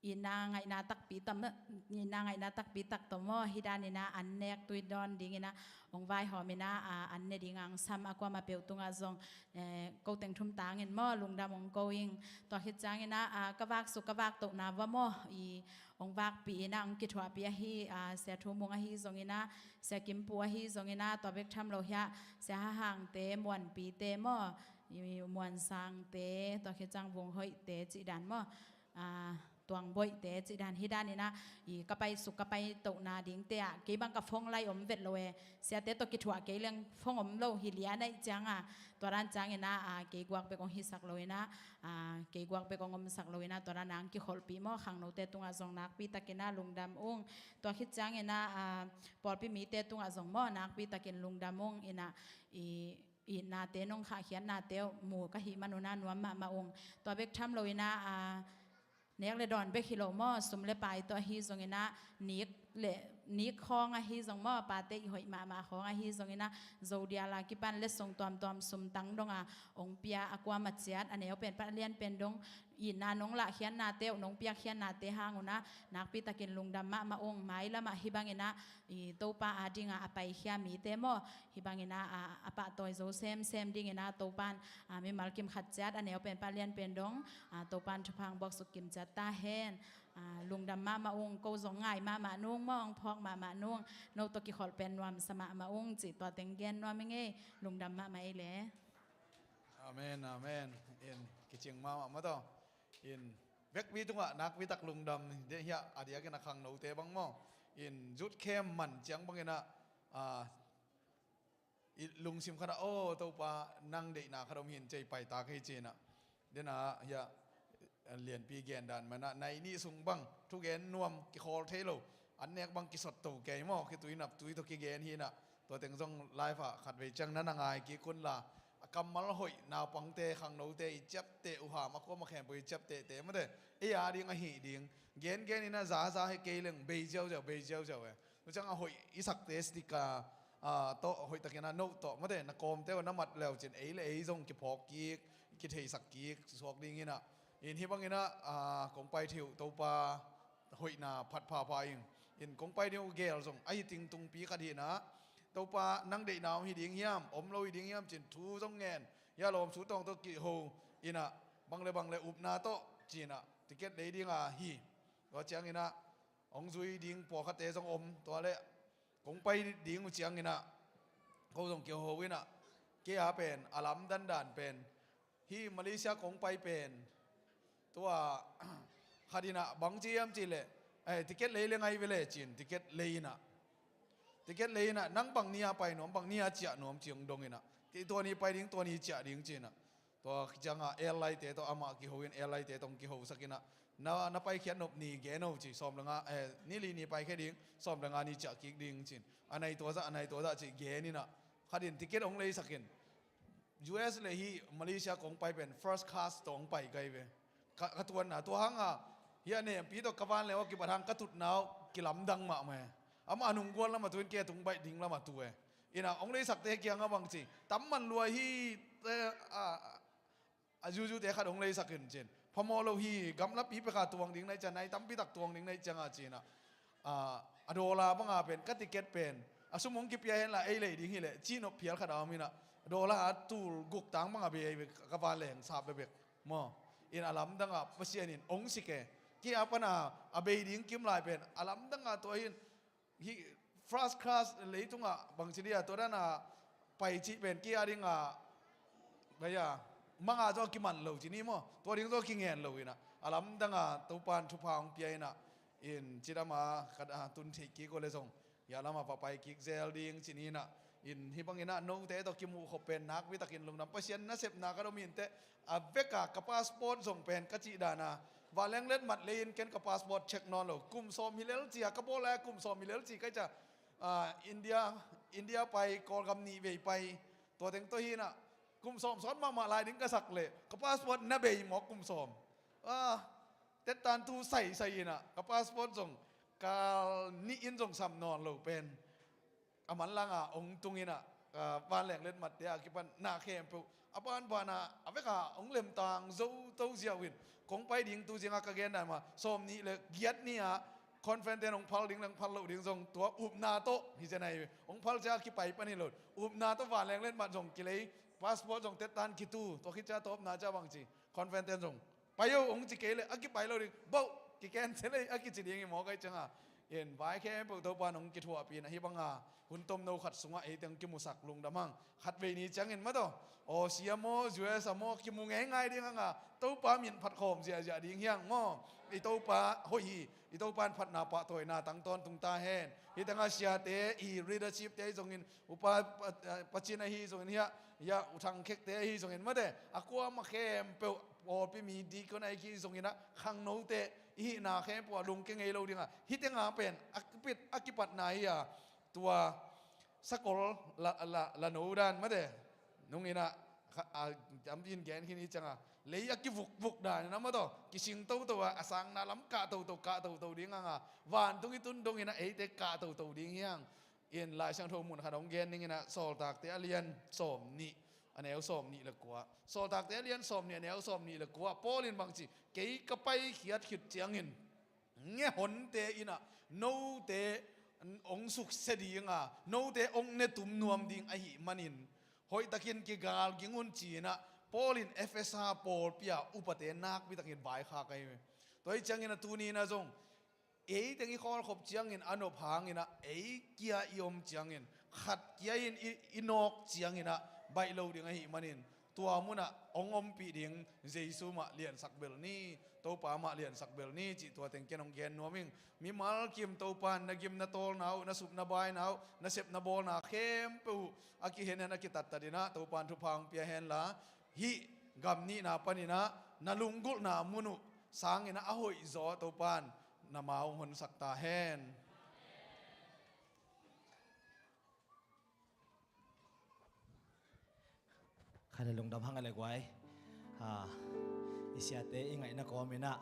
itna ngaihna takpi tam, itna ngaihna takpi tak tawh maw, hih danin ah an nek tui dawn dingin ah hong vaihawm in ah, a, an ne ding ah hong sam a kuamah peuh tungah zong eh, ko teng thum tangin maw, lungdam hong ko ing. Tua khit ciangin ah, a, ka vak suk, ka vak tohna va maw, i hong vakpih in ah, hong kithuahpih ahi, a, Sia Thu Mung ahi zongin ah, Sia Kim Pu ahi zongin ah, tua bek tham lo hiah, Sia Ha Hangte, Muanpite maw, i Muan Sangte, tua khit ciang Vung Hoihte cih dan maw. A, Tuang Boihte cih dan, hih danin ah, i ka paisuk, ka paitohna dingte ah, kei bang ka phone line om vet lo e, siate tawh kithuah kei leng phone om lo hi lian ahih ciangah, tua dan ciangin ah, a, kei guak bek hong hisak loin ah, a, kei guak bek hong omsak loin ah, tua dan ah hong kikholhpih maw, khangnote tungah zong nakpitakin ah lungdam ung. Tua khit ciangin ah, a, pawlpi mite tungah zong maw, nakpitakin lungdam ung in ah, i, itnate nong khahkhiatnate uh mu ka hih manun ah nuam mahmah ung. Tua bek tham loin ah, a, nek le dawn bek hi lo maw, sum le pai tawh ahi zongin ah, nik le, nik khawng ahi zong maw, pate i hoih mahmah khawng ahi zongin ah, Zodial a kipan letsong tuamtuam sum tang dong a hong pia a kuamah ciat, a neu pen pan a lian pen dong, itna nong lahkhiatnate uh, nong piakkhiatnate hang un ah, nakpitakin lungdam mahmah ung. Mailam ah hih bangin ah, i Topa ading ah a paikhia mite maw, hih bangin ah, a, a pahtawi zo semsem dingin ah Topan, a, mimal kim khat ciat, a neu pen pan a lian pen dong, a, Topan thupha hong buaksuk kim ciat ta hen. A, lungdam mahmah ung, ko zong ngai mahmah nung maw, hong phawk mahmah nung, no tawh kikholh pen nuamsa mahmah ung cih tua teng gen nuam ing ei, lungdam mahmah ei le. Amen, amen. In kicing mahmah maw taw. In vekpi tungah nakpitak lungdam, deh hiah a diakin a khangnote bang maw. In zut khem man ciang bangin ah, a, i lungsim khatah, aw, Topa, nang deihna khat om hin cei paitak hi cinah. Denah hiah lianpi gendan manah nai nih sung bang thugen nuam kikhawl thei lo. An nek bang kisot to kei maw, khitui naptui tawh kigen hinah. Tua teng zong live ah khatvei ciang na na ngai kik unla, a kammal hoih naupangte, khangnote i ciapteh, uham a kuama khempeuh i ciaptehte mate, ei a ding ahih ding gengen inah zaza hi kei leng bei ziauziau, bei ziauziau e. Tua ciang a hoih i sakte sticker, a, tawh hoihtakin a note tawh mate, na kawmte uh na mat leu cin ei le ei zong kiphawk kik, kitheisak kik suak dinginah. In hih banginah, a, kong pai thei uh Topa hoihna phat phapha ing. In kong pai ding uh gel zong ahi ting tungpi khat hinah, Topa nang deihna om hi ding hiam, om lo hi ding hiam cin thu zong ngen, hia lawm sutawng tawh kiho inah, bang le bang le upna tawh cinah ticket lei dinga hi. Tua cianginah hong zui ding pawlkhatte zong om, tua le kong pai ding uh cianginah ko zong kiho inah, kei a pen a lamdandan pen, hih Malaysia kong pai pen tua Khat in ah bang ci hiam cih leh, eh, ticket lei le ngai ve le ci-in ticket lei in ah, ticket lei in ah, nang bang ni-a pai nuam, bang ni-a ciah nuam ci hong dong in ah, tua ni pai ding, tua ni ciah ding ci-in ah. Tua ciangah airline-te tawh amah kiho in, airline-te tawh hong kihosak in ah, na, na paikhiat nop ni gen o ci, sawm le nga, eh, ni li ni paikhia ding, sawm le nga ni ciah kik ding ci-in, a nai tua zah, a nai tua zah ci gen in ah, khat in ticket hong leisak in, U S le hih Malaysia kong pai pen first class tawh hong pai kai ve. Ka, ka tuanna tua hanga, hih a nempi tawh ka vanleng aw kibat hang ka tutna aw kilamdang mahmah e. Amah a nung gual lamah tu in, kei a tung baih ding lamah tu e. In ah hong leisakte kiangah bang ci, tam man lua hi, eh, a, a zuzute khat hong leisak in ci-in, phamawh lo hi, gamlapi pek a tuang ding na hih ciang, nai tampi tak tuang ding na hih ciangah ci-in ah, a, a dollar banga pen, ka ticket pen, a sum hong kipia henla ei lei ding hileh ci nop phial khat a om in ah, dollar a tul guk tang banga bei, ka vanleng sap bekbek maw. In a lamdangah Pasian in hong sik e. Kei a pana a bei ding kim lai pen a lamdangah tua hi in, hih first class leitungah bangci dia tua dana pai cih pen kei a dinga, baya, manga zong a kiman lo ci ni maw, tua ding zong a kingen lo in ah, a lamdanga Topan thupha hong pia in ah, in cidama ka, a, tun theih kik uh le zong, hia lama va pai kik zel ding ci ni in ah, in hih bangin ah note tawh kimuh khop pen nakpi takin lungdam. Pasian nasepna ka dom inteh, a veka ka passport zong pen ka cih dana, vanleng letmat lei in ken ka passport check nawn lo. Kum sawm hi lel ci-a ka bawl lai-a, kum sawm hi lel ci ka hih ciang, ah, India, India pai, Kawlgam nih vei pai, tua teng tawh hi in ah, kum sawm sawt mahmah lai ding ka sak leh ka passport na bei mawk kum sawm. Ah, tettan tu saisai in ah ka passport zong kal nih in zong sam nawn lo pen a manlanga hong tung in ah, ah, vanleng letmatte a kipan na khempeuh a banbana a veka hong lemtang zo to ziau in, kong pai ding tu zianga ka gen dan mah, sawm nih le giat ni-a conference-te in hong phal ding le hong phal loh ding zong tua upna tawh hi zen ahi ve. Hong phal ciang a kipai pan hi lo, upna tawh vanleng letmat zong kilei, passport zong tettan kitu, tua khit ciang tawpna ciang bang ci, conference-te in zong pai o hong ci kei leh a kipai lo ding, bauh, kiken se lei a kici ding hi maw ka hih cianga. In vai khempeuh Topan hong kithuahpih in ah, hih banga hun tomno khat sungah eite hong kimusak lungdam hang. Khatvei ni ciangin mataw, Aussie a maw, U S a maw, kimu ngeingai ding hanga Topa min phat khawm ziahziah ding hi hang maw. I Topa hoih hi. I Topan phatna pahtawina tang tawntung ta hen. Hih tengah siate, i leadership-te ahi zongin, upa pa, pa Cin ahi zongin, hiah, hiah U Thang Khekte ahi zongin mate, a kuamah khempeuh, pawlpi mi deacon ahi zongin ah, khangnote i hihna khempeuh a lungkia ngei lo dingah, hih tengah pen a kipit, a kipatna hi a, tua sakol la, la, la no dan mate, nungin ah, kha, a, am in gen khin hi cianga, lei a kivukvuk dan in ah mataw, kising toto a, a sangna lam kah toto, kah toto ding hanga, vantung i tun dongin ah eite kah toto ding hi hang. In Lai Siangtho mun khat hong gen ning in ah, Sawltakte a lian sawm nih, a neu sawm nih le kua. Sawltakte a lian sawm nih, a neu sawm nih le kua. Paul in bang ci, kei ka paikhiat khit ciangin nge honte in ah note hong suksia dinga, note hong ne tum nuam ding ahih manin, hoihtakin kigal ging un ci-in ah Paul in Efesa pawlpi a upate nakpi takin vaikhak ahi ve. Tua hi ciangin ah tuni in ah zong, ei teng i khawlkhop ciangin a nop hangin ah, ei kia i om ciangin, khat kia in i, i nawk ciangin ah baih lo ding ahih manin, tua munah hong ompih ding Jesu mah liansak bel ni, Topa mah liansak bel ni cih tua teng ken hong gen nuam ing. Mimal kim Topan na gim na tawlna uh, na sup na baina uh, na sep na bawlna khempeuh uh a kihenhen, a kitattatin ah Topan thupha hong pia henla, hih gam nihna panin ah na lunggulhna mun uh sangin ah a hoihzaw Topan na mau hong honsak ta hen. Khat a lungdam hang a le guai. Ah, i siate i ngaihna kawmin ah,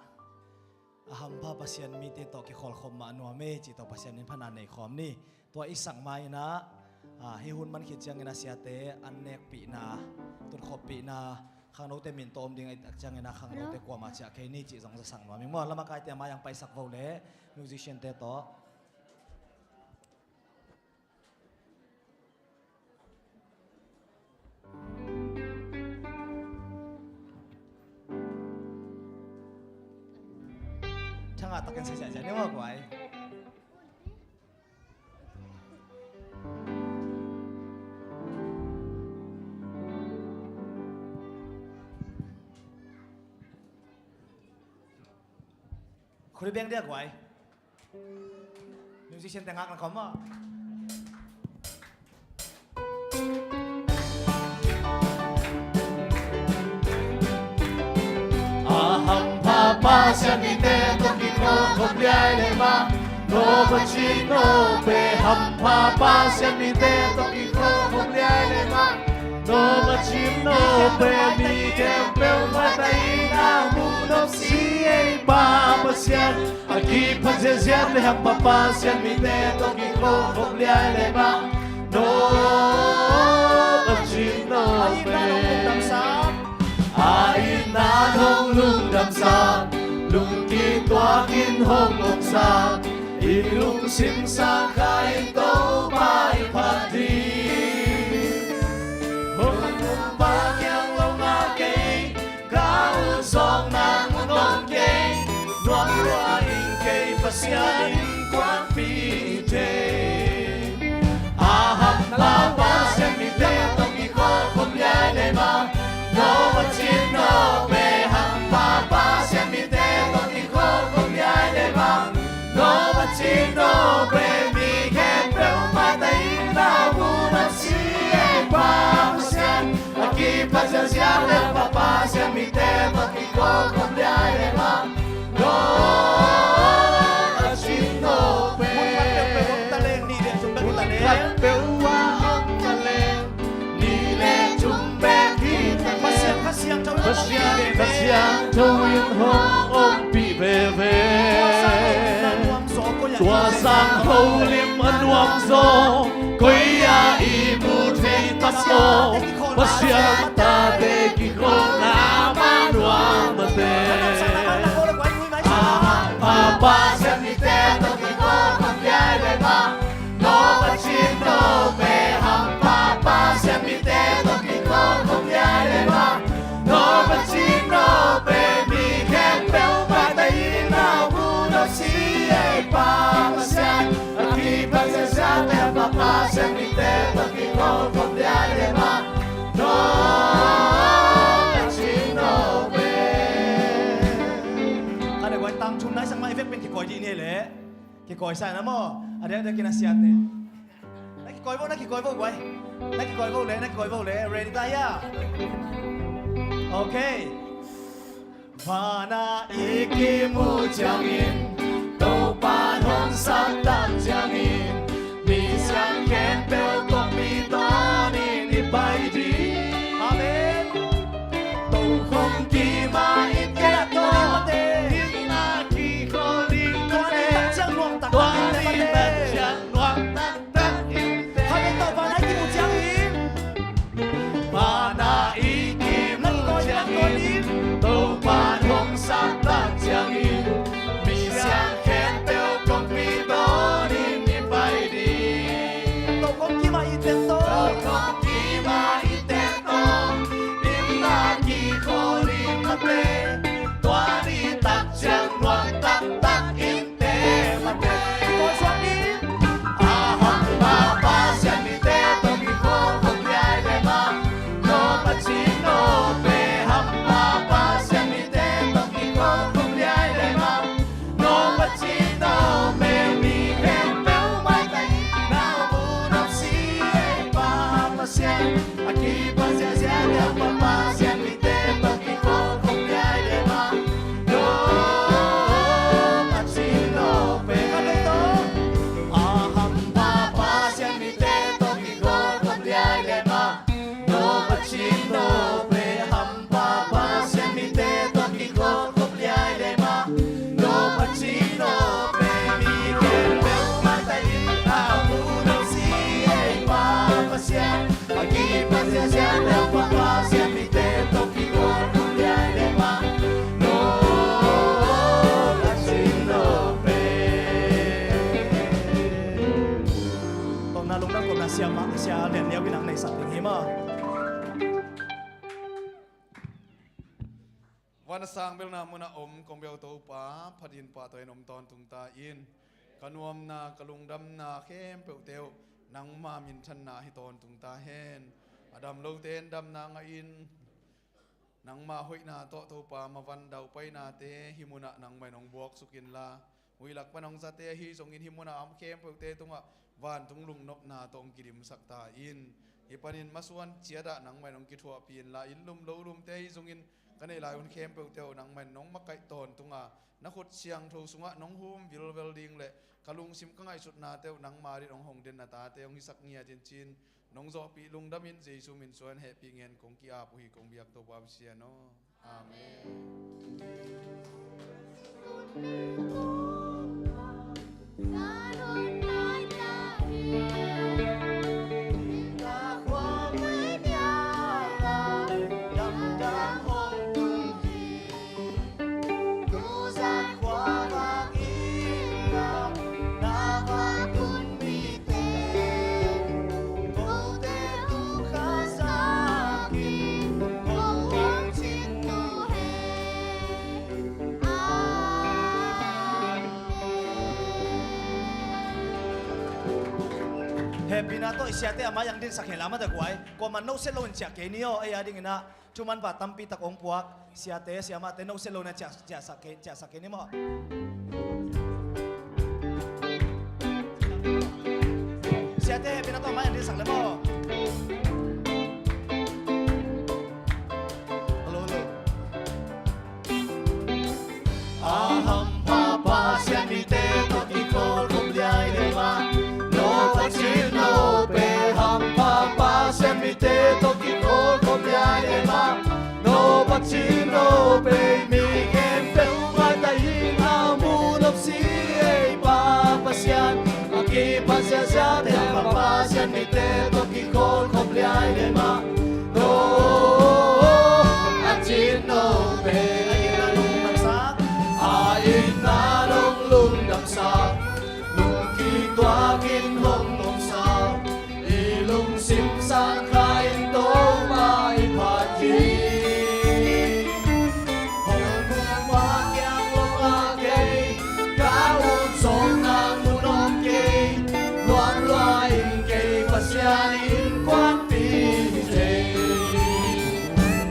a hampha Pasian mite tawh kikhawlkhop mah nuam e cih tawh Pasian minphatna nei khawm ni. Tua i sak ma-in ah, ah, hih hun man khit ciangin ah siate an nekpihna, tutkhoppihna, khangnote min tawh om ding ahih tak ciangin ah khangnote kuamah ciah kei ni cih zong zasak nuam ing maw. Lamakaite a mai-ah paisak vo le, musician-te tawh. Thangah takin sia sia sia ni maw guai. Khuri beng dia guai. Musician te ngak na khawm maw. A hampha Pasian mite tawh kikhop khop liai le mah, no Pasian no pe. Hampha Pasian mite tawh kikhop khop liai le mah, no Pasian no pe. Mi khempeuh mah taina mu nop si ei Pa Pasian. A kipha ziahziah le hampha Pasian mite tawh kikhop khop liai le mah, no Pasian no pe. A itna hong lungdamsak, lungkituakin hong omsak, i lungsim sangkah in Topa i phat ding. Hong um bang hiang lo ngah kei, ka ut zawkna mun om kei, nuam lua ing kei Pasian innkuanpihte. A hampha Pasian mite tawh kikhop khop liai le mah, no Pasian no pe. Hampha Pasian mite tawh kikhop khop liai le mah, no Pasian no pe. Mi khempeuh mah taina mu nop si ei Pa Pasian. A kipha ziahziah le hampha Pasian mite tawh kikhop khop liai le mah, no Pasian no pe. Mun khat peuh ah om ta leng, nih le thum bek hi ta leng. Pasian Kha Siangtho in hong ompih veve. Tua sang holim a nuam zaw, koi ah i mu thei tam maw? Pasian tate kikhopna mah nuam a te. A hampha Pasian mite tawh kikhop khop liai le mah, no Pasian no pe. Hampha Pasian mite tawh kikhop khop liai le mah, no Pasian no pe. Mi khempeuh mah taina mu nop si ei Pa Pasian. A kipha ziahziah le hampha Pasian mite tawh kikhop khop liai le mah, no Pasian no pe. Ka le guai, tang thum nai sang mah i vek pen kikawi dih ni leh. Kikawi sa na maw? A diakdiak in a siat ni. Na kikawi vo, na kikawi vo guai. Na kikawi vo le, na kikawi vo le. Ready ta hia? Okay. Van ah i kimu ciangin, Topa hong saptak ciangin, misiang khempeuh kongpi tawnin i pai ding. Amen. Tokhom kim ah i teh tawh, inn ah kikholh ding mate. Tua ni tak ciang nuam taktak in teh mate. Van ah i kimu ciangin, Topa hong saptak ciangin, misiang khempeuh kongpi tawnin i pai ding. Tokhom kim ah i teh tawh, tokhom kim ah i teh tawh, inn ah kikholh ding mate. Tua ni tak ciang nuam taktak in teh mate. Kikawi suak ni. A hampha Pasian mite tawh kikholh khop liai le mah, no Pasian no pe. Hampha Pasian mite tawh kikholh khop liai le mah, no Pasian no pe. Mi khempeuh mah taina mu nop si ei Pa Pasian. A kipha ziahziah le hampha Pasian mite tawh kikholh khop liai le mah, no Pasian no pe. A hampha Pasian mite tawh kikholh khop liai le mah, no Pasian no pe. Hampha Pasian mite tawh kikholh khop liai le mah, no Pasian no pe. Mi khempeuh mah taina mu nop si ei Pa Pasian. A kipha ziahziah le hampha Pasian mite tawh kikholh khop liai le mah, no Pasian no pe. Tawpna lungdam kawmna Sia Lian Neu in hong neihsak ding hi maw. Van a sang belna mun a om kong bia Topa, phat in pahtawi in om tawntung ta in. Ka nuamna, ka lungdamna khempeuhte uh nangma minthanna hi tawntung ta hen. A dam lote in damna ngah in, Nangmah hoihna tawh Topa, mavan daupainate hih munah nangmah in hong buaksuk inla, huih lak pan hong zate ahi zongin hih munah a om khempeuhte tungah vantung lungnopna tawh hong kidimsak ta in. Hih panin masuan ciatah nangmah in hong kithuahpih inla, inn lum lo lumte ahi zongin ka neih lai hun khempeuhte uh nangmah in nong makaih tawntung a, na khut siangtho sungah nong hum vilvel ding le ka lungsim ka ngaihsutnate uh nangma adingin hong hong den na tate hong hisak ngiat in ci-in nong zawhpih lungdamin Jesu min suang hehpih ngen kong ki-ap uh hi, kong biak Topa Pasian aw. Amen. Hehpihna tawh i siate a mai-ah hong dinsak hen la, amau tawh guai. Kuamah in note lo in ciah kei ni aw, ei adingin ah thuman va tampi tak hong puak siate siamahte note lo in a ciah, ciahsak kei, ciahsak kei ni maw. Siate hehpihna tawh mai-ah hong dinsak le maw. Hello, hello. A hampha Pasian mite tawh kikholkhop liai le mah, no Pasian no pe. Hampha Pasian mite tawh kikholkhop liai le mah, no Pasian no pe. Mi khempeuh mah tahin a mu nop si ei Pa Pasian, a kipasiasia te Hampha Pasian mite tawh kikholkhop liai le mah. No, a cin no pe. A itna dong lungdamsak, a itna dong lungdamsak, lungkituakin hong omsak, i lungsim sang kha in Topa i phat hi. Hong hong pa kiang lo a kei, ka ut sawm nang mun om kei, luang lua in kei Pasian innkuanpih hi thei.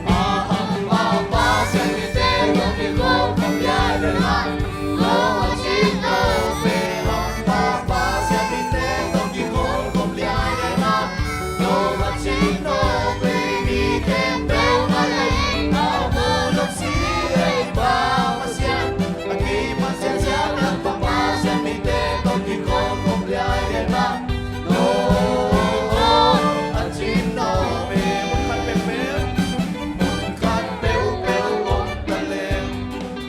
A hampha Pasian mite tawh kikholkhop liai le mah, no Pasian no pe. Hampha Pasian mite tawh kikholkhop liai le mah, no Pasian no pe. Mi khempeuh mah tahin a mu nop si ei Pa Pasian, a kipasiasia te Hampha Pasian mite tawh kikholkhop liai le mah, no, a cin no pe. Mun khat peuhpeuh, mun khat peuhpeuh om ta leh,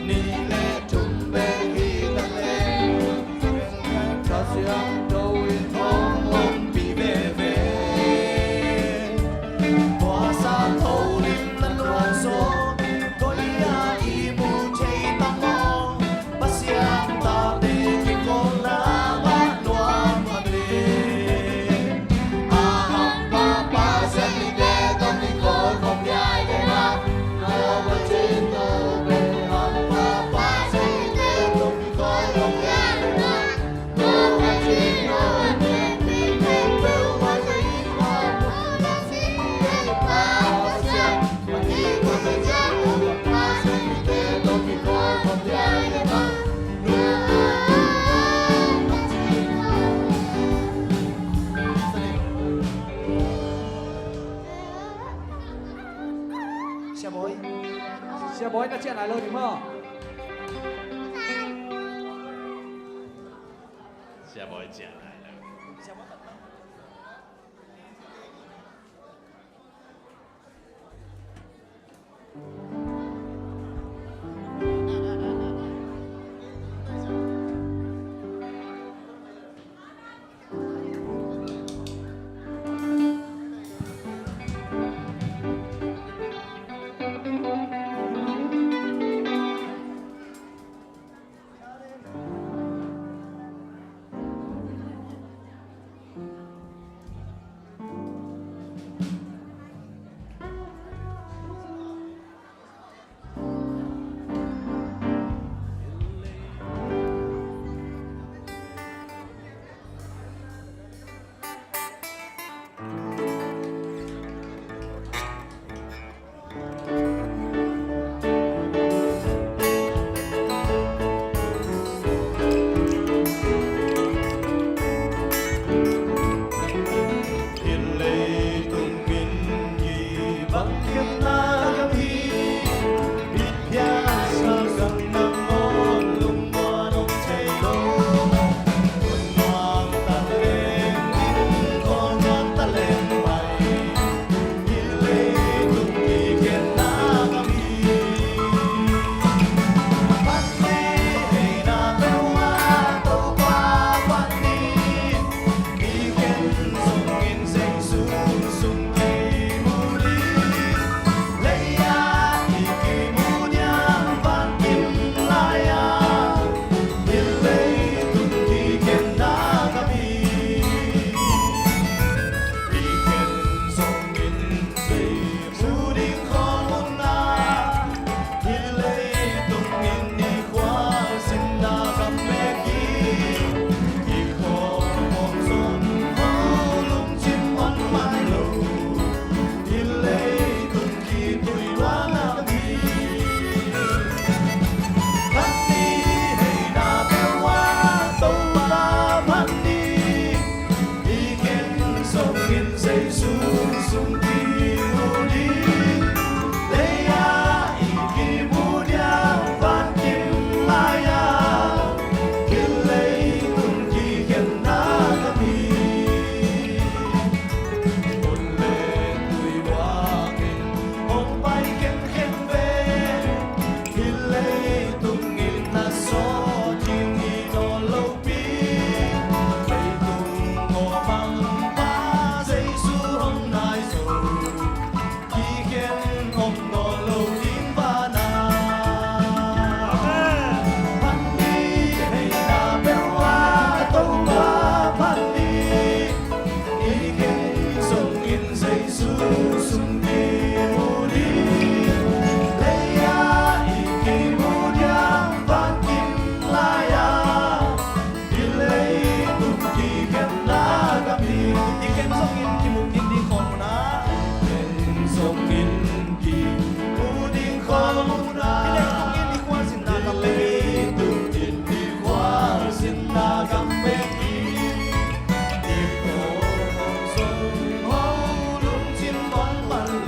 nih le thum bek hi ta leh, Kha Siangtho in hong ompih veve. Tua sa tho lim na luang so, koi a i mu thei ta maw? Pasian tate kikholna mah nuam a bil. A hampha Pasian mite tawh kikholkhop liai le mah, no Pasian no pe. Hampha Pasian mite tawh kikholkhop liai le mah, no Pasian no pe. Mi khempeuh mah tahin a mu nop si ei Pa Pasian, a kipasiasia te Hampha Pasian mite tawh kikholkhop liai le mah. Sia Bawi. Sia Bawi, na ciah nai lo ding maw? Sia Bawi ciah nai lo.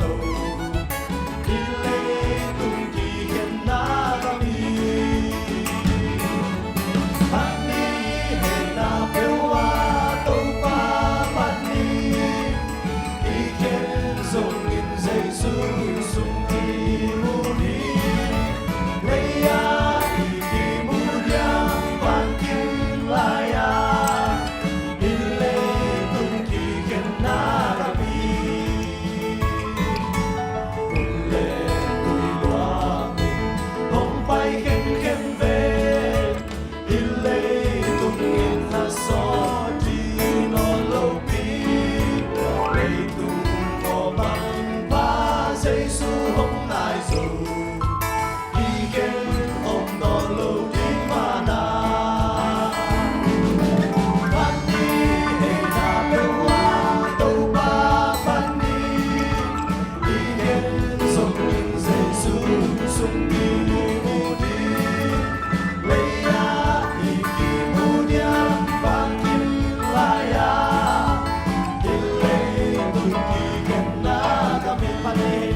lo, i leitung kikhenna gam hi. Phat ni heina peuh ah Topa phat ni, i khen zongin Jesu sung kimu ding. Lei-ah i kimu diam vankim lai-ah, i leitung kikhenna gam hi. Hun le tui luang in hong pai khemkhem ve. I leitung in thasawt ding nawn lopi, leitung aw bang pha Jesu hong nai zo. I khen om nawn lo ding mana. Phat ni heina peuh ah Topa phat ni, i khen zongin Jesu sung kimu ding. Lei-ah i kimu diam vankim lai-ah, i leitung kikhenna gam hi. Phat ni